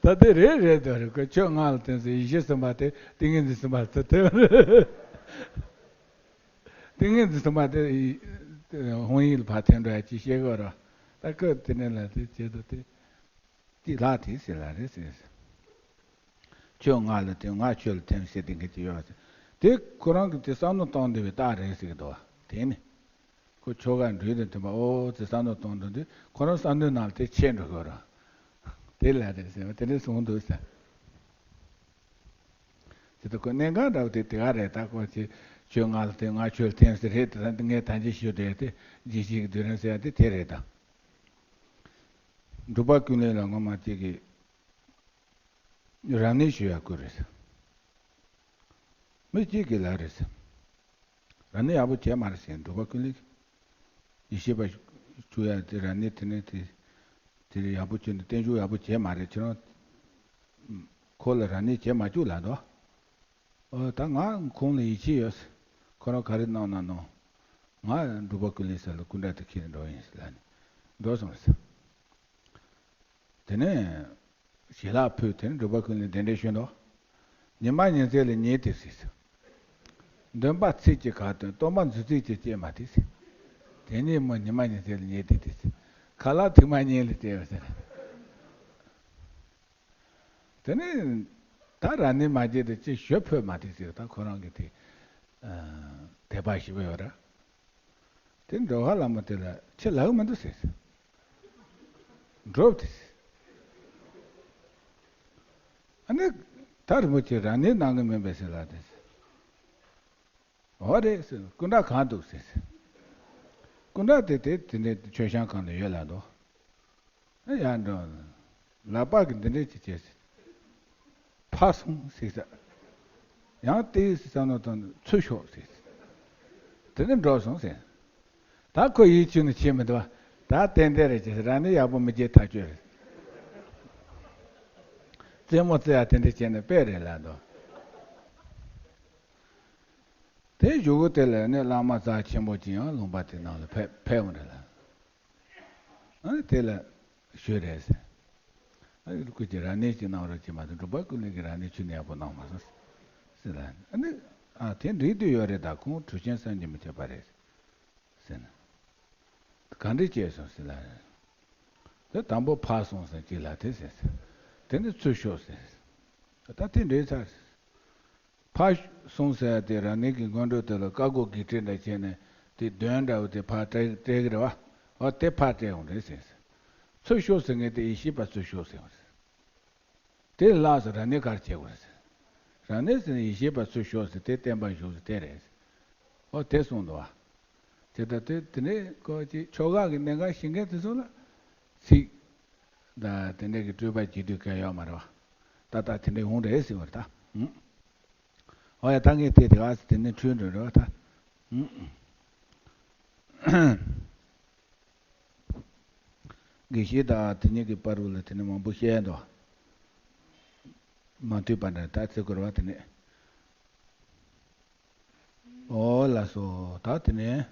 ད་དེ་རེད་རེད་དོ་རེད། ཁོ་ཆོས་ངག་ལ་ཐིམ་ཟེར། ཡེ་ཤེས་གསུམ་པ་དེ་ཏིང་ངེ་འཛིན་གསུམ་པ་དེ་དེ་རེད། ཏིང་ངེ་འཛིན་གསུམ་པ་དེ་ཡི་དབང་ཡིག་ལ་ཕར་ཐིམ་འགྲོ་ཡ་ཅིག་ཤེས་དགོས་ར། ད་ཁོས་དེ་ནས་ལ་དེ་བྱེད་དོ་དེ། དེ་ལྷག་དེ་ཟེར་ལ་རེད་ཟེར། ཆོས་ངག་ལ་ཐིམ། ངག་ཆོས་ལ་ཐིམ་ཟེར་དེ་འགའ་ཅིག་ཡོད་ཟེར། དེ་ཁོ་རང་གིས་དེ་བསམ་བློ་གཏོང་འདོད་པའི་རྟགས་རེད་ཟེར་གི་འདུག་བ། དེ་ནི་ཁོ་ཆོ་ག་འགྲོས་དང་མཐུན་པ་ཨོ་དེ་བསམ་བློ་གཏོང་འདོད་དུས་ཁོ་རང་བསམ་བློའི་ནང་ལ་དེ་ཆད་འགྲོ་གི་ར། དེ་ལ་རེད་ཟེར་བ་དེ་འདྲ་གསུངས་འདུག་ཟེར། དེ་ལྟ་ཁོ་གནད་འགག་འདྲ་བོ་དེ་དེ་ག་རེད། ད་ཁོ་ཆོས་ཆོས་ངག་ལ་ཐིམ། ངག་ཆོས་ལ་ཐིམ་ཟེར་རེད། དེ་ད་ངས་ད་གིན་ཞུས་བསྡད་དེ་འཇིགས་བྱེད་ཀྱི་བསྡུས་རིམ་ཟེར་ཡ་དེ་དེ་རེད་ད། འབྲུག་པ་ཀུན་ལེགས་ལ་ངོ་མ་གཅིག་གིས་རབ་གནས་ཞུ་ཡ་བསྐུལ་རེད་ཟེར། མི་གཅིག་གིས་ལབ་རེད་ཟེར། རབ་གནས་ཡག་པོ་བྱས་མ་རེད་ཟེར། འབྲུག་པ་ཀུན་ལེགས་ཀྱིས། ཡེ་ཤེས་པ་ཞུ་ཡ་དེ་རབ་གནས་དེ་ནས་དེ་དེ་རིང་ཡག་པོ་བྱས་ནས་བརྟན་བཞུགས་ཡག་པོ་བྱས་མ་རེད། ཁྱེད་རང་ཁོ་ལ་རབ་གནས་བྱེད་མ་བཅུག་ལབ་འདུག་ཨོ་ད་ང་ཁོང་ལ་ཡིད་ཆེས་ཡོད་ཟེར། ཁོ་རང་ག་རེ་གནང་ན་གནང་། ང་འབྲུག་པ་ཀུན་ལེགས་ས་ལ་སྐུ་འདྲ་དེ་འཁྱེར་འགྲོ་ཡིན་ཟེར་ལབ་ནས་འགྲོ་སོང་ཟེར། དེ་ནས་ཞལ་ལག་ཕུལ། དེ་ནས་འབྲུག་པ་ཀུན་ལེགས་གདན་འདྲེན་ཞུས་འདུག་ཉི་མ་ཉི་ཚེ་ལ་ཉེས་ཏེ་ཟེར་ཟེར། འདོན་པ་ཚིག་གཅིག་ག་དོན། སྟོན་པ་མཛོད་ཚིག་གཅིག་སྐྱེས་མ་ཐུབ་ཟེར། དེ་ཉིད་མོ་ཉི་མ་ཉི་ཚེ་ལ་ཉེས་ཏེ་དེ་ཟེར། ཁ་ལག་ཐུར་མ་གཉིས་ལ་སྐྱེས་པ་ཟེར། དེ་ནས་ད་རབ་གནས་མ་བྱས་དེ་ཅི་ཞུ་ཕོད་མ་ཐུབ་ཟེར། ད་ཁོ་རང་གི་དེ་དད་པ་ཞེ་པོ་ཡོད་ར། དེ་འགྲོ་ཁ་ལ་མོ་དེ་ལ་ཁྱེད་ལབ་མི་འདུག་ཟེར། འགྲོ་དེ། ཨ་ནི་ད་རིན་པོ་ཆེ་རབ་གནས་གནང་གི་མིན་པས་ཟེར་ལ་དེ། འོ་རེད་ཟེར། སྐུ་འདྲ་གང་འདུག་ཟེར། སྐུ་འདྲ་དེ་དེ་དེ་འདྲའི་མཆོད་བཤམས་ཁང་ལ་ཡོད་ལ་འདུག་ཨ་ཡར་འགྲོ། ལག་པ་གིས་འདི་འདྲས་ཅིག་བྱས་ཟེར། ཕར་སོང་ཟེར་ས། ཡང་ལྟོས་ཟེར་ས་ནོ་དང་ཚུར་ཤོག་ཟེར། དེ་ནས་འགྲོ་སོང་ཟེར། ད་ཁོ་ཡིད་ཆེས་ནི་བྱེད་མི་འདུག་ད་ཏན་ཏན་རེད་ཅེས་ཟེར། རང་ནི་ཡག་པོ་མི་བྱེད་ཐག་ཆོད་རེད། རྩེད་མོ་རྩེ་ཡ་དེ་འདྲས་བྱས་ནས་དཔེ་རེད་ལ་འདུག་དེ་གཞུག་གུ་དེ་ལ་ནི་བླ་མ་རྩ་ཆེན་པོ་ཅིག་ཡང་ལུང་པ་དེ་ནང་ལ་ཕེབས་ཕེབས་འོང་རེད་ལ། ཨ་ནི་དེ་ལ་ཞུས་རེད་ཟེར། ཨ་ནི་ཁོ་ཅིག་རབ་གནས་ཅིག་གནང་རོགས་བྱེད་མ་ཐུབ། འབྲུག་པ་ཀུན་ལེགས་ཀྱིས་རབ་གནས་ཁྱོན་ནས་ཡག་པོ་གནང་མ་སོང་ཟེར་ལ། ཨ་ནི་ཨ་དེ་འགྲིག་དུས་ཡོད་རེད། ད་ཁོང་གྲུབ་ཆེན་བསམ་གྱིས་མི་ཁྱབ་པ་རེད། ཟེར་ན། ག་འདྲ་བྱས་སོང་ཟེར་ལ། དེ་དང་པོ་ཕར་སོང་ཟེར་གཅིག་ལ་དེ་ཟེར། དེ་ནི་ཚུར་ཤོག་ཟེར། ད་དེ་འདྲའི་ཚར། ཕར་སོང་ཟེར་དེ་རང་ཉིད་ཀྱི་མགོན་སྐྱབས་དེ་ལ་བཀའ་བསྒོ་བགེགས་སྐྲད་འདྲ་བྱས་ནས་དེ་གདོན་འདྲ་བོ་དེ་ཕར་སྤྲད་སྤྲད་གི་རེད་བ། འོ་དེ་ཕར་སྤྲད་འོང་རེད་ཟེར། ཚུར་ཤོག་ཟེར་མཁན་དེ་ཡེ་ཤེས་པ་ཚུར་ཤོག་ཟེར་བ་རེད། དེ་ལགས་སོ། རང་ཉིད་ག་རེ་བྱེད་དགོས་རེད་ཟེར། རང་ཉིད་ཟེར་ན་ཡེ་ཤེས་པ་ཚུར་ཤོག་ཟེར་དེ་བསྟན་པ་བཞུགས་ཟེར་དེ་རེད་ཟེར། ཨོ་དེ་གསུངས་འདུག་བ། དེ་ལྟར་དེ་དེ་ནས་ཀོ་ཅིག་ཆོ་ག་གི་གནད་འགག་ཤེས་མཁན་དེ་ཚོ་ལ་ཚིག་ད་དེ་འདྲས་ཀྱི་སྤྲོས་པ་བྱེད་དུས་གལ་ཡོད་མ་རེད་བ། ད་ལྟ་དེ་འདྲས་འོང་རེད་ཟེར་བ་རེད་ད། ཨུམ། ཨོ་ཡ་ད་ངས་དེ་དེ་ག་ཟེར་དེ་ནས་འཁྲུལ་འགྲོ་རེད་བ་ད། ཨུམ། དགེ་བཤེས་དང་དེ་གཉིས་ཀྱི་བར་དུ་ལ་དེ་ནས་མང་པོ་བཤད་འདུག་མ་མཐུན་པ་འདྲ་ད་ཚེ་འཁོར་བ་དེ་ནས། ཨོ་ལགས་སོ། ད་དེ་ནས་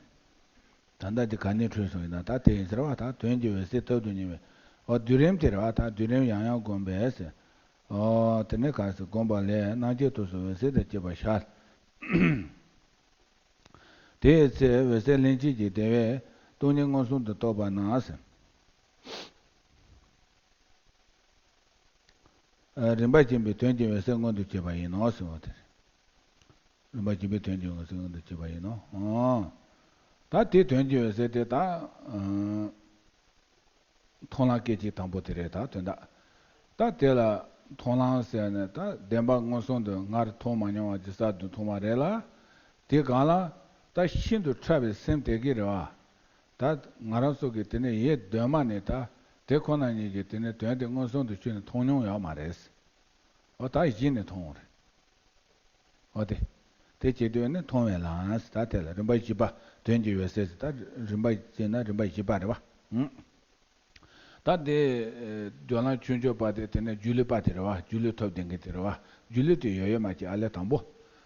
ད་ལྟ་དེ་ག་ནས་འཁྲུལ་སོང་ཡིན་ན་ད་དེ་ཡིན་ཟེར་བ། ད་དོན་གྱི་འོད་གསལ་ཐོབ་ཏུ་ཉེ་བའི་ཨོ་བསྡུས་རིམ་དེ་རེད་བ། ད་བསྡུས་རིམ་ཡང་ཡང་བསྒོམས་པས་ཟེར། ཨོ་དེ་ནས་ག་ཟེར་བསྒོམས་པ་ལས་རྣམ་མཁྱེན་ཐོབ་སོ་འོད་གསལ་དང་བཅས་པ་ཤར། དེའི་ཚེ་འོད་གསལ་ལྷན་སྐྱེས་ཀྱི་བདེ་བས་སྟོང་ཉིད་མངོན་སུམ་དུ་རྟོགས་པ་ན་ཟེར། རིམ་པ་ཅན་པའི་དོན་གྱི་འོད་གསལ་མངོན་དུ་བྱས་པ་ཡིན་ནོ་ཟེར་བ་དེ་རེད། རིམ་པ་ཅན་པའི་དོན་གྱི་འོད་གསལ་མངོན་དུ་བྱས་པ་ཡིན་ནོ། ཨོ། ད་དེ་དོན་གྱི་འོད་གསལ་དེ་ད། མཐོང་ལམ་སྐད་ཅིག་དང་པོ་དེ་རེད་ད་དོན་དག་ད་དེ་ལ་མཐོང་ལམ་ཟེར་ནས་ད་བདེན་པ་མངོན་སུམ་དུ་སྔར་མཐོང་མ་མྱོང་བ་ཅིག་གསར་དུ་མཐོང་བ་རེད་ལ། དེ་གང་ལ་ད་ཤིན་ཏུ་ཕྲ་བའི་སེམས་དེ་གི་རེད་བ། ད་ང་རང་ཚོ་གི་དེ་ནས་ཡེ་གདོད་མ་ནས་ད་དེ་ཁོ་ན་ཉིད་ཀྱི་དེ་ནས་དོན་དེ་མངོན་སུམ་དུ་ཆུད་ནས་མཐོང་མྱོང་ཡོད་མ་རེད། འོ་ད་གཞི་ནས་མཐོང་བ་རེད། འོ་དེ། དེ་བྱེད་དུས་ནི་མཐོང་བའི་ལམ་ཟེར་ད་དེ་ལ་རིམ་པ་བཞི་པ་དོན་གྱི་འོད་གསལ་ཟེར་ད་རིམ་པ་བྱས་ན་རིམ་པ་བཞི་པ་རེད་བ། ཨང་། ད་དེ། སྦྱོར་ལམ་ཆོས་འབྱོར་པ་དེ་དེ་ནས་སྒྱུ་ལུས་པ་དེ་རེད་བ། སྒྱུ་ལུས་ཐོབ་བསྡད་མཁན་དེ་རེད་བ། སྒྱུ་ལུས་དེ་ཡོད་ཡོད་མ་ཅིག་ཨ་ལས་དང་པོ།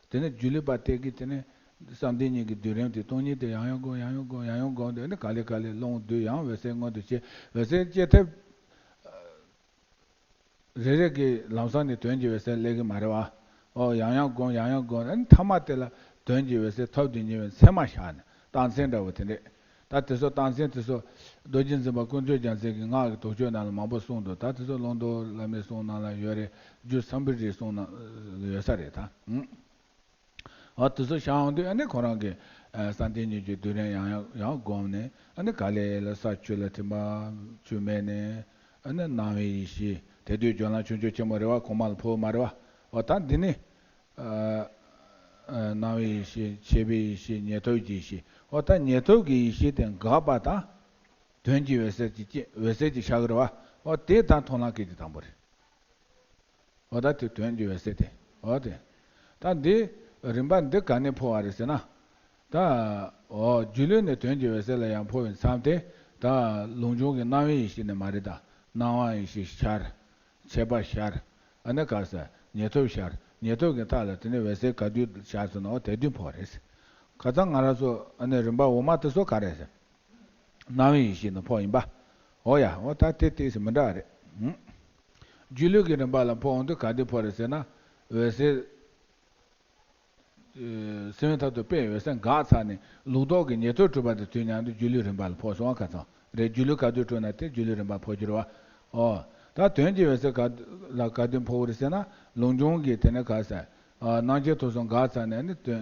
དེ་ནས་སྒྱུ་ལུས་པ་དེ་གིས་དེ་ནས་བསམ་གཏན་གཉིས་ཀྱི་སྡུད་རིམ་དེ་སྟོང་ཉིད་དེ་ཡང་ཡང་སྒོམ་ཡང་ཡང་སྒོམ་ཡང་ཡང་སྒོམ་དེ་ནི་ག་ལེ་ག་ལེ་སློང་བསྡུས་ཡང་འོད་གསལ་མངོན་དུ་བྱས། འོད་གསལ་སྐྱེ་ཐབས། རེ་རེ་གིས་ལམ་སང་ནས་དོན་གྱི་འོད་གསལ་སླེབས་ཀྱི་མ་རེད་བ། ཨོ་ཡང་ཡང་སྒོམ་ཡང་ཡང་སྒོམ་ཨ་ནི་མཐའ་མ་དེ་ལ་དོན་གྱི་འོད་གསལ་ཐོབ་ཏུ་ཉེ་བའི་མཚན་མ་བཞག་ནས་རྟགས་མཚན་འདྲ་བོ་དེ་འདྲས། ད་དེ་ཚོ་རྟགས་མཚན་དེ་ཚོ་རྡོ་རྗེ་འཛིན་པ་ཀུན་རྫོབ་རྒྱལ་མཚན་གྱི་སྔགས་ཀྱི་དོགས་གཅོད་ནང་ལ་མང་པོ་གསུངས་འདུག་ད་དེ་ཚོ་ཀློང་རྡོལ་བླ་མའི་གསུང་ནང་ལ་ཡོད་རེད། རྒྱུ་སམྦྷོ་ཊའི་གསུང་ནང་ཡོད་ས་རེད་ད། ཨང་། འོ་དེ་ཚོ་བཤད་ཡོང་དུས་ཨ་ནི་ཁོ་རང་གི་ཨ་བསམ་གཏན་གཉིས་ཀྱི་སྡུད་རིམ་ཡང་ཡང་ཡང་བསྒོམས་ནས་ཨ་ནི་ག་ལེ་ལ་ས་ཆུ་ལ་ཐིམ་པ་ཆུ་མེད་ནས་ཨ་ནི་སྣང་བའི་ཡེ་ཤེས་དེ་དུས་སྦྱོར་ལམ་ཆོས་འབྱོར་ཆེན་མོ་རེད་བ། གོང་མ་ལ་འཕོ་བ་མ་རེད་བ། འོ་ད་འདི་ནི་ཨ་ཨ་སྣང་བའི་ཡེ་ཤེས་མཆེད་པའི་ཡེ་ཤེས་ཉེར་ཐོབ་ཀྱི་ཡེ་ཤེས། འོ་ད་ཉེར་ཐོབ་ཀྱི་ཡེ་ཤེས་དེ་འགགས་པ་དང་དོན་གྱི་འོད་གསལ་གྱི་སྐྱེ་འོད་གསལ་གྱི་ཤར་གི་རེད་བ། འོ་དེ་ད་མཐོང་ལམ་སྐད་ཅིག་དང་པོ་རེད། འོ་ད་དེ་དོན་གྱི་འོད་གསལ་དེ། འོ་དེ། ད་འདི་རིམ་པ་འདི་ག་ནས་འཕོ་བ་རེད་ཟེར་ན། ད་འོ་སྒྱུ་ལུས་ནས་དོན་གྱི་འོད་གསལ་ལ་ཡང་འཕོ་བའི་མཚམས་དེ་ད་ལུགས་འབྱུང་གི་སྣང་བའི་ཡེ་ཤེས་ནས་མ་རེད་ད། སྣང་བ་ཡེ་ཤེས་ཤར། མཆེད་པ་ཤར། ཨ་ནི་ག་ས་ཉེར་ཐོབ་ཤར། ཉེར་ཐོབ་ཀྱི་མཐའ་ལ་དེ་ནས་འོད་གསལ་ག་དུས་ཤར་སོང་ན་འོ་དེ་དུས་འཕོ་བ་རེད། ཁ་སང་ང་རང་ཚོ་ཨ་ནི་རིམ་པ་འོག་མ་དེ་ཚོ་ག་རེད་ཟེར། སྣང་བའི་ཡེ་ཤེས་ནས་འཕོ་ཡིན་པ། འོ་ཡ་འོ་ད་དེ་དེ་སུ་མི་འདྲ་བ་རེད། ཨང་། སྒྱུ་ལུས་ཀྱི་རིམ་པ་ལ་འཕོ་འོང་དུས་ག་དུས་འཕོ་རེད་ཟེར་ན། འོད་གསལ། སེམས་མཐར་ཐུག་དཔེ་འོད་གསལ་འགགས་ཚར་ནས་ལུགས་ལྡོག་གི་ཉེར་ཐོབ་གྲུབ་པ་དེ་དུས་མཉམ་དུ་སྒྱུ་ལུས་རིམ་པ་ལ་འཕོ་སོང་བ་ཁ་ཚང་རེད། སྒྱུ་ལུས་ག་དུས་གྲུབ་ན་དེ་སྒྱུ་ལུས་རིམ་པ་འཕོ་རྒྱུ་རེད་བ། ཨོ། ད་དོན་གྱི་འོད་གསལ་ག་ལ་ག་དུས་འཕོ་བ་རེད་ཟེར་ན་ལུགས་འབྱུང་གི་དེ་ནས་ག་ས། སྣང་མཆེད་ཐོབ་སོང་འགགས་ཚར་ནས་ནི་དོན་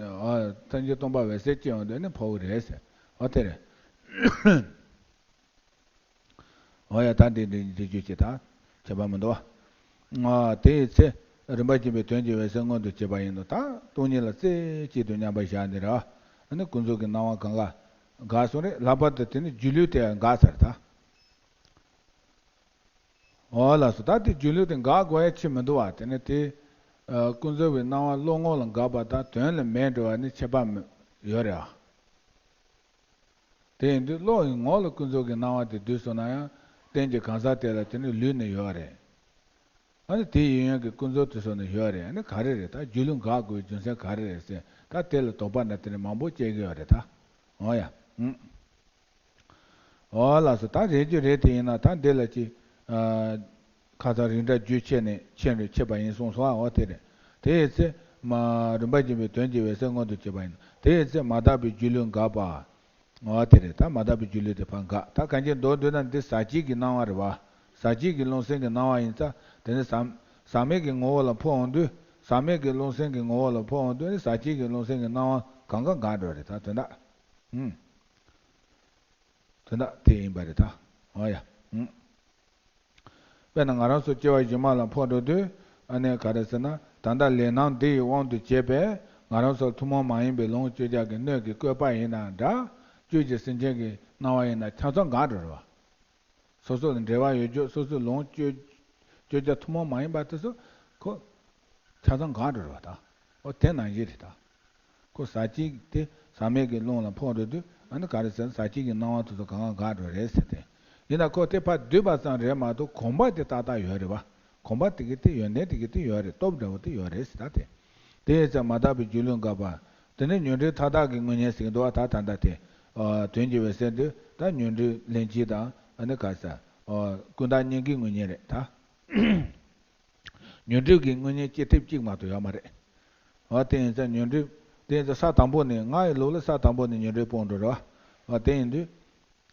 ཐམས་ཅད་སྟོང་པ་འོད་གསལ་སྐྱེ་ཡོང་དུས་ནི་འཕོ་བ་རེད་ཟེར། ཨོ་དེ་རེད། འོ་ཡ་ད་འདི་འདི་འདི་རྒྱུ་ཅི་ད་ཁྱད་པར་མི་འདུག་བ། ཨ་དེ་ཡི་ཚེ་རིམ་པ་བཞིན་པའི་དོན་གྱི་འོད་གསལ་མངོན་དུ་བྱེད་པ་ཡིན་ནོ། ད་སྟོང་ཉིད་ལ་རྩེ་གཅིག་ཏུ་མཉམ་པར་བཞག་ནས་ར། ཨ་ནི་ཀུན་རྫོབ་ཀྱི་སྣང་བ་གང་ག་འགགས་སོང་རེད། ལྷག་པར་དུ་དེ་ནི་སྒྱུ་ལུས་དེ་འགགས་ཚར་ད། འོ་ལགས་སོ། ད་དེ་སྒྱུ་ལུས་དེ་འགག་དགོས་ཡ་ཅི་མི་འདུག་བ། དེ་ནི་དེ་ཀུན་རྫོབ་ཀྱི་སྣང་བ་བློ་ངོ་ལ་འགགས་པ་དང་དོན་ལ་མེད་འགྲོ་བ་ནི་ཁྱད་པར་ཡོད་རེད་ཨ། དེ་ཡིན་དུས་བློ་ཡི་ངོ་ལ་ཀུན་རྫོབ་ཀྱི་སྣང་བ་དེ་བསྡུས་སོང་ན་ཡང་རྟེན་གྱི་གང་ཟག་དེ་ལ་དེ་ནི་ལུས་ནི་ཡོད་རེད། ཨ་ནི་དེ་ཡིན་ཡང་གི་ཀུན་རྫོབ་དེ་ཚོ་ནི་ཡོད་རེད། ཨ་ནི་ག་རེ་རེད། ད་སྒྱུ་ལུས་འགག་དགོས་རྒྱུ་མཚན་ག་རེ་རེད་ཟེར་ད་དེ་ལ་དོགས་པ་འདྲ་དེ་ནི་མང་པོ་སྐྱེ་གི་ཡོད་རེད་ད། འོ་ཡ། ཨུམ། འོ་ལགས་སོ། ད་རེད་རྒྱུ་རེད་དེ་ཡིན་ན་ད་འདི་ལ་ཅི། ཁ་ཚ་རིགས་འདྲ་རྒྱུ་ཆེ་ནས་ཆེ་རུ་ཆེ་བ་ཡིན་གསུངས་སོ། འོ་དེ་རེད། དེ་ཡི་ཚེ་མ་རིམ་པ་བཞིན་པའི་དོན་གྱི་འོད་གསལ་མངོན་དུ་བྱེད་པ་ཡིན། དེ་ཡི་ཚེ་མ་དག་པའི་སྒྱུ་ལུས་འགགས་པ། ངོ་བོ་དེ་རེད། ད་མ་དག་པའི་སྒྱུ་ལུས་དེ་ཕར་འགག་ད་གང་ཅི་མདོར་བསྡུས་ན་འདི་ཟག་བཅས་ཀྱི་སྣང་བ་རེད་བ། ཟག་བཅས་ཀྱི་རླུང་སེམས་ཀྱི་སྣང་བ་ཡིན་ཙང་དེ་ནི་ཟག་ཟག་མེད་ཀྱི་ངོ་བོ་ལ་འཕོ་འོང་དུས་ཟག་མེད་ཀྱི་རླུང་སེམས་ཀྱི་ངོ་བོ་ལ་འཕོ་འོང་དུས་ནི་ཟག་བཅས་ཀྱི་རླུང་སེམས་ཀྱི་སྣང་བ་གང་ག་འགག་འགྲོ་རེད། ད་དོན་དག་ཨུམ། དོན་དག་དེ་ཡིན་པ་རེད་ད། འོ་ཡ། ཨུམ། དཔེར་ན་ང་རང་ཚོ་སྐྱེ་བ་གཞན་མ་ལ་འཕོ་འགྲོ་དུས་ཨ་ནི་ག་རེ་ཟེར་ན་ད་ལྟ་ལས་སྣང་འདི་ཡི་དབང་དུ་བྱས་པས་ང་རང་ཚོར་ཐུན་མོང་མ་ཡིན་པའི་ལོངས་སྤྱོད་བྱ་གི་སྣོད་ཀྱི་བཀོད་པ་ཡིན་ན་འདྲ། བཅུད་ཀྱི་སེམས་ཅན་གྱི་སྣང་བ་ཡིན་ན་ཆ་ཚང་འགག་འགྲོ་རེད་བ། སོ་སོ་ལ་འབྲེལ་བ་ཡོད་རྒྱུ་སོ་སོའི་ལོངས་སྤྱོད་སྤྱོད་བྱ་ཐུན་མོང་མ་ཡིན་པ་དེ་ཚོ་ཁོ་ཆ་ཚང་འགག་འགྲོ་རེད་བ་ད། ཨོ་དེ་ནང་བཞིན་རེད་ད། ཁོ་ཟག་བཅས་དེ་ཟག་མེད་ཀྱི་རླུང་ལ་འཕོ་འགྲོ་དུས་ཨ་ནི་ག་རེ་ཟེར་ན་ཟག་བཅས་ཀྱི་སྣང་བ་དེ་ཚོ་གང་ག་འགག་འགྲོ་རེད་ཟེར་ཏེ། ཡིན་ན་ཁོ་དེ་ཕར་བསྡུས་པ་ཙམ་རེད་མ་གཏོགས་གོམས་པ་དེ་ཏག་ཏག་ཡོད་རེད་བ། གོམས་པ་དེ་གི་དེ་ཡོན་ཏན་དེ་གི་དེ་ཡོད་རེད། སྟོབས་འདྲ་བོ་དེ་ཡོད་རེད་ཟེར་ད་དེ། དེ་ཡིན་ཙང་མ་དག་པའི་སྒྱུ་ལུས་འགག་པ། དེ་ནས་ཉོན་སྒྲིབ་མཐའ་དག་གི་དངོས་གཉེན་ཟེར་གྱི་འདུག་བ། ད་ད་ལྟ་དེ། ཨ། དོན་གྱི་འོད་གསལ་འདི་ད་ཉོན་སྒྲིབ་ལྷན་ཅིག་དང་ཨ་ནི་ག་ས། ཨ། ཀུན་བརྟགས་གཉིས་ཀའི་དངོས་གཉེན་རེད་ད། ཉོན་སྒྲིབ་ཀྱི་དངོས་གཉེན་སྐྱེ་ཐེབས་གཅིག་མ་གཏོགས་ཡོད་མ་རེད། འོ་དེ་ཡིན་ཙང་ཉོན་སྒྲིབ། དེ་ཡིན་ཙང་ས་དང་པོ་ནས་ང་ཡི་ལུགས་ལ་ས་དང་པོ་ནས་ཉོན་སྒྲིབ་སྤོང་འགྲོ་རེད་བ། འོ་དེ་ཡིན་དུས།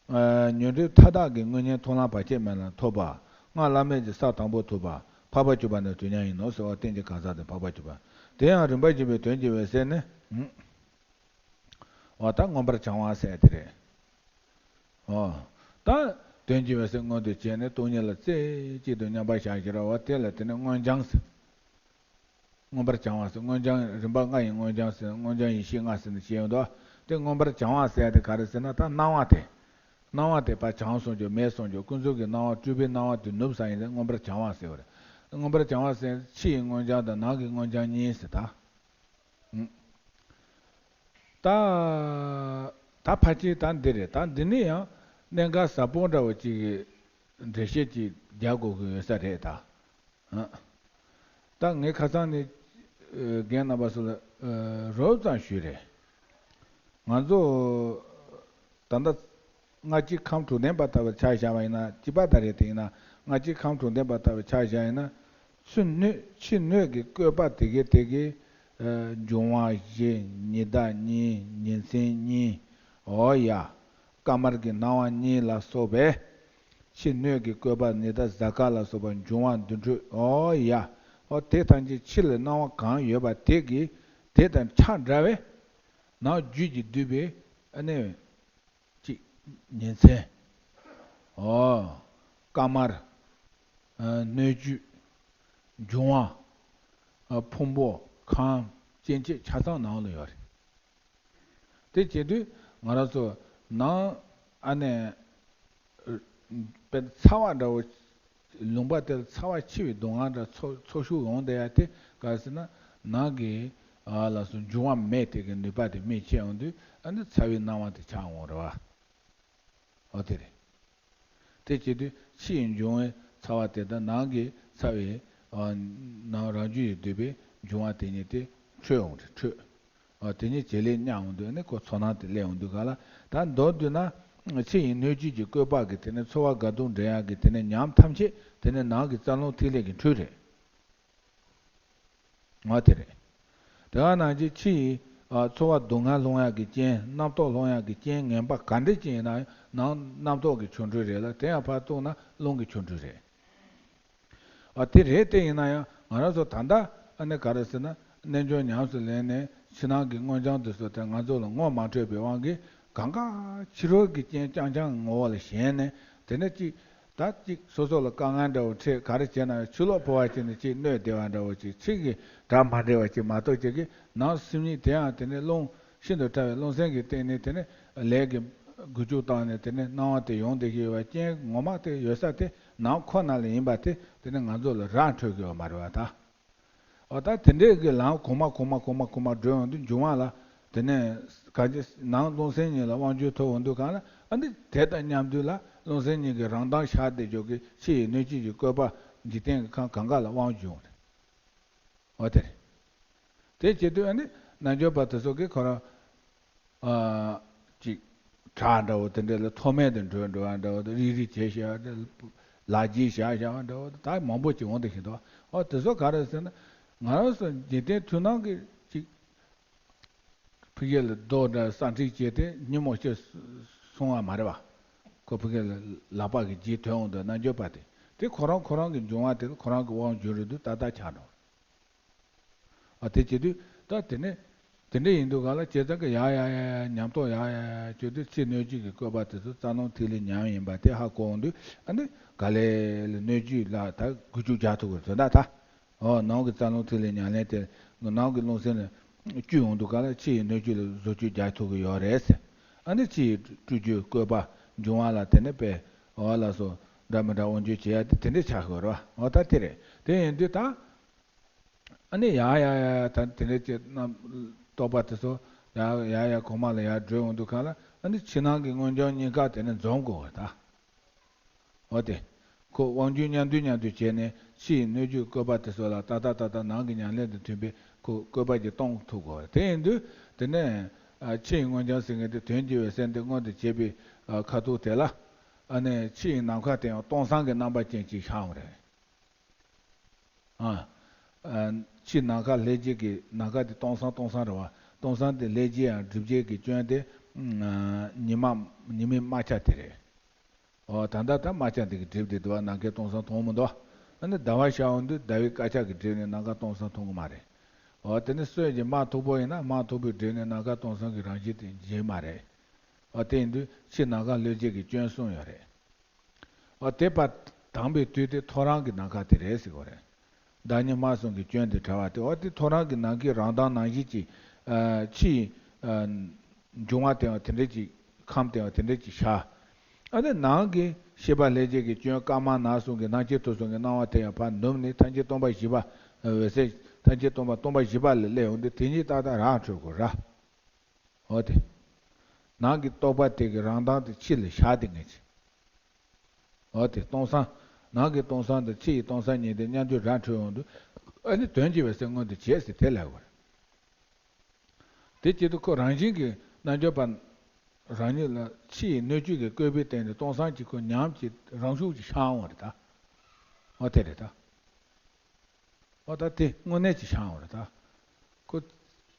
ཨ། ཉོན་སྒྲིབ་མཐའ་དག་གི་དངོས་གཉེན་མཐོང་ལམ་བར་ཆད་མེད་ལམ་ཐོབ་པ། སྔགས་བླ་མེད་ཀྱི་ས་དང་པོ་ཐོབ་པ། འཕགས་པ་སྤྱོད་པ་ནི་དུས་མཉམ་ཡིན་ནོ་ཟེར་བ་རྟེན་གྱི་གང་ཟག་དེ་འཕགས་པ་སྤྱོད་པ། དེ་ཡང་རིམ་པ་བཞིན་པའི་དོན་གྱི་འོད་གསལ་ནི། འོ་ད་མངོན་པར་བྱང་བ་ཟེར་དེ་རེད། འོ། ད། དོན་གྱི་འོད་གསལ་མངོན་དུ་བྱས་ནས་སྟོང་ཉིད་ལ་རྩེ་གཅིག་ཏུ་མཉམ་པར་བཞག་ཕྱིར་རོ། དེ་ལ་དེ་ནི་མངོན་བྱང་ཟེར། མངོན་པར་བྱང་བ་ཟེར། མངོན་བྱང་རིམ་པ་ལྔ་ཡི་མངོན་བྱང་ཟེར། མངོན་བྱང་ཡེ་ཤེས་ལྔ་ཟེར་ནས་བཤད་ཡོད་དོ། དེ་མངོན་པར་བྱང་བ་ཟེར་ཡ་དེ་ག་རེ་ཟེར་ན་ད་སྣང་བ་དེ། སྣང་བ་དེ་ཕར་བྱང་སོང་ཀྱང་མེད་སོང་ཀྱང་ཀུན་རྫོབ་ཀྱི་སྣང་བ་སྤྲུལ་པའི་སྣང་བ་དེ་ནུབ་ས་ཡིན་ཏེ་མངོན་པར་བྱང་བ་ཟེར་བ་རེད། མངོན་པར་བྱང་བ་ཟེར་ཕྱི་ཡི་མངོན་བྱང་དང་ནང་གི་མངོན་བྱང་གཉིས་ཟེར་ད། ད། ད་ཕལ་ཆེར་ད་འདི་རེད། ད་འདི་ནི་ཡང་གནད་འགག་ཟབ་པོ་འདྲ་བོ་ཅིག་གི་འགྲེལ་བཤད་ཅིག་རྒྱག་དགོས་ཀྱི་ཡོད་ས་རེད་ད། ད་ངས་ཁ་སང་ནས་རྒན་རྣམ་པ་ཚོ་ལ་རོབ་ཙམ་ཞུས་རེད། ང་ཚོ་ད་ལྟ་སྔ་ཕྱི་ཁམས་དྲུག་ལྡན་པ་ལྟ་བུར་ཆ་བཞག་པ་ཡིན་ན་སྤྱི་པ་ད་རེད། དེ་ཡིན་ན་སྔ་ཕྱི་ཁམས་དྲུག་ལྡན་པ་ལྟ་བུར་ཆ་བཞག་ཡིན་ན། ཕྱི་སྣོད་ཕྱི་སྣོད་ཀྱི་བཀོད་པ་དེ་གའི་དེ་གའི། ཨ། འབྱུང་བ་བཞི། ཉི་ཟླ་གཉིས། ཉིན་མཚན་གཉིས། འོ་ཡ། དཀར་དམར་གྱི་སྣང་བ་གཉིས་ལ་སོགས་པའི། ཕྱི་སྣོད་ཀྱི་བཀོད་པ་ཉི་ཟླ་གཟའ་སྐར་ལ་སོགས་པ་འབྱུང་བ་འདུ་འཕྲོད། འོ་ཡ། འོ་དེ་ཐམས་ཅད་ཕྱི་ལ་སྣང་བ་གང་ཡོད་པ་དེ་གི་དེ་དང་ཆ་འདྲ་བའི་ནང་རྒྱུད་ཀྱིས་བསྡུས་པའི་ཨ་ནི། གཅིག་ཉིན་མཚན། འོ། དཀར་དམར། ཨ། སྣོད་བཅུད། འབྱུང་བ། ཨ། ཕུང་པོ། ཁམས། སྐྱེ་མཆེད་ཆ་ཚང་ནང་ལ་ཡོད་རེད། དེ་བྱེད་དུས་ང་རང་ཚོ་ནང་ཨ་ནི། དཔེ་ཚ་བ་འདྲ་བོ། ལུང་པ་དེར་ཚ་བ་ཆེ་བའི་སྡུག་བསྔལ་འདྲ་ཚོར་ཚོར་ཤུགས་ཡོང་བསྡད་ཡ་དེ་ག་རེ་ཟེར་ན་ནང་གི་ཨ་ལ་སོགས་འབྱུང་བ་མེ་དེ་གི་ནུས་པ་དེ་མེ་ཆེ་ཡོང་དུས་ཨ་ནི་ཚ་བའི་སྣང་བ་དེ་ཆགས་འོང་རེད་བ། འོ་དེ་རེད། དེ་བྱེད་དུས་ཕྱི་ཡི་འབྱུང་བའི་ཚ་བ་དེ་དང་ནང་གི་ཚ་བའི་ཨ་ནང་རང་རྒྱུད་ཡིས་བསྡུས་པའི་འབྱུང་བ་དེ་གཉིས་དེ་འཕྲོད་འོང་རེད། འཕྲོད། ཨ། དེ་གཉིས་བྱེད་ལས་མཉམ་འོང་དུས་ནི་ཁོ་ཚོར་སྣང་དེ་སླེབས་འོང་དུས་ག་ལ། ད་མདོར་བསྡུས་ན། ཕྱི་ཡི་སྣོད་བཅུད་ཀྱི་བཀོད་པ་གི་དེ་ནི་ཚོར་བ་དགའ་སྡུག་འདྲེན་ཡག་གི་དེ་ནི་ཉམས་ཐམས་ཅད་དེ་ནི་ནང་གི་རྩ་རླུང་ཐིག་ལེ་གི་འཕྲུལ་རེད། འོ་དེ་རེད། དེ་ག་ནང་བཞིན་ཕྱི་ཡི་ཨ་ཚོར་བ་སྡུག་བསྔལ་སློང་ཡག་གི་རྐྱེན། རྣམ་རྟོག་སློང་ཡག་གི་རྐྱེན་ངན་པ་ག་འདྲ་ཅིག་ཡིན་ན་ཡང་ནང་རྣམ་རྟོག་གི་ཆོ་འཕྲུལ་རེད་ལ། དེ་ཡང་ཕར་བཏུགས་ན་རླུང་གི་ཆོ་འཕྲུལ་རེད། ཨ། དེ་རེད། དེ་ཡིན་ན་ཡང་ང་རང་ཚོ་ད་ལྟ་ཨ་ནི་ག་རེ་ཟེར་ན་རྣལ་འབྱོར་ཉམས་སུ་ལེན་ནས་ཕྱི་ནང་གི་མངོན་བྱང་དེ་ཚོ་དེ་ང་ཚོ་ལ་ངོ་མ་འཕྲོད་པའི་དབང་གིས་གང་ག་ཕྱི་རོལ་གྱི་རྐྱེན་རྐྱང་རྐྱང་གི་ངོ་བོ་ལ་ཞེན་ནས་དེ་ནས་ཅིག་ད་ཅིག་སོ་སོ་ལ་དཀའ་ངལ་འདྲ་བོ་འཕྲད་ག་རེ་བྱས་ན་ཡང་ཕྱི་ལོགས་འཕོ་བ་བྱས་ནས་ཅིག་གནོད་བདེ་བ་འདྲ་བོ་ཅིག་ཕྱི་གི་དགྲ་མ་འདྲེས་པ་ཅིག་མ་གཏོགས་ཅིག་གི་ནང་སེམས་ཉིད་དེ་ཡང་དེ་ནས་རླུང་ཤིན་ཏུ་ཕྲ་བའི་རླུང་སེམས་ཀྱི་སྟེང་ནས་དེ་ནས་ལས་ཀྱི་འགུལ་སྐྱོད་བཏང་ནས་དེ་ནས་སྣང་བ་དེ་ཡོང་བསྡད་ཀྱི་ཡོད་པ་རྐྱེན་ངོ་མ་དེ་ཡོད་ས་དེ་ནང་ཁོ་ན་ལ་ཡིན་པ་དེ་དེ་ནས་ང་ཚོ་ལ་རག་འཕྲོད་ཀྱི་ཡོད་མ་རེད་བ་ད། འོ་ད་དེ་འདྲའི་གི་ལམ་གོང་མ་གོང་མ་གོང་མ་གོང་མ་བགྲོད་ཡོང་དུས་འབྱུང་བ་ལ་དེ་ནས་ག་ཅི་ནང་རླུང་སེམས་ཉིད་ལ་དབང་བསྒྱུར་ཐོབ་འོང་དུས་གང་ལ་ཨ་ནི་དེ་དང་མཉམ་དུ་ལ་རླུང་སེམས་ཉིད་ཀྱི་རང་མདངས་ཤར་བསྡད་ཆོག་གི་ཕྱི་ཡི་སྣོད་བཅུད་ཀྱི་བཀོད་པ་འཇིག་རྟེན་གྱི་ཁམས་གང་ག་ལ་དབང་བསྒྱུར་འོང་རེད། འོ་དེ་རེད། དེ་བྱེད་དུས་ཨ་ནི་རྣལ་འབྱོར་པ་དེ་ཚོ་གིས་ཁོ་རང་ཨ་ཅིག་བྲག་འདྲ་བོ་དེ་འདྲ་ལ་མཐོ་དམན་དུ་འགྲོ་འགྲོ་བ་འདྲ་བོ་དང་རིལ་རིལ་བྱས་བཞག་པ་འདྲ། ལག་རྗེས་བཞག་བཞག་པ་འདྲ་བོ་ད་མང་པོ་ཅིག་འོང་དེ་བཞིན་དུ་ཨོ་དེ་ཚོ་ག་རེ་ཟེར་ན་ང་རང་ཚོ་འཇིག་རྟེན་མཐུན་སྣང་གི་ཅིག་ཕ་གི་ལ་རྡོ་འདྲ་ས་འཁྲིད་བྱས་ཏེ་ཉིན་མོ་སྐྱེ་སོང་བ་མ་རེད་བ། ཁོ་ཕ་གི་ལ་ལག་པ་གི་རྗེས་ཐོན་འོང་དུས་རྣལ་འབྱོར་པ་དེ་དེ་ཁོ་རང་ཁོ་རང་གི་འབྱུང་བ་དེ་ལ་ཁོ་རང་གི་དབང་བསྒྱུར་རེད་འདུག་ཏག་ཏག་ཆགས་འགྲོ། ཨ་དེ་བྱེད་དུས་ད་དེ་ནས་དེ་འདྲ་ཡིན་དུས་ག་ལ་བྱས་ཙང་གི་ཡ་ཡ་ཡ་ཡ་ཉམས་རྟོགས་ཡ་ཡ་ཡ་བྱེད་དུས་ཕྱིའི་སྣོད་བཅུད་ཀྱི་བཀོད་པ་དེ་ཚོ་རྩ་རླུང་ཐིག་ལེ་ཉམས་ཡིན་པ་དེ་ཧ་གོ་འོང་དུས་ཨ་ནི་ག་ལེ་ལ་སྣོད་བཅུད་ལ་ད་འགུལ་སྐྱོད་རྒྱག་ཐུབ་ཀྱི་རེད་དོན་དག་ད། ཨོ་ནང་གི་རྩ་རླུང་ཐིག་ལེ་ཉམས་ལེན་དེ་ནང་གི་རླུང་སེམས་ལ་བཅུད་འོང་དུས་ག་ལ་ཕྱིའི་སྣོད་བཅུད་ལ་བཟོ་བཅོས་རྒྱག་ཐུབ་ཀྱི་ཡོད་རེད་ཟེར། ཨ་ནི་ཕྱིའི་སྤྲོས་བཅོས་བཀོད་པ་འབྱུང་བ་ལ་དེ་ནས་དཔེ་ཨོ་ལ་སོ་འདྲ་མི་འདྲ་དབང་བསྒྱུར་བྱེད་ཡ་དེ་དེ་འདྲས་ཆགས་ཀྱི་ཡོད་རེད་བ། ཨོ་ད་དེ་རེད། དེ་ཡིན་དུས་ད། ཨ་ནི་ཡ་ཡ་ཡ་ཡ་ད་དེ་འདྲ་ཅིག་རྣམ་རྟོག་པ་དེ་ཚོ་ཡ་ཡ་ཡ་གོང་མ་ལ་ཡར་བགྲོད་འོང་དུས་ག་ལ་ཨ་ནི་ཕྱི་ནང་གི་མངོན་བྱང་གཉིས་ཀ་དེ་ནི་འཛོམས་དགོས་པ་ད། འོ་དེ། ཁོ་དབང་བསྒྱུར་མཉམ་འདུས་མཉམ་འདུས་བྱས་ནས་ཕྱིའི་སྣོད་བཅུད་བཀོད་པ་དེ་ཚོ་ལ་ཏག་ཏག་ཏག་ཏག་ནང་གི་ཉམས་ལེན་དང་མཐུན་པའི་ཁོ་བཀོད་པ་ཅིག་གཏོང་ཐུབ་དགོས་པ་དེ་ཡིན་དུས་དེ་ནས་ཕྱིའི་མངོན་བྱང་ཟེར་མཁན་དེ་དོན་གྱི་འོད་གསལ་འདི་མངོན་དུ་བྱེད་པའི་ཁ་ཐུག་དེ་ལ་ཨ་ནི་ཕྱིའི་ནམ་མཁའ་དེ་ཡང་སྟོང་སང་གི་རྣམ་པ་ཅན་ཅིག་ཤར་འོང་རེད། ཨ། ཨ། ཕྱི་ནམ་མཁའ་ལྷན་སྐྱེས་ཀྱི་ནམ་མཁའ་དེ་སྟོང་སང་སྟོང་སང་རེད་བ། སྟོང་སང་དེ་ལྷན་སྐྱེས་ཡང་སྒྲིབ་བྱེད་ཀྱི་སྐྱོན་དེ། ཨ། ཉི་མ། ཉི་མའི་རྨ་བྱ་དེ་རེད། ཨོ་ད་ལྟ་ད་རྨ་བྱ་དེ་གི་སྒྲིབ་དེ་དུ་བ་ནམ་མཁའི་སྟོང་སང་མཐོང་མི་འདུག་ཨ་ནི་ཟླ་བ་ཤར་འོང་དུས་ཟླ་བའི་དཀར་ཆག་གི་སྒྲིབ་ནས་ནམ་མཁའ་སྟོང་སང་མཐོང་གི་མ་རེད། ཨོ་དེ་ནི་སྲོད་ཀྱི་དམར་མཐུག་པོ་ཡིན་ན་དམར་མཐུག་པོའི་སྒྲིབ་ནས་ནམ་མཁའ་སྟོང་སང་གི་རང་བཞིན་དེ་འབྱེད་མ་རེད། ཨོ་དེ་ཡིན་དུས་ཕྱི་ནམ་མཁའ་ལྷན་སྐྱེས་ཀྱི་སྐྱོན་གསུམ་ཡོད་རེད། ཨོ་དེ་བར་དང་པའི་དུས་དེ་ཐོ་རངས་ཀྱི་ནམ་མཁའ་དེ་རེད་ཟེར་གོ་རེད། ཟླ་ཉི་མ་གསུམ་གྱི་སྐྱོན་དེ་བྲལ་བ་དེ་ཨོ་དེ་ཐོ་རངས་ཀྱི་ནམ་མཁའི་རང་མདངས་ནང་བཞིན་གྱི། ཨ། ཕྱིའི། ཨ། འབྱུང་བ་དེ་ཡང་དེ་འདྲ་ཅིག་ཁམས་དེ་ཡང་དེ་འདྲ་ཅིག་ཤར། ཨ་ནི་ནང་གི་ཤེས་པ་ལྷན་སྐྱེས་ཀྱི་སྐྱོན་དཀར་དམར་ནག་གསུམ་གྱི་སྣང་བ་དེ་ཡང་ཕར་ནུབ་ནས་ཐམས་ཅད་སྟོང་པ་བཞི་པ། འོད་གསལ་ཐམས་ཅད་སྟོང་པ་སྟོང་པ་བཞི་པ་ལ་སླེབས་ཡོང་དུས་དེ་ཉིད་ཏག་ཏག་ར་འཕྲོད་དགོས་ར། འོ་དེ། ནང་གི་རྟོག་པ་དེ་གི་རང་མདངས་དེ་ཕྱི་ལ་ཤར་དེ་ངེས་ཀྱི། འོ་དེ་སྟོང་སང་། ནང་གི་སྟོང་སང་དང་ཕྱི་ཡི་སྟོང་སང་གཉིས་དེ་མཉམ་དུ་ར་འཕྲོད་ཡོང་དུས། ཨ་ནི་དོན་གྱི་འོད་གསལ་མངོན་དུ་བྱས་ཟེར་དེ་ལབ་དགོས་རེད། དེ་བྱེད་དུས་ཁོ་རང་བཞིན་གྱིས་རྣལ་འབྱོར་པ་རང་ཉིད་ལ་ཕྱི་ཡི་སྣོད་བཅུད་ཀྱི་བཀོད་པའི་སྟེང་དུ་སྟོང་སང་གཅིག་ཁོ་ཉམས་ཀྱི་རང་ཤུགས་ཀྱིས་ཤར་འོང་བ་རེད་ད། འོ་དེ་རེད་ད། ཨོ་ད་དེ་དངོས་གནས་ཀྱི་ཤར་བ་རེད་ད། ཁོ།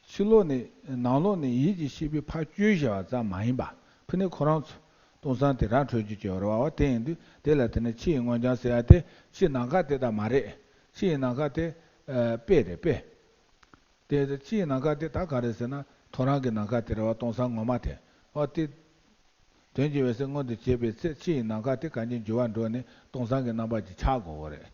ཕྱི་ལོགས་ནས་ནང་ལོགས་ནས་ཡིད་ཀྱི་ཤེས་པས་ཕར་བསྐྱོད་བཞག་པ་ཙམ་མ་ཡིན་པ། ཕ་ནི་ཁོ་རང་ཚོ་སྟོང་སང་དེ་རང་འཕྲོད་རྒྱུ་ཅིག་ཡོད་རེད་བ། དེ་ཡིན་དུས་དེ་ལ་དེ་ནི་ཕྱི་ཡི་མངོན་བྱང་ཟེར་ཡ་དེ་ཕྱི་ནམ་མཁའ་དེ་ལྟ་མ་རེད། ཕྱི་ཡི་ནམ་མཁའ་དེ། ཨ། དཔེ་རེད་དཔེ། དེ་ཕྱི་ཡི་ནམ་མཁའ་དེ་ད་ག་རེ་ཟེར་ན་ཐོ་རངས་ཀྱི་ནམ་མཁའ་དེ་རེད་བ། སྟོང་སང་ངོ་མ་དེ། ཨོ་དེ། དོན་གྱི་འོད་གསལ་མངོན་དུ་བྱེད་པའི་ཚེ་ཕྱི་ཡི་ནམ་མཁའ་དེ་གང་ཅིའི་འགྱུར་བ་འགྲོ་ནས་སྟོང་སང་གི་རྣམ་པ་ཅིག་ཆགས་དགོས་པ་རེད།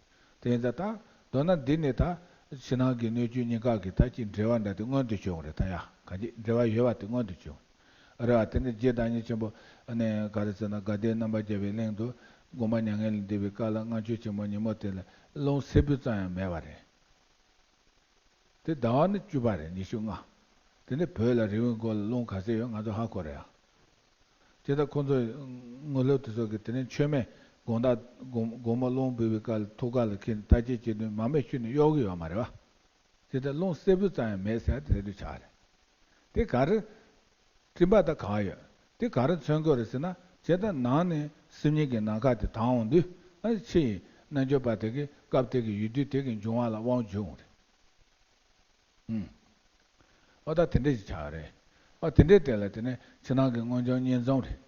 དེ་ཡིན་ཙང་ད། མདོར་ན་འདི་ནི་ད། ཕྱི་ནང་གི་སྣོད་བཅུད་གཉིས་ཀ་གི་ད་ཅིག་འབྲེལ་བ་འདྲ་དེ་མངོན་དུ་བྱུང་བ་རེད་ད་ཡ། གང་ཅི་འབྲེལ་བ་ཡོད་པ་དེ་མངོན་དུ་བྱུང་། རེད་བ། དེ་ནི་རྗེ་བདག་ཉིད་ཆེན་པོ་ནས་ག་རེ་ཟེར་ན་དགའ་ལྡན་རྣམ་པར་རྒྱལ་བའི་གླིང་དུ་དགོངས་པ་མྱ་ངན་ལས་འདས་པའི་སྐབས་ལ་སྔ་མཆོད་ཆེན་མོ་ཉིན་མོ་དེ་ལ་རླུང་སེར་པོ་ཙམ་ཡང་མེད་པ་རེད། དེ་ཟླ་བ་ནི་བཅུ་པ་རེད། ཉི་ཤུ་ལྔ། དེ་ནས་བོད་ལ་རི་བོའི་མགོ་ལ་རླུང་ག་ཚད་ཡོད་ང་ཚོ་ཧ་གོ་རེད་ཨ། དེ་ལྟར་ཁོང་ཚོས་ངོ་ལོག་དེ་ཚོ་གིས་དེ་ནས་མཆོད་མེ་དགོང་དག་དགོང་དགོང་མོ་རླུང་བུས་པའི་སྐབས་ལ་ཐུགས་ཀ་ལ་འཁྱེར་ནས་བརྟག་དཔྱད་བྱེད་དུས་མར་མེ་ཤུ་ནས་གཡོག་གི་ཡོད་མ་རེད་བ། དེ་ལྟར་རླུང་སེར་པོ་ཙམ་ཡང་མེད་ཟེར་དེ་དུས་ཆགས་རེད། དེ་ག་རེ། སྤྲིན་པ་དང་གང་ཡོད། དེ་ག་རེ་མཚོན་གྱི་རེད་ཟེར་ན་ཇི་ལྟར་ནང་ནས་སེམས་ཉིད་ཀྱི་ནམ་མཁའ་དེ་དྭངས་འོང་དུས་ཨ་ཕྱི་ཡི་རྣལ་འབྱོར་པ་དེ་གི་སྐབས་དེ་གི་ཡུལ་དུས་དེ་གི་འབྱུང་བ་ལ་དབང་འབྱུང་རེད། ཨུམ། ཨོ་ད་དེ་འདྲ་ཞིག་ཆགས་རེད། ཨོ་དེ་འདྲའི་དེ་ལ་དེ་ནས་ཕྱི་ནང་གི་མངོན་བྱང་གཉིས་འཛོམས་རེད།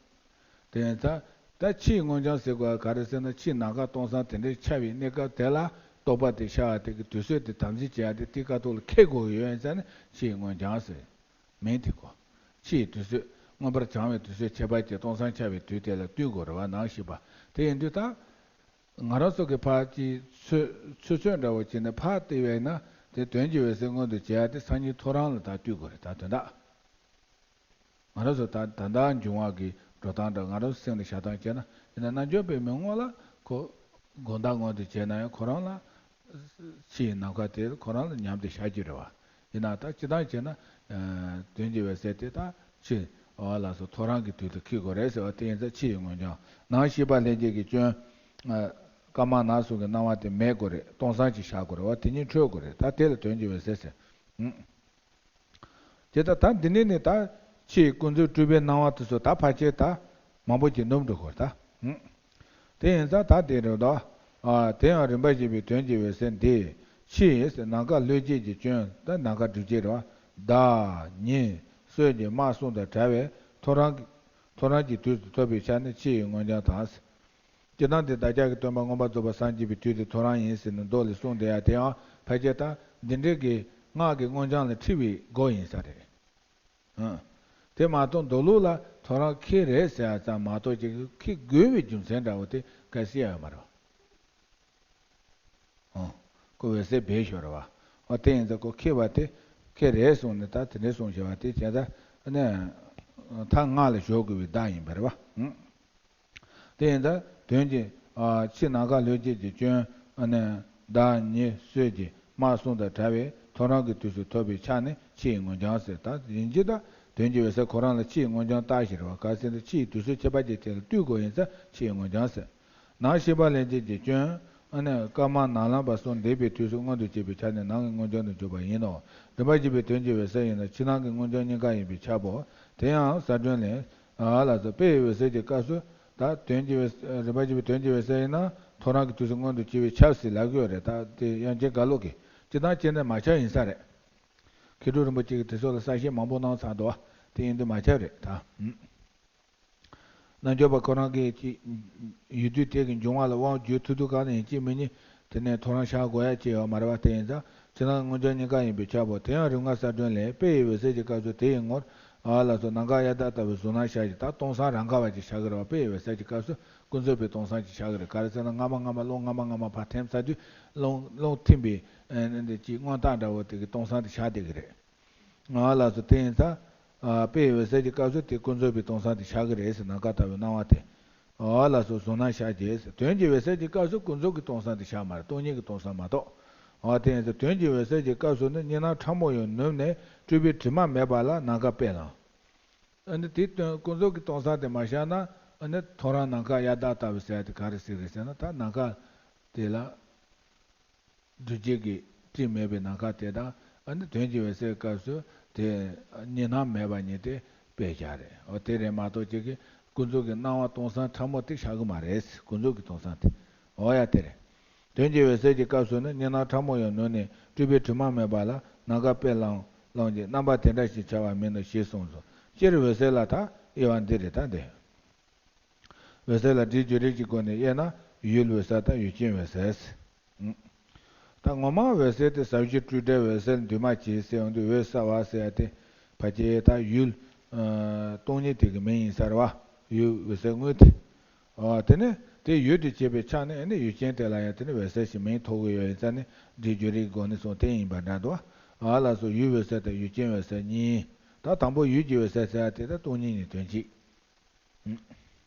དེ་ཡིན་ཙང་ད་ཕྱིའི་མངོན་བྱང་ཟེར་དགོས་པ་ག་རེ་ཟེར་ན་ཕྱིའི་ནམ་མཁའ་སྟོང་སང་དེ་འདྲའི་ཆགས་པའི་གནས་སྐབས་དེ་ལ་རྟོག་པ་དེ་ཤར་བ་དེ་གི་དུས་ཚོད་དེ་དམ་འཛིན་བྱེད་ཡ་དེ་དེ་ཀ་ཐོག་ལ་འཁེལ་དགོས་ཀྱི་ཡོད་ཡིན་ཙང་ནི་ཕྱིའི་མངོན་བྱང་ཟེར། མིང་དེ་གོ། ཕྱིའི་དུས་ཚོད་མངོན་པར་བྱང་བའི་དུས་ཚོད་ཁྱད་པར་གྱི་སྟོང་སང་ཆགས་པའི་དུས་དེ་ལ་བསྟུན་དགོས་རེད་བ་ནང་ཞིག་པ། དེ་ཡིན་དུས་ད། ང་རང་ཚོ་གི་ཕར་ཅིག་ཚོད་ཚོད་ཚོད་འདྲ་བོ་བྱས་ནས་ཕར་བལྟས་པས་ན་དེ་དོན་གྱི་འོད་གསལ་མངོན་དུ་བྱེད་ཡ་དེ་སང་ཉིན་ཐོ་རངས་ལ་ད་བསྟུན་དགོས་རེད་ད་དོན་དག་ང་རང་ཚོ་ད་ད་ལྟ་འབྱུང་བ་གི་འགྲོ་སྟངས་འདྲ་ང་རང་ཚོ་སེམས་ལ་བཞག་སྟངས་བྱས་ན་ཡིན་ན་རྣལ་འབྱོར་པའི་མི་ངོ་ལ་ཁོ་དགོང་དག་མངོན་དུ་བྱས་ན་ཡང་ཁོ་རང་ལ་ཕྱི་ཡི་ནམ་མཁའ་དེ་ཁོ་རང་ལ་ཉམས་ཏེ་བཞག་རྒྱུ་རེད་བ། ཡིན་ན་ད་སྤྱིར་བཏང་བྱས་ན། ཨ། དོན་གྱི་འོད་གསལ་དེ་དག་ཕྱི། འོ་ལགས་སོ་ཐོ་རངས་ཀྱི་དུས་དུ་འཁྱེར་དགོས་རེད་ཟེར་བ་དེ་ཡིན་ཙང་ཕྱི་ཡི་མངོན་བྱང་ནང་ཤེས་པ་ལྷན་སྐྱེས་ཀྱི་སྐྱོན། ཨ། དཀར་དམར་ནག་གསུམ་གྱི་སྣང་བ་དེ་མེད་དགོས་རེད། སྟོང་སང་ཅིག་བཞག་དགོས་རེད་བ་དེ་གཉིས་འཕྲོད་དགོས་རེད་ད་དེ་ལ་དོན་གྱི་འོད་གསལ་ཟེར། ཨུ། དེ་ལྟར་ད་འདི་ནས་ནི་ད་ཕྱིའི་ཀུན་རྫོབ་སྤྲུལ་པའི་སྣང་བ་དེ་ཚོ་ད་ཕལ་ཆེར་ད་མང་པོ་ཅིག་ནུབ་འགྲོ་དགོས་ད། ཨུ། དེ་ཡིན་ཙང་ད་དེ་རེད་དོ། ཨ། དེ་ཡང་རིམ་པ་བཞི་པའི་དོན་གྱི་འོད་གསལ་འདི་ཕྱིའི་ནམ་མཁའ་ལྷོད་བྱེད་ཀྱི་སྐྱོན་ད་ནམ་མཁའ་སྒྲིབ་བྱེད་རེད་བ། ཟླ། ཉི། སྲོད་ཀྱི་དམག་གསུམ་དང་བྲལ་བས་ཐོ་རངས་ཀྱི་ཐོ་རངས་ཀྱི་དུས་སུ་ཐོབ་པའི་ཆ་ནི་ཕྱི་ཡི་མངོན་བྱང་དང་། སྤྱིར་བཏང་དེ་བདག་ཅག་གི་སྟོན་པ་མངོན་པར་རྫོགས་པར་སངས་རྒྱས་པའི་དུས་དེ་ཐོ་རངས་ཡིན་ཟེར་ནས་མདོ་ལས་གསུངས་བསྡད་ཡ་དེའང་ཕལ་ཆེར་ད་འདི་འདྲའི་གི་སྔགས་ཀྱི་མངོན་བྱང་ལ་འཁྲི་བའི་སྒོ་ཡིན་ས་རེད། ཨང་། དེ་མ་གཏོགས་མདོ་ལུགས་ལ་ཐོ་རངས་ཁེལ་རེད་ཟེར་ཡ་ཙམ་མ་གཏོགས་ཅིག་ཁེལ་དགོས་པའི་རྒྱུ་མཚན་འདྲ་བོ་དེ་གལ་སྲིད་ཡོད་མ་རེད་བ། ཨོ། ཁོ་འོད་གསལ་སྦས་ཤོར་བ། ཨོ་དེ་ཡིན་ཙང་ཁོ་ཁེལ་བ་དེ་ཁེལ་རེད་གསུངས་ནས་ད་དེ་འདྲའི་གསུངས་བཞག་པ་དེ་བྱས་ཙང་ནས་ཐ་སྔ་ལ་ཞོག་དགོས་པའི་བརྡ་ཡིན་པ་རེད་བ། ཨང་། དེ་ཡིན་ཙང་དོན་གྱི་ཨ་ཕྱི་ནམ་མཁའ་ལྷོད་བྱེད་ཀྱི་སྐྱོན་ཨ་ནི་ཟླ་ཉི་སྲོད་ཀྱི་དམག་གསུམ་དང་བྲལ་བའི་ཐོ་རངས་ཀྱི་དུས་སུ་ཐོབ་པའི་ཆ་ནི་ཕྱི་ཡི་མངོན་བྱང་ཟེར། ད་ཡིན་གྱི་ད་དོན་གྱི་འོད་གསལ་ཁོ་རང་ལ་ཕྱི་ཡི་མངོན་བྱང་བཏགས་ཤིག་རེད་བ། ག་ཟེར་ན་ཕྱི་ཡི་དུས་གསུམ་ཁྱད་པར་ཅན་དེ་ལ་ལྟོས་དགོས་ཡིན་ཙང་ཕྱི་ཡི་མངོན་བྱང་ཟེར། ནང་ཤེས་པ་ལྷན་སྐྱེས་ཀྱི་སྐྱོན། ཨ་ནི་སྐར་མ་ནམ་ལངས་པ་སོགས་འདས་པའི་དུས་སུ་མངོན་དུ་བྱས་པའི་ཆ་ནས་ནང་གི་མངོན་བྱང་དུ་འཇོག་པ་ཡིན་ནོ། རིམ་པ་བཞི་པའི་དོན་གྱི་འོད་གསལ་ཡིན་ན་ཕྱི་ནང་གི་མངོན་བྱང་གཉིས་ཀ་ཡིན་པས་ཁྱབ་བོ། དེ་ཡང་ས་སྒྲོན་ལས། ཨ་ལགས་སོ། དཔེ་ཡི་འོད་གསལ་གྱི་སྐབས་སུ་ད་དོན་གྱི་འོད་རིམ་པ་བཞི་པའི་དོན་གྱི་འོད་གསལ་ཡིན་ན་ཐོ་རངས་ཀྱི་དུས་སུ་མངོན་དུ་བྱས་པས་ཁྱབ་ཟེར་ལབ་ཀྱི་ཡོད་རེད། ད་དེ་དབྱངས་ཅན་གར་གློག་གིས་སྤྱིར་བཏང་བྱས་ན་མ་ཁྱབ་ཡིན་ས་རེད། མཁས་གྲུབ་རིན་པོ་ཆེ་གིས་དེ་སོགས་ལ་གསལ་བཤད་མང་པོ་གནང་ཚར་འདུག་བ། དེ་ཡིན་དུས་མ་ཁྱབ་རེད་ད། རྣལ་འབྱོར་པ་ཁོ་རང་གིས་ཅིག་ཡུལ་དུས་དེ་གི་འབྱུང་བ་ལ་དབང་བསྒྱུར་ཐུབ་ཐུབ་གང་ནས་ཡིན་གཅིག་མིན་གཉིས་དེ་ནས་ཐོ་རངས་ཤར་དགོས་ཡ་ཅིག་ཡོད་མ་རེད་བ། དེ་ཡིན་ཙང་ཕྱི་ནང་མངོན་བྱང་གཉིས་ཀ་ཡིན་པས་ཁྱབ་བོ། དེ་ཡང་རིམ་ལྔ་གསལ་སྒྲོན་ལས། དཔེ་ཡི་འོད་གསལ་གྱི་སྐབས་སུ་དེ་ཡི་ངོར་ཨ་ལགས་སོ་ནམ་མཁའ་གཡའ་དག་ལྟ་བུའི་གཟུགས་སྣང་ཤར་ཞིང་། ད་སྟོང་སང་རང་ག་བ་ཅིག་ཤར་གི་རེད་བ། དཔེ་ཡི་འོད་གསལ་གྱི་སྐབས་སུ་ཀུན་རྫོབ་པའི་སྟོང་སང་ཅིག་ཤར་གི་རེད། ག་རེ་ཟེར་ན་སྔ་མ་སྔ་མ་སློབ་སྔ་མ་སྔ་མ་ཕར་འཐེན་ཚར་དུས་སློབ་སློབ་ཐིམ་པའི་ཨ་འདི་ཅིག་མངོན་རྟགས་འདྲ་བོ་དེ་གི་སྟོང་སང་དེ་ཤར་བསྡད་གི་རེད། ཨ་ལགས་སོ། དེ་ཡིན་ཙང་། ཨ་དཔེ་ཡི་འོད་གསལ་གྱི་སྐབས་སུ་དེ་ཀུན་རྫོབ་པའི་སྟོང་སང་དེ་ཤར་གི་རེད་ཟེར། ནམ་མཁའ་ལྟ་བུའི་སྣང་བ་དེ། ཨ་ལགས་སོ། གཟུགས་སྣང་ཤར་བྱེད་ཟེར། དོན་གྱི་འོད་གསལ་གྱི་སྐབས་སུ་ཀུན་རྫོབ་ཀྱི་སྟོང་སང་དེ་ཤར་མ་རེད། སྟོང་ཉིད་ཀྱི་སྟོང་སང་མ་གཏོགས། ཨ་དེ་ཡིན་ཙང་དོན་གྱི་འོད་གསལ་གྱི་སྐབས་སུ་ནི་གཉིས་སྣང་ཕྲ་མོ་ཡང་ནུབ་ནས་སྤྲུལ་པའི་དྲི་མ་མེད་པ་ལ་ནམ་མཁའ་དཔེ་ལའང་། ཨ་ནི་དེ་དོན་ཀུན་རྫོབ་ཀྱི་སྟོང་སང་དེ་མ་ཤར་ན་ཨ་ནི་ཐོ་རངས་ནམ་མཁའ་གཡའ་དག་ལྟ་བུ་ཟེར་ཡ་དེ་ག་རེ་ཟེར་གི་རེད་ཟེར་ན། ད་ནམ་མཁའ་དེ་ལ། སྒྲུབ་བྱེད་ཀྱི་སྤྲིན་མེད་པའི་ནམ་མཁའ་དེ་དང་། ཨ་ནི་དོན་གྱི་འོད་གསལ་སྐབས་སུ་དེ་གཉིས་སྣང་མེད་པ་ཉིད་དེ་དཔེ་བཞག་རེད། འོ་དེ་རེད་མ་གཏོགས་ཅིག་གི་ཀུན་རྫོབ་ཀྱི་སྣང་བ་སྟོང་སང་ཕྲ་མོ་དེ་ཤར་གི་མ་རེད། ཀུན་རྫོབ་ཀྱི་སྟོང་སང་དེ། འོ་ཡ་དེ་རེད། དོན་གྱི་འོད་གསལ་གྱི་སྐབས་སུ་ནི་གཉིས་སྣང་ཕྲ་མོ་ཡང་ནུབ་ནས་སྤྲུལ་པའི་དྲི་མ་མེད་པ་ལ་ནམ་མཁའ་དཔེ་ལའང་སློང་གི་རྣམ་པ་དེ་འདྲ་ཞིག་འཆར་བ་མིན་ནོ་ཞེས་གསུངས་སོ། སྤྱིར་འོད་གསལ་ལ་ད་དབྱེ་བ་འདི་རེད་ད་འདི། འོད་གསལ་ལ་སྒྲའི་བརྗོད་རིགས་ཀྱི་སྒོ་ནས་དབྱེ་ན་ཡུལ་འོད་གསལ་དང་ཡུལ་ཅན་འོད་གསལ། ད་ངོ་མ་འོད་གསལ་དེ་ཟབ་ཞི་སྤྲོས་བྲལ་འོད་གསལ་འདུས་མ་བྱས་ཟེར་ཡོང་དུས་འོད་གསལ་བ་ཟེར་ཡ་དེ་ཕལ་ཆེར་ད་ཡུལ་སྟོང་ཉིད་དེ་གི་མིང་ཡིན་ས་རེད་བ། ཡུལ་འོད་གསལ་དངོས་དེ། དེ་ནས་དེ་ཡུལ་དུ་བྱེད་པའི་ཆ་ནས་ནི་ཡུལ་ཅན་དེ་ལ་ཡང་དེ་ནི་འོད་གསལ་ཞེས་མིང་ཐོགས་ཀྱི་ཡོད་ཡིན་ཙང་ནི་སྒྲའི་བརྗོད་རིགས་ཀྱི་སྒོ་ནས་གསུངས་དེ་ཡིན་པ་འདྲ་འདུག་ཨ་ལགས་སོ། ཡུལ་འོད་གསལ་དང་ཡུལ་ཅན་འོད་གསལ་གཉིས། ད་དང་པོ་ཡུལ་གྱི་འོད་གསལ་ཟེར་ཡ་དེ་ད་སྟོང་ཉིད་ནི་དོན་གཅིག་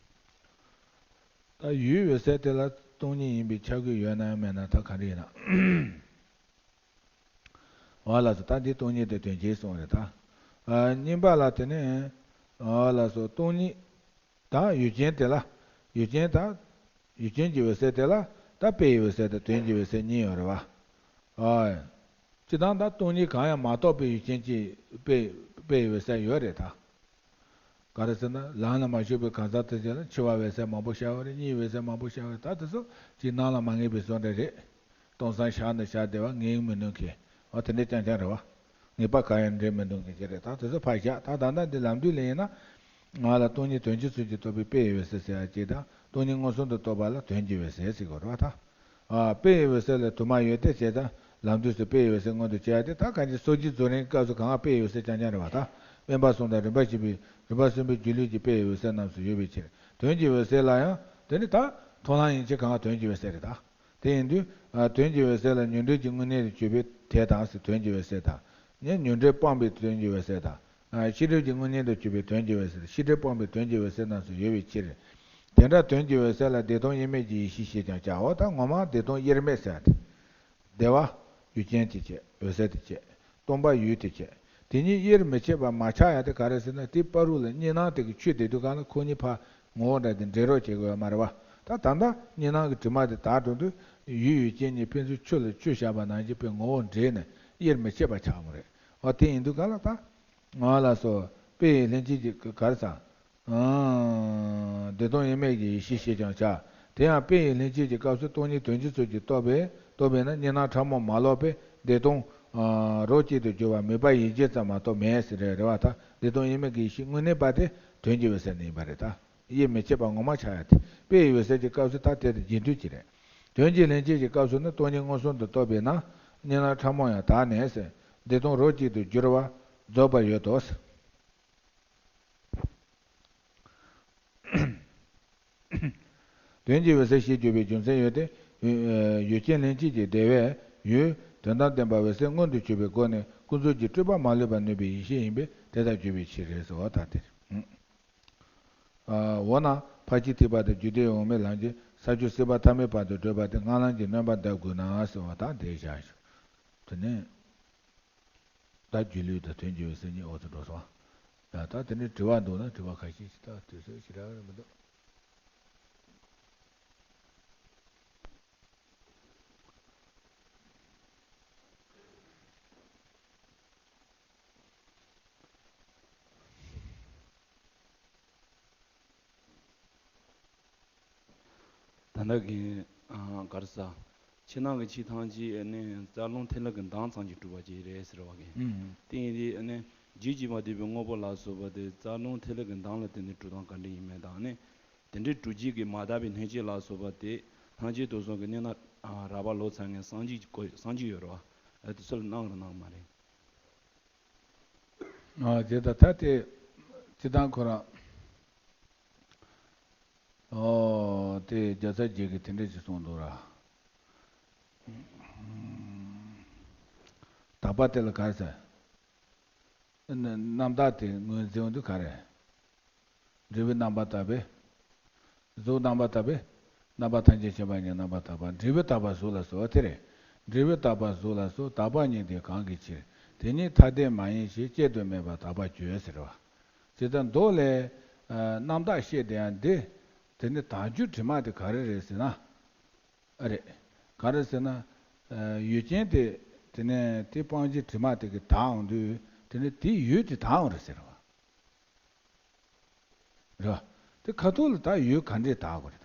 ད་ཡུལ་འོད་གསལ་དེ་ལ་སྟོང་ཉིད་ཡིན་པས་ཁྱབ་ཀྱི་ཡོད་ན་ཡང་མེད་ན་ད་ག་འདྲ་ཡིན་ན། འོ་ལགས་སོ། ད་འདི་སྟོང་ཉིད་དེ་དོན་གཅིག་གསུངས་རེད་ད། ཨ་གཉིས་པ་ལ་དེ་ནས། འོ་ལགས་སོ། སྟོང་ཉིད་དང་ཡུལ་ཅན་དེ་ལ། ཡུལ་ཅན་དང་། ཡུལ་ཅན་གྱི་འོད་གསལ་དེ་ལ་ད་དཔེ་ཡི་འོད་གསལ་དང་དོན་གྱི་འོད་གསལ་གཉིས་ཡོད་རེད་བ། ཨ། སྤྱིར་བཏང་ད་སྟོང་ཉིད་གང་ཡང་མ་གཏོགས་པའི་ཡུལ་ཅན་གྱི་དཔེ་དཔེ་ཡི་འོད་གསལ་ཡོད་རེད་ད། ག་རེ་ཟེར་ན་ལམ་ལ་མ་ཞུགས་པའི་གང་ཟག་དེ་ཚོ་ལ་འཆི་བ་འོད་གསལ་མང་པོ་ཤར་བ་རེད། གཉིད་འོད་གསལ་མང་པོ་ཤར་བ་རེད། ད་དེ་ཚོ་ཅིག་སྣང་ལ་མ་ངེས་པའི་བཟོ་འདྲ་རེད། སྟོང་སང་ཤར་ནས་ཤར་བསྡད་པ་ངེས་མི་འདུག་མཁན། འོ་དེ་འདྲ་རྐྱང་རྐྱང་རེད་བ། ངེས་པ་གང་ཡང་འདྲེན་མི་འདུག་མཁན་ཅིག་རེད། ད་དེ་ཚོ་ཕར་བཞག་ད་ད་ལྟ་འདི་ལམ་དུས་ལ་ཡིན་ན། ང་ལ་སྟོང་ཉིད་དོན་སྤྱི་ཚུལ་གྱིས་རྟོགས་པའི་དཔེ་ཡི་འོད་གསལ་ཟེར་ཡ་གཅིག་དང་སྟོང་ཉིད་མངོན་སུམ་དུ་རྟོགས་པ་ལ་དོན་གྱི་འོད་གསལ་ཟེར་དགོས་རེད་བ་ད། ཨ་དཔེ་ཡི་འོད་གསལ་ལ་དུ་མ་ཡོད་དེ་བྱས་ཙང་ལམ་དུས་སུ་དཔེ་ཡི་འོད་གསལ་མངོན་དུ་བྱས་ཏེ། ད་གང་ཅི་སོ་སྐྱེའི་རྫོགས་རིམ་གྱི་སྐབས་སུ་གང་དཔེ་ཡི་འོད་གསལ་རྐྱང་རྐྱང་རེད་བ་ད། དབེན་པ་གསུམ་དང་རིམ་པ་བཞི་པའི་རིམ་པ་གསུམ་པའི་སྒྱུ་ལུས་ཀྱི་དཔེ་ཡི་འོད་གསལ་རྣམས་སུ་ཡོད་པའི་ཕྱིར། དོན་གྱི་འོད་གསལ་ལ་ཡང་དེ་ནི་ད་མཐོང་ལམ་ཡན་ཆད་གང་དོན་གྱི་འོད་གསལ་རེད་ད། དེ་ཡིན་དུས་ཨ་དོན་གྱི་འོད་གསལ་ལ་ཉོན་སྒྲིབ་ཀྱི་དངོས་གནས་སུ་གྱུར་པའི་དེ་དང་ཟེར་དོན་གྱི་འོད་གསལ་དང་། ཉོན་སྒྲིབ་སྤངས་པའི་དོན་གྱི་འོད་གསལ་དང་། ཤེས་སྒྲིབ་ཀྱི་དངོས་གནས་དུ་གྱུར་པའི་དོན་གྱི་འོད་གསལ། ཤེས་སྒྲིབ་སྤངས་པའི་དོན་གྱི་འོད་གསལ་རྣམས་སུ་ཡོད་པའི་ཕྱིར། དེ་འདྲ་དོན་གྱི་འོད་གསལ་ལ་བདེ་སྟོང་དབྱེར་མེད་ཀྱི་ཡེ་ཤེས་ཞེས་ཀྱང་བྱའོ། ད་ངོ་མ་བདེ་སྟོང་དབྱེར་མེད་ཟེར་ཏེ། བདེ་བ་ཡུལ་ཅན་དེ་བྱས། འོད་གསལ་དེ་བྱས། སྟོང་པ་ཡུལ་དེ་བྱས། དེ་གཉིས་དབྱེར་མི་ཕྱེད་པར་མ་ཆགས་ཡ་དེ་ག་རེ་ཟེར་ན། དེ་བར་དུ་ལ་གཉིས་སྣང་དེ་གི་ཆོས་དེ་དུས་གང་ལ་ཁོ་གཉིས་ཕར་ངོ་བོ་འདྲ་དེ་འདྲེས་རོགས་བྱེད་དགོས་ཡ་མ་རེད་བ། ད་ད་ལྟ་གཉིས་སྣང་གི་དྲི་མ་དེ་དག་འགྲོ་དུས་ཡུལ་ཡུལ་ཅན་གཉིས་ཕན་ཚུན་ཆུ་ལ་ཆུ་བཞག་པ་ནང་བཞིན་པའི་ངོ་བོ་འདྲེས་ནས་དབྱེར་མི་ཕྱེད་པ་ཆགས་མོ་རེད། འོ་དེ་ཡིན་དུས་ག་ལ་ད། ང་ལ་སོ། དཔེ་ཡི་ལྷན་སྐྱེས་ཀྱི་ག་རེ་ཟ། ཨང་། བདེ་སྟོང་དབྱེར་མེད་ཀྱི་ཡེ་ཤེས་ཞེས་ཀྱང་བྱ། དེ་ཡང་དཔེ་ཡི་ལྷན་སྐྱེས་ཀྱི་སྐབས་སུ་སྟོང་ཉིད་དོན་སྤྱི་ཚུལ་གྱིས་རྟོགས་པས་རྟོགས་པས་ན་གཉིས་སྣང་ཕྲ་མོ་མ་ལོག་པས་བདེ་སྟོང་ རོ་གཅིག་ཏུ་གྱུར་པ་མོས་པ་ཡིད་བྱེད་ཙམ་མ་གཏོགས་མེད་ཟེར་རེད་རེད་བ། ད་བདེ་སྟོང་དབྱེར་མེད་ཀྱི་ཡེ་ཤེས་དངོས་གནས་པ་དེ་དོན་གྱི་འོད་གསལ་ནི་ཡིན་པ་རེད། ད་དབྱེར་མི་ཕྱེད་པ་ངོ་མ་ཆགས་ཡ་དེ་དཔེ་ཡི་འོད་གསལ་གྱི་སྐབས་སུ་ད་དེ་དེ་རྗེས་མཐུན་གྱི་རེད། དོན་གྱི་ལན་གཅིག་གི་སྐབས་སུ་ནི་སྟོང་ཉིད་མངོན་སུམ་དུ་རྟོགས་པས་ན་གཉིས་སྣང་ཕྲ་མོ་ཡང་དག་ནས་ཟེར། བདེ་སྟོང་རོ་གཅིག་ཏུ་གྱུར་པ་རྫོགས་པར་ཡོད་དོ་ཟེར། དོན་གྱི་འོད་གསལ་ཞེས་བརྗོད་པའི་རྒྱུ་མཚན་ཡོད་དེ། ཡུལ་ཅན་ལྷན་སྐྱེས་ཀྱི་བདེ་བས་ཡུལ་དོན་དམ་བདེན་པ་འོད་གསལ་མངོན་དུ་གྱུར་པའི་སྒོ་ནས་ཀུན་རྫོབ་ཀྱི་སྤྲོས་པ་མ་ལུས་པར་ནུས་པའི་ཡེ་ཤེས་ཡིན་པས་དེ་ལྟར་བརྗོད་པའི་ཕྱིར་རེད་ཟེར་བ་དང་དེ་རེད། འོ་ན་ཕར་ཕྱིན་ཐེག་པ་དང་རྒྱུད་སྡེ་འོག་མའི་ལམ་གྱི་ས་བཅུ་སྲིད་པ་ཐ་མའི་བར་དུ་བགྲོད་པ་དེ་སྔ་ལམ་གྱི་སྣོན་པ་འདེབས་དགོས་ན་ཟེར་བ་དང་དེ་བཞག་ཞུ། དེ་ནས། ད་སྒྱུ་ལུས་དང་དོན་གྱི་འོད་གསལ་གཉིས་འོག་ཏུ་འགྲོ་སོང་། ཡ་ད་དེ་ནས་དྲི་བ་འདུག་ན་དྲི་བ་ཁ་ཤས་ཤིག་ད་དུས་ཚོད་ཞེ་དྲག་རེད་མི་འདུག་ད་ལྟ་གི་ག་རེ་ཟ། ཕྱི་ནང་གི་ཆོས་ཐམས་ཅད་ནི་རྩ་རླུང་ཐིག་ལེ་གི་མདངས་ཙམ་གྱིས་གྲུབ་པ་ཅིག་རེད་ཟེར་བ་གི། ཨུམ། དེ་ཡིན་དུས་ནི་རྒྱུད་གཅིག་མ་གཏོགས་པའི་དངོས་པོ་ལ་སོགས་པ་དེ་རྩ་རླུང་ཐིག་ལེ་གི་མདངས་ལ་བརྟེན་ནས་གྲུབ་སྟངས་ག་འདྲ་ཡིན་མིན་དང་ནི། དེ་འདྲའི་གྲུབ་བྱེད་ཀྱི་མ་དག་པའི་སྣོད་བཅུད་ལ་སོགས་པ་དེ་སངས་རྒྱས་དུས་གསུམ་གྱི་གནས་ན་རགས་པ་ལོ་ཙཱ་ངན་སངས་རྒྱས་ཀྱི་སངས་རྒྱས་ཡོད་རེད་བ། དེ་ཚོ་ལ་སྣང་རུང་སྣང་མ་རེད། ཨ་དེ་ད་ད་དེ་སྤྱིར་བཏང་ཁོ་རང་། ཨོ། དེ་རྒྱལ་ཚབ་རྗེ་གིས་དེ་འདྲ་ཞིག་གསུངས་འདུག་ར། དག་པ་དེ་ལ་ག་རེ་ཟེར། རྣམ་དག་དེ་ངོས་འཛིན་འོང་དུས་ག་རེ། འབྲས་བུ་རྣམ་པར་དག་པས། གཟུགས་རྣམ་པར་དག་པས། རྣམ་པ་ཐམས་ཅད་མཁྱེན་པ་ཉིད་རྣམ་པར་དག་པ། འབྲས་བུ་དག་པ་གཟུགས་ལ་སོགས་དེ་རེད། འབྲས་བུ་དག་པ་གཟུགས་ལ་སོགས་དག་པ་ཉིད་དེ་གང་གི་ཕྱིར། དེ་ཉིད་ཐ་དད་མ་ཡིན་ཞེས། དཔྱད་དུ་མེད་པར་དག་པར་བརྗོད་ཟེར་བ། ཇི་ལྟར་མདོ་ལས། རྣམ་དག་བཤད་དེ་ཡང་འདི། དེ་ནི་དག་རྒྱུ་དྲི་མ་དེ་ག་རེ་རེད་ཟེར་ན། ཨ་རེད། ག་རེ་ཟེར་ན། ཡུལ་ཅན་དེ། དེ་ནས་དེ་སྤང་བྱའི་དྲི་མ་དེ་གི་དག་འོང་དུས་དེ་ནི་དེའི་ཡུལ་དེ་དག་འོང་རེད་ཟེར་བ། རེད་བ། དེ་ཁ་ཐུག་ལ་ད་ཡུལ་ག་འདྲས་དག་དགོས་རེད་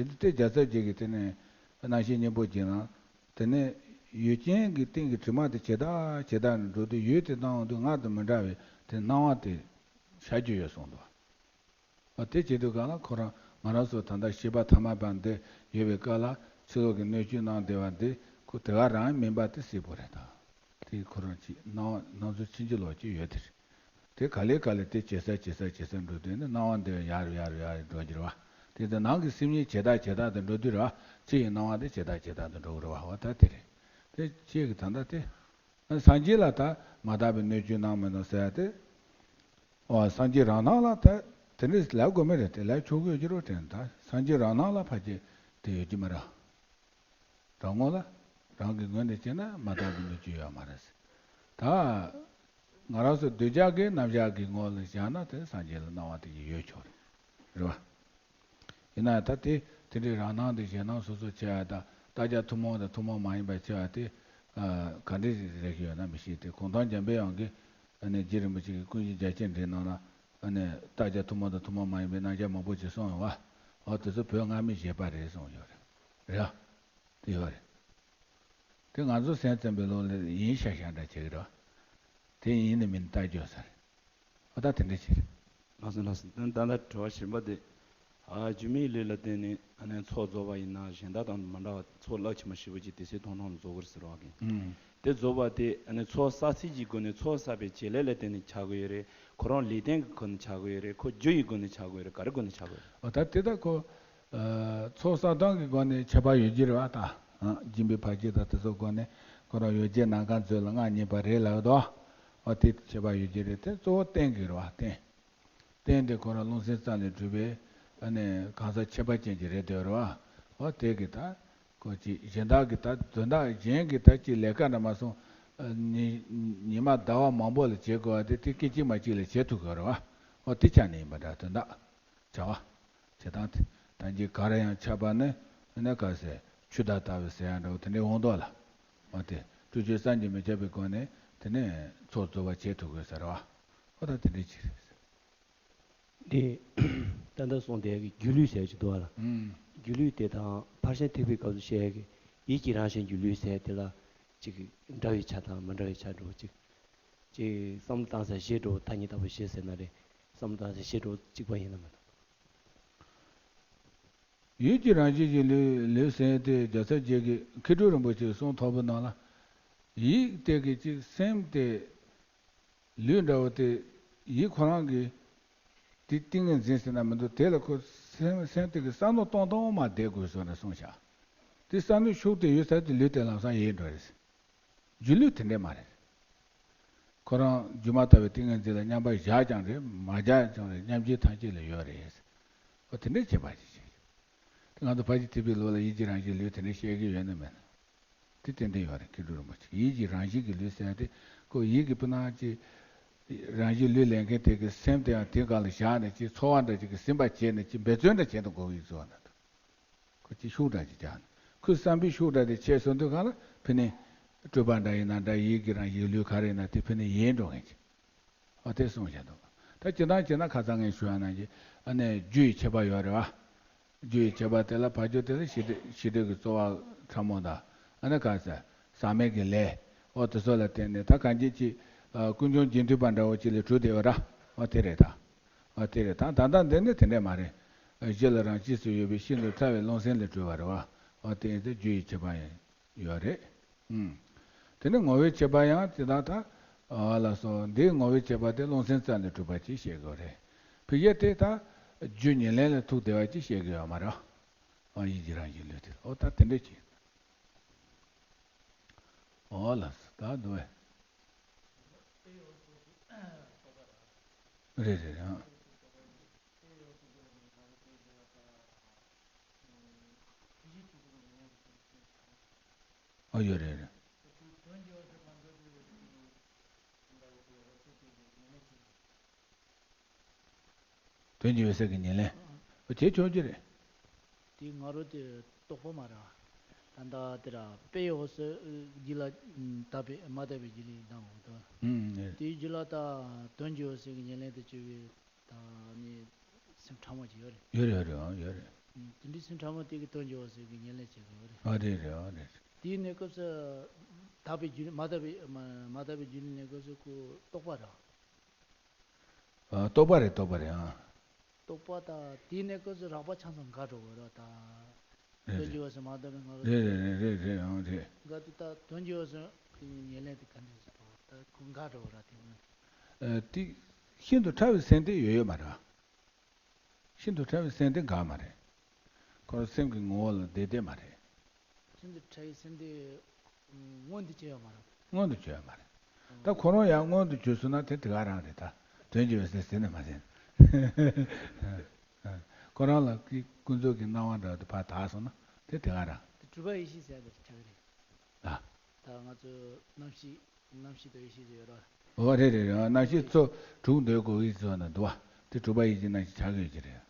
ད། དེ་དེ་རྒྱལ་ཚབ་རྗེ་གིས་དེ་ནས་རྣམ་བཤད་སྙིང་པོ་ཅན་ལ། དེ་ནས་ཡུལ་ཅན་གྱི་སྟེང་གི་དྲི་མ་དེ་ཇེ་དག་ཇེ་དག་འགྲོ་དུས་ཡུལ་དེ་སྣང་འོང་དུས་སྔར་དང་མི་འདྲ་བའི་དེ་སྣང་བ་དེ་ཤར་རྒྱུ་ཡོད་གསུངས་འདུག། ཨ་དེ་བྱེད་དུས་གང་ལ་ཁོ་རང་ང་རང་ཚོ་ད་ལྟ་ཤེས་པ་ཐ་མལ་པ་འདི་ཡོད་པའི་སྐབས་ལ་ཕྱི་ལོགས་ཀྱི་སྣོད་བཅུད་སྣང་བདེ་བ་འདི་ཁོ་དེ་ག་རང་མིན་པ་དེ་གསལ་པོ་རེད་ད། དེ་ཁོ་རང་ཅིག་སྣང་བ་སྣང་ཚུལ་ཕྱིན་ཅི་ལོག་ཅིག་ཡོད་དེ་རེད། དེ་ག་ལེ་ག་ལེ་དེ་ཇེ་གསལ་ཇེ་གསལ་ཇེ་གསལ་འགྲོ་དུས་ནི་སྣང་བ་འདི་ཡར་ཡར་ཡར་འགྲོ་རྒྱུ་རེད་བ། དེ་དེ་ནང་གི་སེམས་ཉིད་ཇེ་དག་ཇེ་དག་ཏུ་འགྲོ་དུས་རེད་བ། ཕྱི་ཡི་སྣང་བ་དེ་ཇེ་དག་ཇེ་དག་ཏུ་འགྲོ་གི་རེད་བ། འོ་ད་དེ་རེད། དེ་ཁྱེད་ཀྱི་ད་ལྟ་དེ། སངས་རྒྱས་ལ་ད་མ་དག་པའི་སྣོད་བཅུད་སྣང་མི་སྣང་ཟེར་ཡ་དེ། འོ་སངས་རྒྱས་རང་སྣང་ལ་ད་དེ་འདྲ་ལབ་དགོས་མེད་རེད། དེ་ལབ་ཆོག་གི་ཡོད་ཀྱི་རེད། དེ་ད་སངས་རྒྱས་རང་སྣང་ལ་ཕལ་ཆེར་དེ་ཡོད་ཀྱི་མ་རེད། རང་ངོ་ལ་རང་གི་ངོས་ནས་བྱས་ན་མ་དག་པའི་སྣོད་བཅུད་ཡོད་མ་རེད། ད་ང་རང་ཚོ་འདོད་ཆགས་ཀྱི་རྣམ་གཞག་གི་ངོ་ལ་བཞག་ན་དེ་སངས་རྒྱས་ལ་སྣང་བ་དེ་ཡོད་ཆོག་རེད། རེད་བ། ཡིན་ན་ད་དེ་དེ་འདྲའི་རང་སྣང་དེ་གཞན་སྣང་སོ་སོ་ཆེ་བ་དང་རྟགས་ཁྱབ་ཐུན་མོང་དང་ཐུན་མོང་མ་ཡིན་པ་ཆེ་བ་དེ་ག་འདྲ་རེད་ཤེས་ཡོད་ན་མི་ཤེས་ཏེ། གུང་ཐང་འཇམ་པའི་དབྱངས་ཀྱིས་ཨ་ནི་རྗེ་རིན་པོ་ཆེ་གི་ཀུན་གཞི་རྒྱ་ཆེར་འགྲེལ་ནང་ལ་ཨ་ནི་རྟགས་ཁྱབ་ཐུན་མོང་དང་ཐུན་མོང་མ་ཡིན་པའི་རྣམ་གཞག་མང་པོ་ཅིག་གསུངས་ཡོད་བ། འོ་དེ་ཚོ་བོད་སྔ་མའི་བཞེད་པ་རེད་གསུངས་ཡོད་རེད། རེད་ཨ། དེ་ཡོད་རེད། དེ་ང་ཚོ་སེམས་ཙམ་པའི་ལུགས་ལ་ཡིན་ཤག་ཤག་འདྲ་བྱེད་ཀྱི་རེད་བ། དེ་ཡིན་ནི་མིན་ལྟ་རྒྱུ་ཟེར། ཨ་ད་དེ་འདྲ་བྱེད་རེད། ལགས་སོ་ལགས་སོ། ད་ད་ལྟ་དྲི་བ་གཞན་པ་དེ། ཨ་སྒྱུ་མའི་ལུས་ལ་བརྟེན་ནས་ཨ་ནི་ཚོགས་རྫོགས་པ་ཡིན་ན་གཞན་དག་དང་མི་འདྲ་བ་ཚོགས་རླབས་ཆེན་པོ་ཞེ་པོ་ཅིག་དེ་ཚེ་ཐུང་ཐུང་ལ་རྫོགས་ཀྱི་རེད་ཟེར་བ་གི། ཨང་། དེ་རྫོགས་པ་དེ་ཨ་ནི་ཚོགས་བསགས་ཚད་ཀྱི་སྒོ་ནས་ཚོགས་བསགས་པའི་བྱེད་ལས་ལ་བརྟེན་ནས་ཆགས་ཀྱི་ཡོད་རེད། ཁོ་རང་ལུས་རྟེན་གྱི་སྒོ་ནས་ཆགས་ཀྱི་ཡོད་རེད། ཁོ་རྒྱུ་ཡི་སྒོ་ནས་ཆགས་ཀྱི་ཡོད་རེད། ག་རེ་སྒོ་ནས་ཆགས་ཀྱི་ཡོད་རེད། འོ་ད་དེ་ད་ཁོ། ཚོགས་བསགས་སྟངས་ཀྱི་སྒོ་ནས་ཁྱད་པར་ཡོད་ཀྱི་རེད་བ་ད། སྦྱིན་པའི་བར་ཆད་དང་དེ་ཚོ་སྒོ་ནས་ཁོ་རང་ཡོ་བྱད་ནམ་མཁའ་མཛོད་ལ་མངའ་བརྙེས་པ་རེད་ལབ་དོ། འོ་དེ་ཁྱད་པར་ཡོད་ཀྱི་རེད། དེ་གཙོ་བོ་རྟེན་གྱི་རེད་བ་རྟེན། རྟེན་དེ་ཁོ་རང་རླུང་སེམས་ཙམ་ལས་གྲུབ་པའི་ཨ་ནི་གང་ཟག་ཁྱད་པར་ཅན་གྱི་རེད་དེ་རེད་བ། འོ་དེ་གི་ད་ཁོ་ཅིག་གཞན་དག་གི་ད་དོན་དག་གཞན་གྱི་ད་ཅིག་ལས་ཀ་འདྲ་མ་སོང་། ཉི་ཉི་མ་ཟླ་བ་མང་པོ་ལ་བྱེད་དགོས་པ་དེ་དེ་སྐད་ཅིག་མ་གཅིག་ལ་བྱེད་ཐུབ་དགོས་རེད་བ། འོ་དེ་ཆ་ནས་ཡིན་པ་འདྲ་དོན་དག་བྱ་བ། བྱེད་སྟངས་དེ། ད་འཇིག་ག་རེ་ཡང་ཆགས་པ་ནི་ནི་ག་ཟེར་ཆུ་ཟླ་ལྟ་བུ་ཟེར་ཡང་འདྲ་བོ་དེ་འདྲའི་འོང་དོགས་ལ། འོ་དེ་སྤྲོས་བྲལ་བསམ་གྱིས་མི་ཁྱབ་པའི་སྒོ་ནས་དེ་ནས་ཚོགས་རྫོགས་པ་བྱེད་ཐུབ་དགོས་ཟེར་བ། འོ་ད་དེ་འདྲའི་ཅིག་རེད་ཟེར། དེ་ད་ལྟ་གསུངས་དེ་གི་སྒྱུ་ལུས་ཟེར་གྱི་འདུག་ལ། ཨང་། སྒྱུ་ལུས་དེ་དང་ཕར་ཕྱིན་ཐེག་པའི་སྐབས་སུ་བཤད་ཀྱི་ཡིད་ཀྱི་རང་བཞིན་སྒྱུ་ལུས་ཟེར་དེ་ལ། ཅིག་འདྲ་བའི་ཆ་དང་མི་འདྲ་བའི་ཆ་འགྲོ་ཅིག་ཅིག་བསམ་བློ་བཏང་ས་བཞི་འགྲོ་ཐ་སྙད་ལྟ་བུ་བཞི་ཟེར་ན་རེད། བསམ་བློ་བཏང་ས་བཞི་འགྲོ་གཅིག་པ་ཡིན་ན་མིན་ན། ཡིད་ཀྱི་རང་བཞིན་གྱི་ལུས་ལུས་ཟེར་དེ་རྒྱལ་སྲས་བརྒྱད་ཀྱི་མཁས་གྲུབ་རིན་པོ་ཆེའི་གསུང་ཐོར་བུ་ནང་ལ། ཡིད་དེ་གི་ཅིག་སེམས་དེ། ལུས་འདྲ་བོ་དེ་ཡིད་ཁོ་རང་གི་དེ་ཏིང་ངེ་འཛིན་ཟེར་ན་མི་འདུག་དེ་ལ་ཁོ་སེམས་སེམས་དེ་གི་བསམ་བློ་གཏོང་གཏོང་མ་བསྡད་དགོས་སོགས་ནས་གསུངས་བཞག་དེ་བསམ་བློའི་ཤུགས་དེ་ཡོད་ཚད་དེ་ལུས་དེ་ལམ་སང་ཡལ་འགྲོ་རེད། སྒྱུ་ལུས་དེ་འདྲས་མ་རེད། ཁོ་རང་སྒྱུ་མ་ལྟ་བུའི་ཏིང་ངེ་འཛིན་ལ་མཉམ་པར་བཞག་ཀྱང་རེད། མ་བཞག་ཀྱང་རེད། མཉམ་རྗེས་ཐམས་ཅད་ལ་ཡོད་རེད། ཨོ་དེ་འདྲས་བྱེད་པ་ཞིག་བྱེད། དེ་ང་ཚོ་ཕ་གི་ཐེག་པའི་ལུགས་ལ་ཡིད་ཀྱི་རང་བཞིན་ལུས་དེ་འདྲས་བཤད་ཀྱི་ཡོད་ནི་མེད། དེ་ཏན་ཏན་ཡོད་རེད། མཁས་གྲུབ་རིན་པོ་ཆེ་ཡིད་ཀྱི་རང་བཞིན་གྱི་ལུས་ཟེར་ཡ་དེ་ཁོ་ཡིད་ཀྱི་སྤུ་ན་གཅིག་རང་བཞིན་ལུས་ལེན་མཁན་དེ་གི་སེམས་དེ་ཡང་དེ་སྒང་ལ་བཞག་ནས་ཅིག་ཚོར་བ་འདྲ་ཅིག་གི་ཟིན་པ་བྱས་ནས་ཅིག་འབད་བརྩོན་འདྲ་བྱས་དང་གོ་གི་བཟོ་བ་ན་ད་ཁོ་ཅིག་ཤུགས་དྲག་ཅིག་རྒྱག་ནས་ཁོའི་བསམ་པའི་ཤུགས་དྲག་དེ་ཆད་སོང་དུས་སྒང་ལ་ཕི་ནས་སྤྲོས་པ་འདྲ་ཡིན་ན་འདྲ་ཡིད་ཀྱི་རང་བཞིན་ལུས་ག་རེ་ཡིན་ན་དེ་ཕི་ནས་ཡལ་འགྲོ་མཁན་ཅིག་ཨ་དེ་གསུངས་བཞག་འདུག་ད་སྤྱིར་བཏང་བྱས་ན་ཁ་སང་ངས་ཞུ་ཡ་ནང་བཞིན་ཨ་ནི་རྒྱུ་ཡི་ཁྱད་པར་ཡོད་རེད་བ། རྒྱུ་ཡི་ཁྱད་པར་དེ་ལ་བར་རྒྱུ་དེ་ལ་ཤེས་སྒྲིབ་ཤེས་སྒྲིབ་ཀྱི་རྩོལ་བ་ཕྲ་མོ་དང་ཨ་ནི་ག་ཟེར་ཟག་མེད་ཀྱི་ལས་འོ་དེ་ཚོ་ལ་བརྟེན་ནས་ད་གང་ཅི་ཅི་ཀུན་འབྱུང་རྒྱུན་མཐུད་པ་འདྲ་བོ་ཅིག་ལས་གྲུབ་བསྡད་ཡོད་ར་འོ་དེ་རེད་ད། འོ་དེ་རེད་ད་ད་ལྟ་འདི་ནི་དེ་འདྲས་མ་རེད། གཞི་ལ་རང་གཤིས་སུ་ཡོད་པའི་ཤིན་ཏུ་ཕྲ་བའི་རླུང་སེམས་ལས་གྲུབ་པ་རེད་བ། འོ་དེ་ཡིན་ཚེ་རྒྱུ་ཡི་ཁྱད་པར་ཡང་། ཡོད་རེད། ཨུམ། དེ་ནས་ངོ་བོའི་ཁྱད་པར་ཡང་དེ་དག་ད། ཨ་ལ་སོགས་འདིའི་ངོ་བོའི་ཁྱད་པར་དེ་རླུང་སེམས་རྩ་ནས་གྲུབ་པ་ཅིག་བཤད་དགོས་རེད། ཕི་ཡ་དེ་ད། རྒྱུ་ཉེར་ལེན་ལ་ཐུག་བསྡད་པ་ཅིག་བཤད་ཀྱི་ཡོད་མ་རེད། ཨ་ཡིད་ཀྱི་རང་བཞིན་ལུས་དེ་ཨོ་ད་དེ་འདྲས་ཅིག་ཨོ་ལ་སོགས་ད་འདུག་བས། རེད་རེད་རེད། ཨ། ཨ་ཡོད་རེད་རེད། དོན་གྱི་འོད་གསལ་གྱི་ཉེར་ལེན། ཨོ་བྱེད་ཆོག་གི་རེད། དེ་ང་རོ་དེ་རྟོག་པ་མ་རེད། ད་ལྟ་དེ་ར་དཔེ་ཡི་འོད་གསལ་རྒྱུད་ལ་དག་པའི་མ་དག་པའི་རྒྱུད་ལ་ཡིན་དང་འོང་དོན། ཨུམ་རེད། དེའི་རྒྱུད་ལ་ད་དོན་གྱི་འོད་གསལ་གྱི་ཉེར་ལེན་དུ་གྱུར་པའི། ད་ནི་སེམས་ཕྲ་མོ་ཅིག་ཡོད་རེད། ཡོད་རེད་ཡོད་རེད་ཨང་ཡོད་རེད། ཨུམ། དེ་འདྲའི་སེམས་ཕྲ་མོ་དེ་གི་དོན་གྱི་འོད་གསལ་གྱི་ཉེར་ལེན་བྱེད་དགོས་རེད། ཨ་རེད་རེད་ཨ་རེད། དེའི་གནས་སྐབས་སུ་དག་པའི་རྒྱུད་མ་དག་པའི་མ་མ་དག་པའི་རྒྱུད་ལ་གནས་སྐབས་སུ་ཁོ་རྟོག་པ་རེད། ཨ་རྟོག་པ་རེད་རྟོག་པ་རེད་ཨང་། རྟོག་པ་དང་དེའི་གནས་སྐབས་སུ་རགས་པ་ཆ་ཚང་འགག་འགྲོ་དགོས་རེད་ད། རེད་དོན་གྱི་འོད་གསལ་མ་དག་པའི་ང་རོ་རེད་རེད་རེད་རེད་རེད་ཨང་རེད། འགག་དུས་ད་དོན་གྱི་འོད་གསལ་གྱི་ཉེར་ལེན་དེ་ག་འདྲས་སུ་འགྲོ་ད་ཁོ་འགག་འགྲོ་བ་ར་དེ་སྔོན་དུ། ཨ་དེ་ཤིན་ཏུ་ཕྲ་བའི་སེམས་དེ་ཡོད་ཡོད་མ་རེད། ཤིན་ཏུ་ཕྲ་བའི་སེམས་དེ་འགག་མ་རེད། ཁོ་རང་སེམས་ཀྱི་ངོ་བོ་ལ་བསྡད་བསྡད་མ་རེད། ཤིན་ཏུ་ཕྲ་བའི་སེམས་དེ་མངོན་དུ་གྱུར་ཡོད་མ་རེད། མངོན་དུ་གྱུར་ཡོད་མ་རེད། ད་ཁོ་རང་ཡང་མངོན་དུ་གྱུར་སོང་ན་དེ་དེ་ག་རང་རེད་ད། དོན་གྱི་འོད་གསལ་ཟེར་ནས་མ་ཟེར། ཁོ་རང་ལ་ཀུན་རྫོབ་ཀྱི་སྣང་བ་འདྲ་བ་དེ་ཕར་དག་སོང་ན་དེ་དེ་ག་རང་། དེ་གྲུབ་པ་ཡེ་ཤེས་ཟེར་ཡ་དེ་ཆགས་ཀྱི་རེད། ད་ང་ཚོ་རྣམ་ཤེས། རྣམ་ཤེས་དང་ཡེ་ཤེས་ཟེར་ཡོད་ར། འོ་རེད་རེད་རེད། རྣམ་ཤེས་ཚོ་དྲུག་འདོད་དགོས་ཀྱི་ཚོ་ན་འདུག་བ། དེ་གྲུབ་པ་ཡིད་ཀྱི་རྣམ་ཤེས་ཆགས་ཀྱི་ཡོད་ཀྱི་རེད།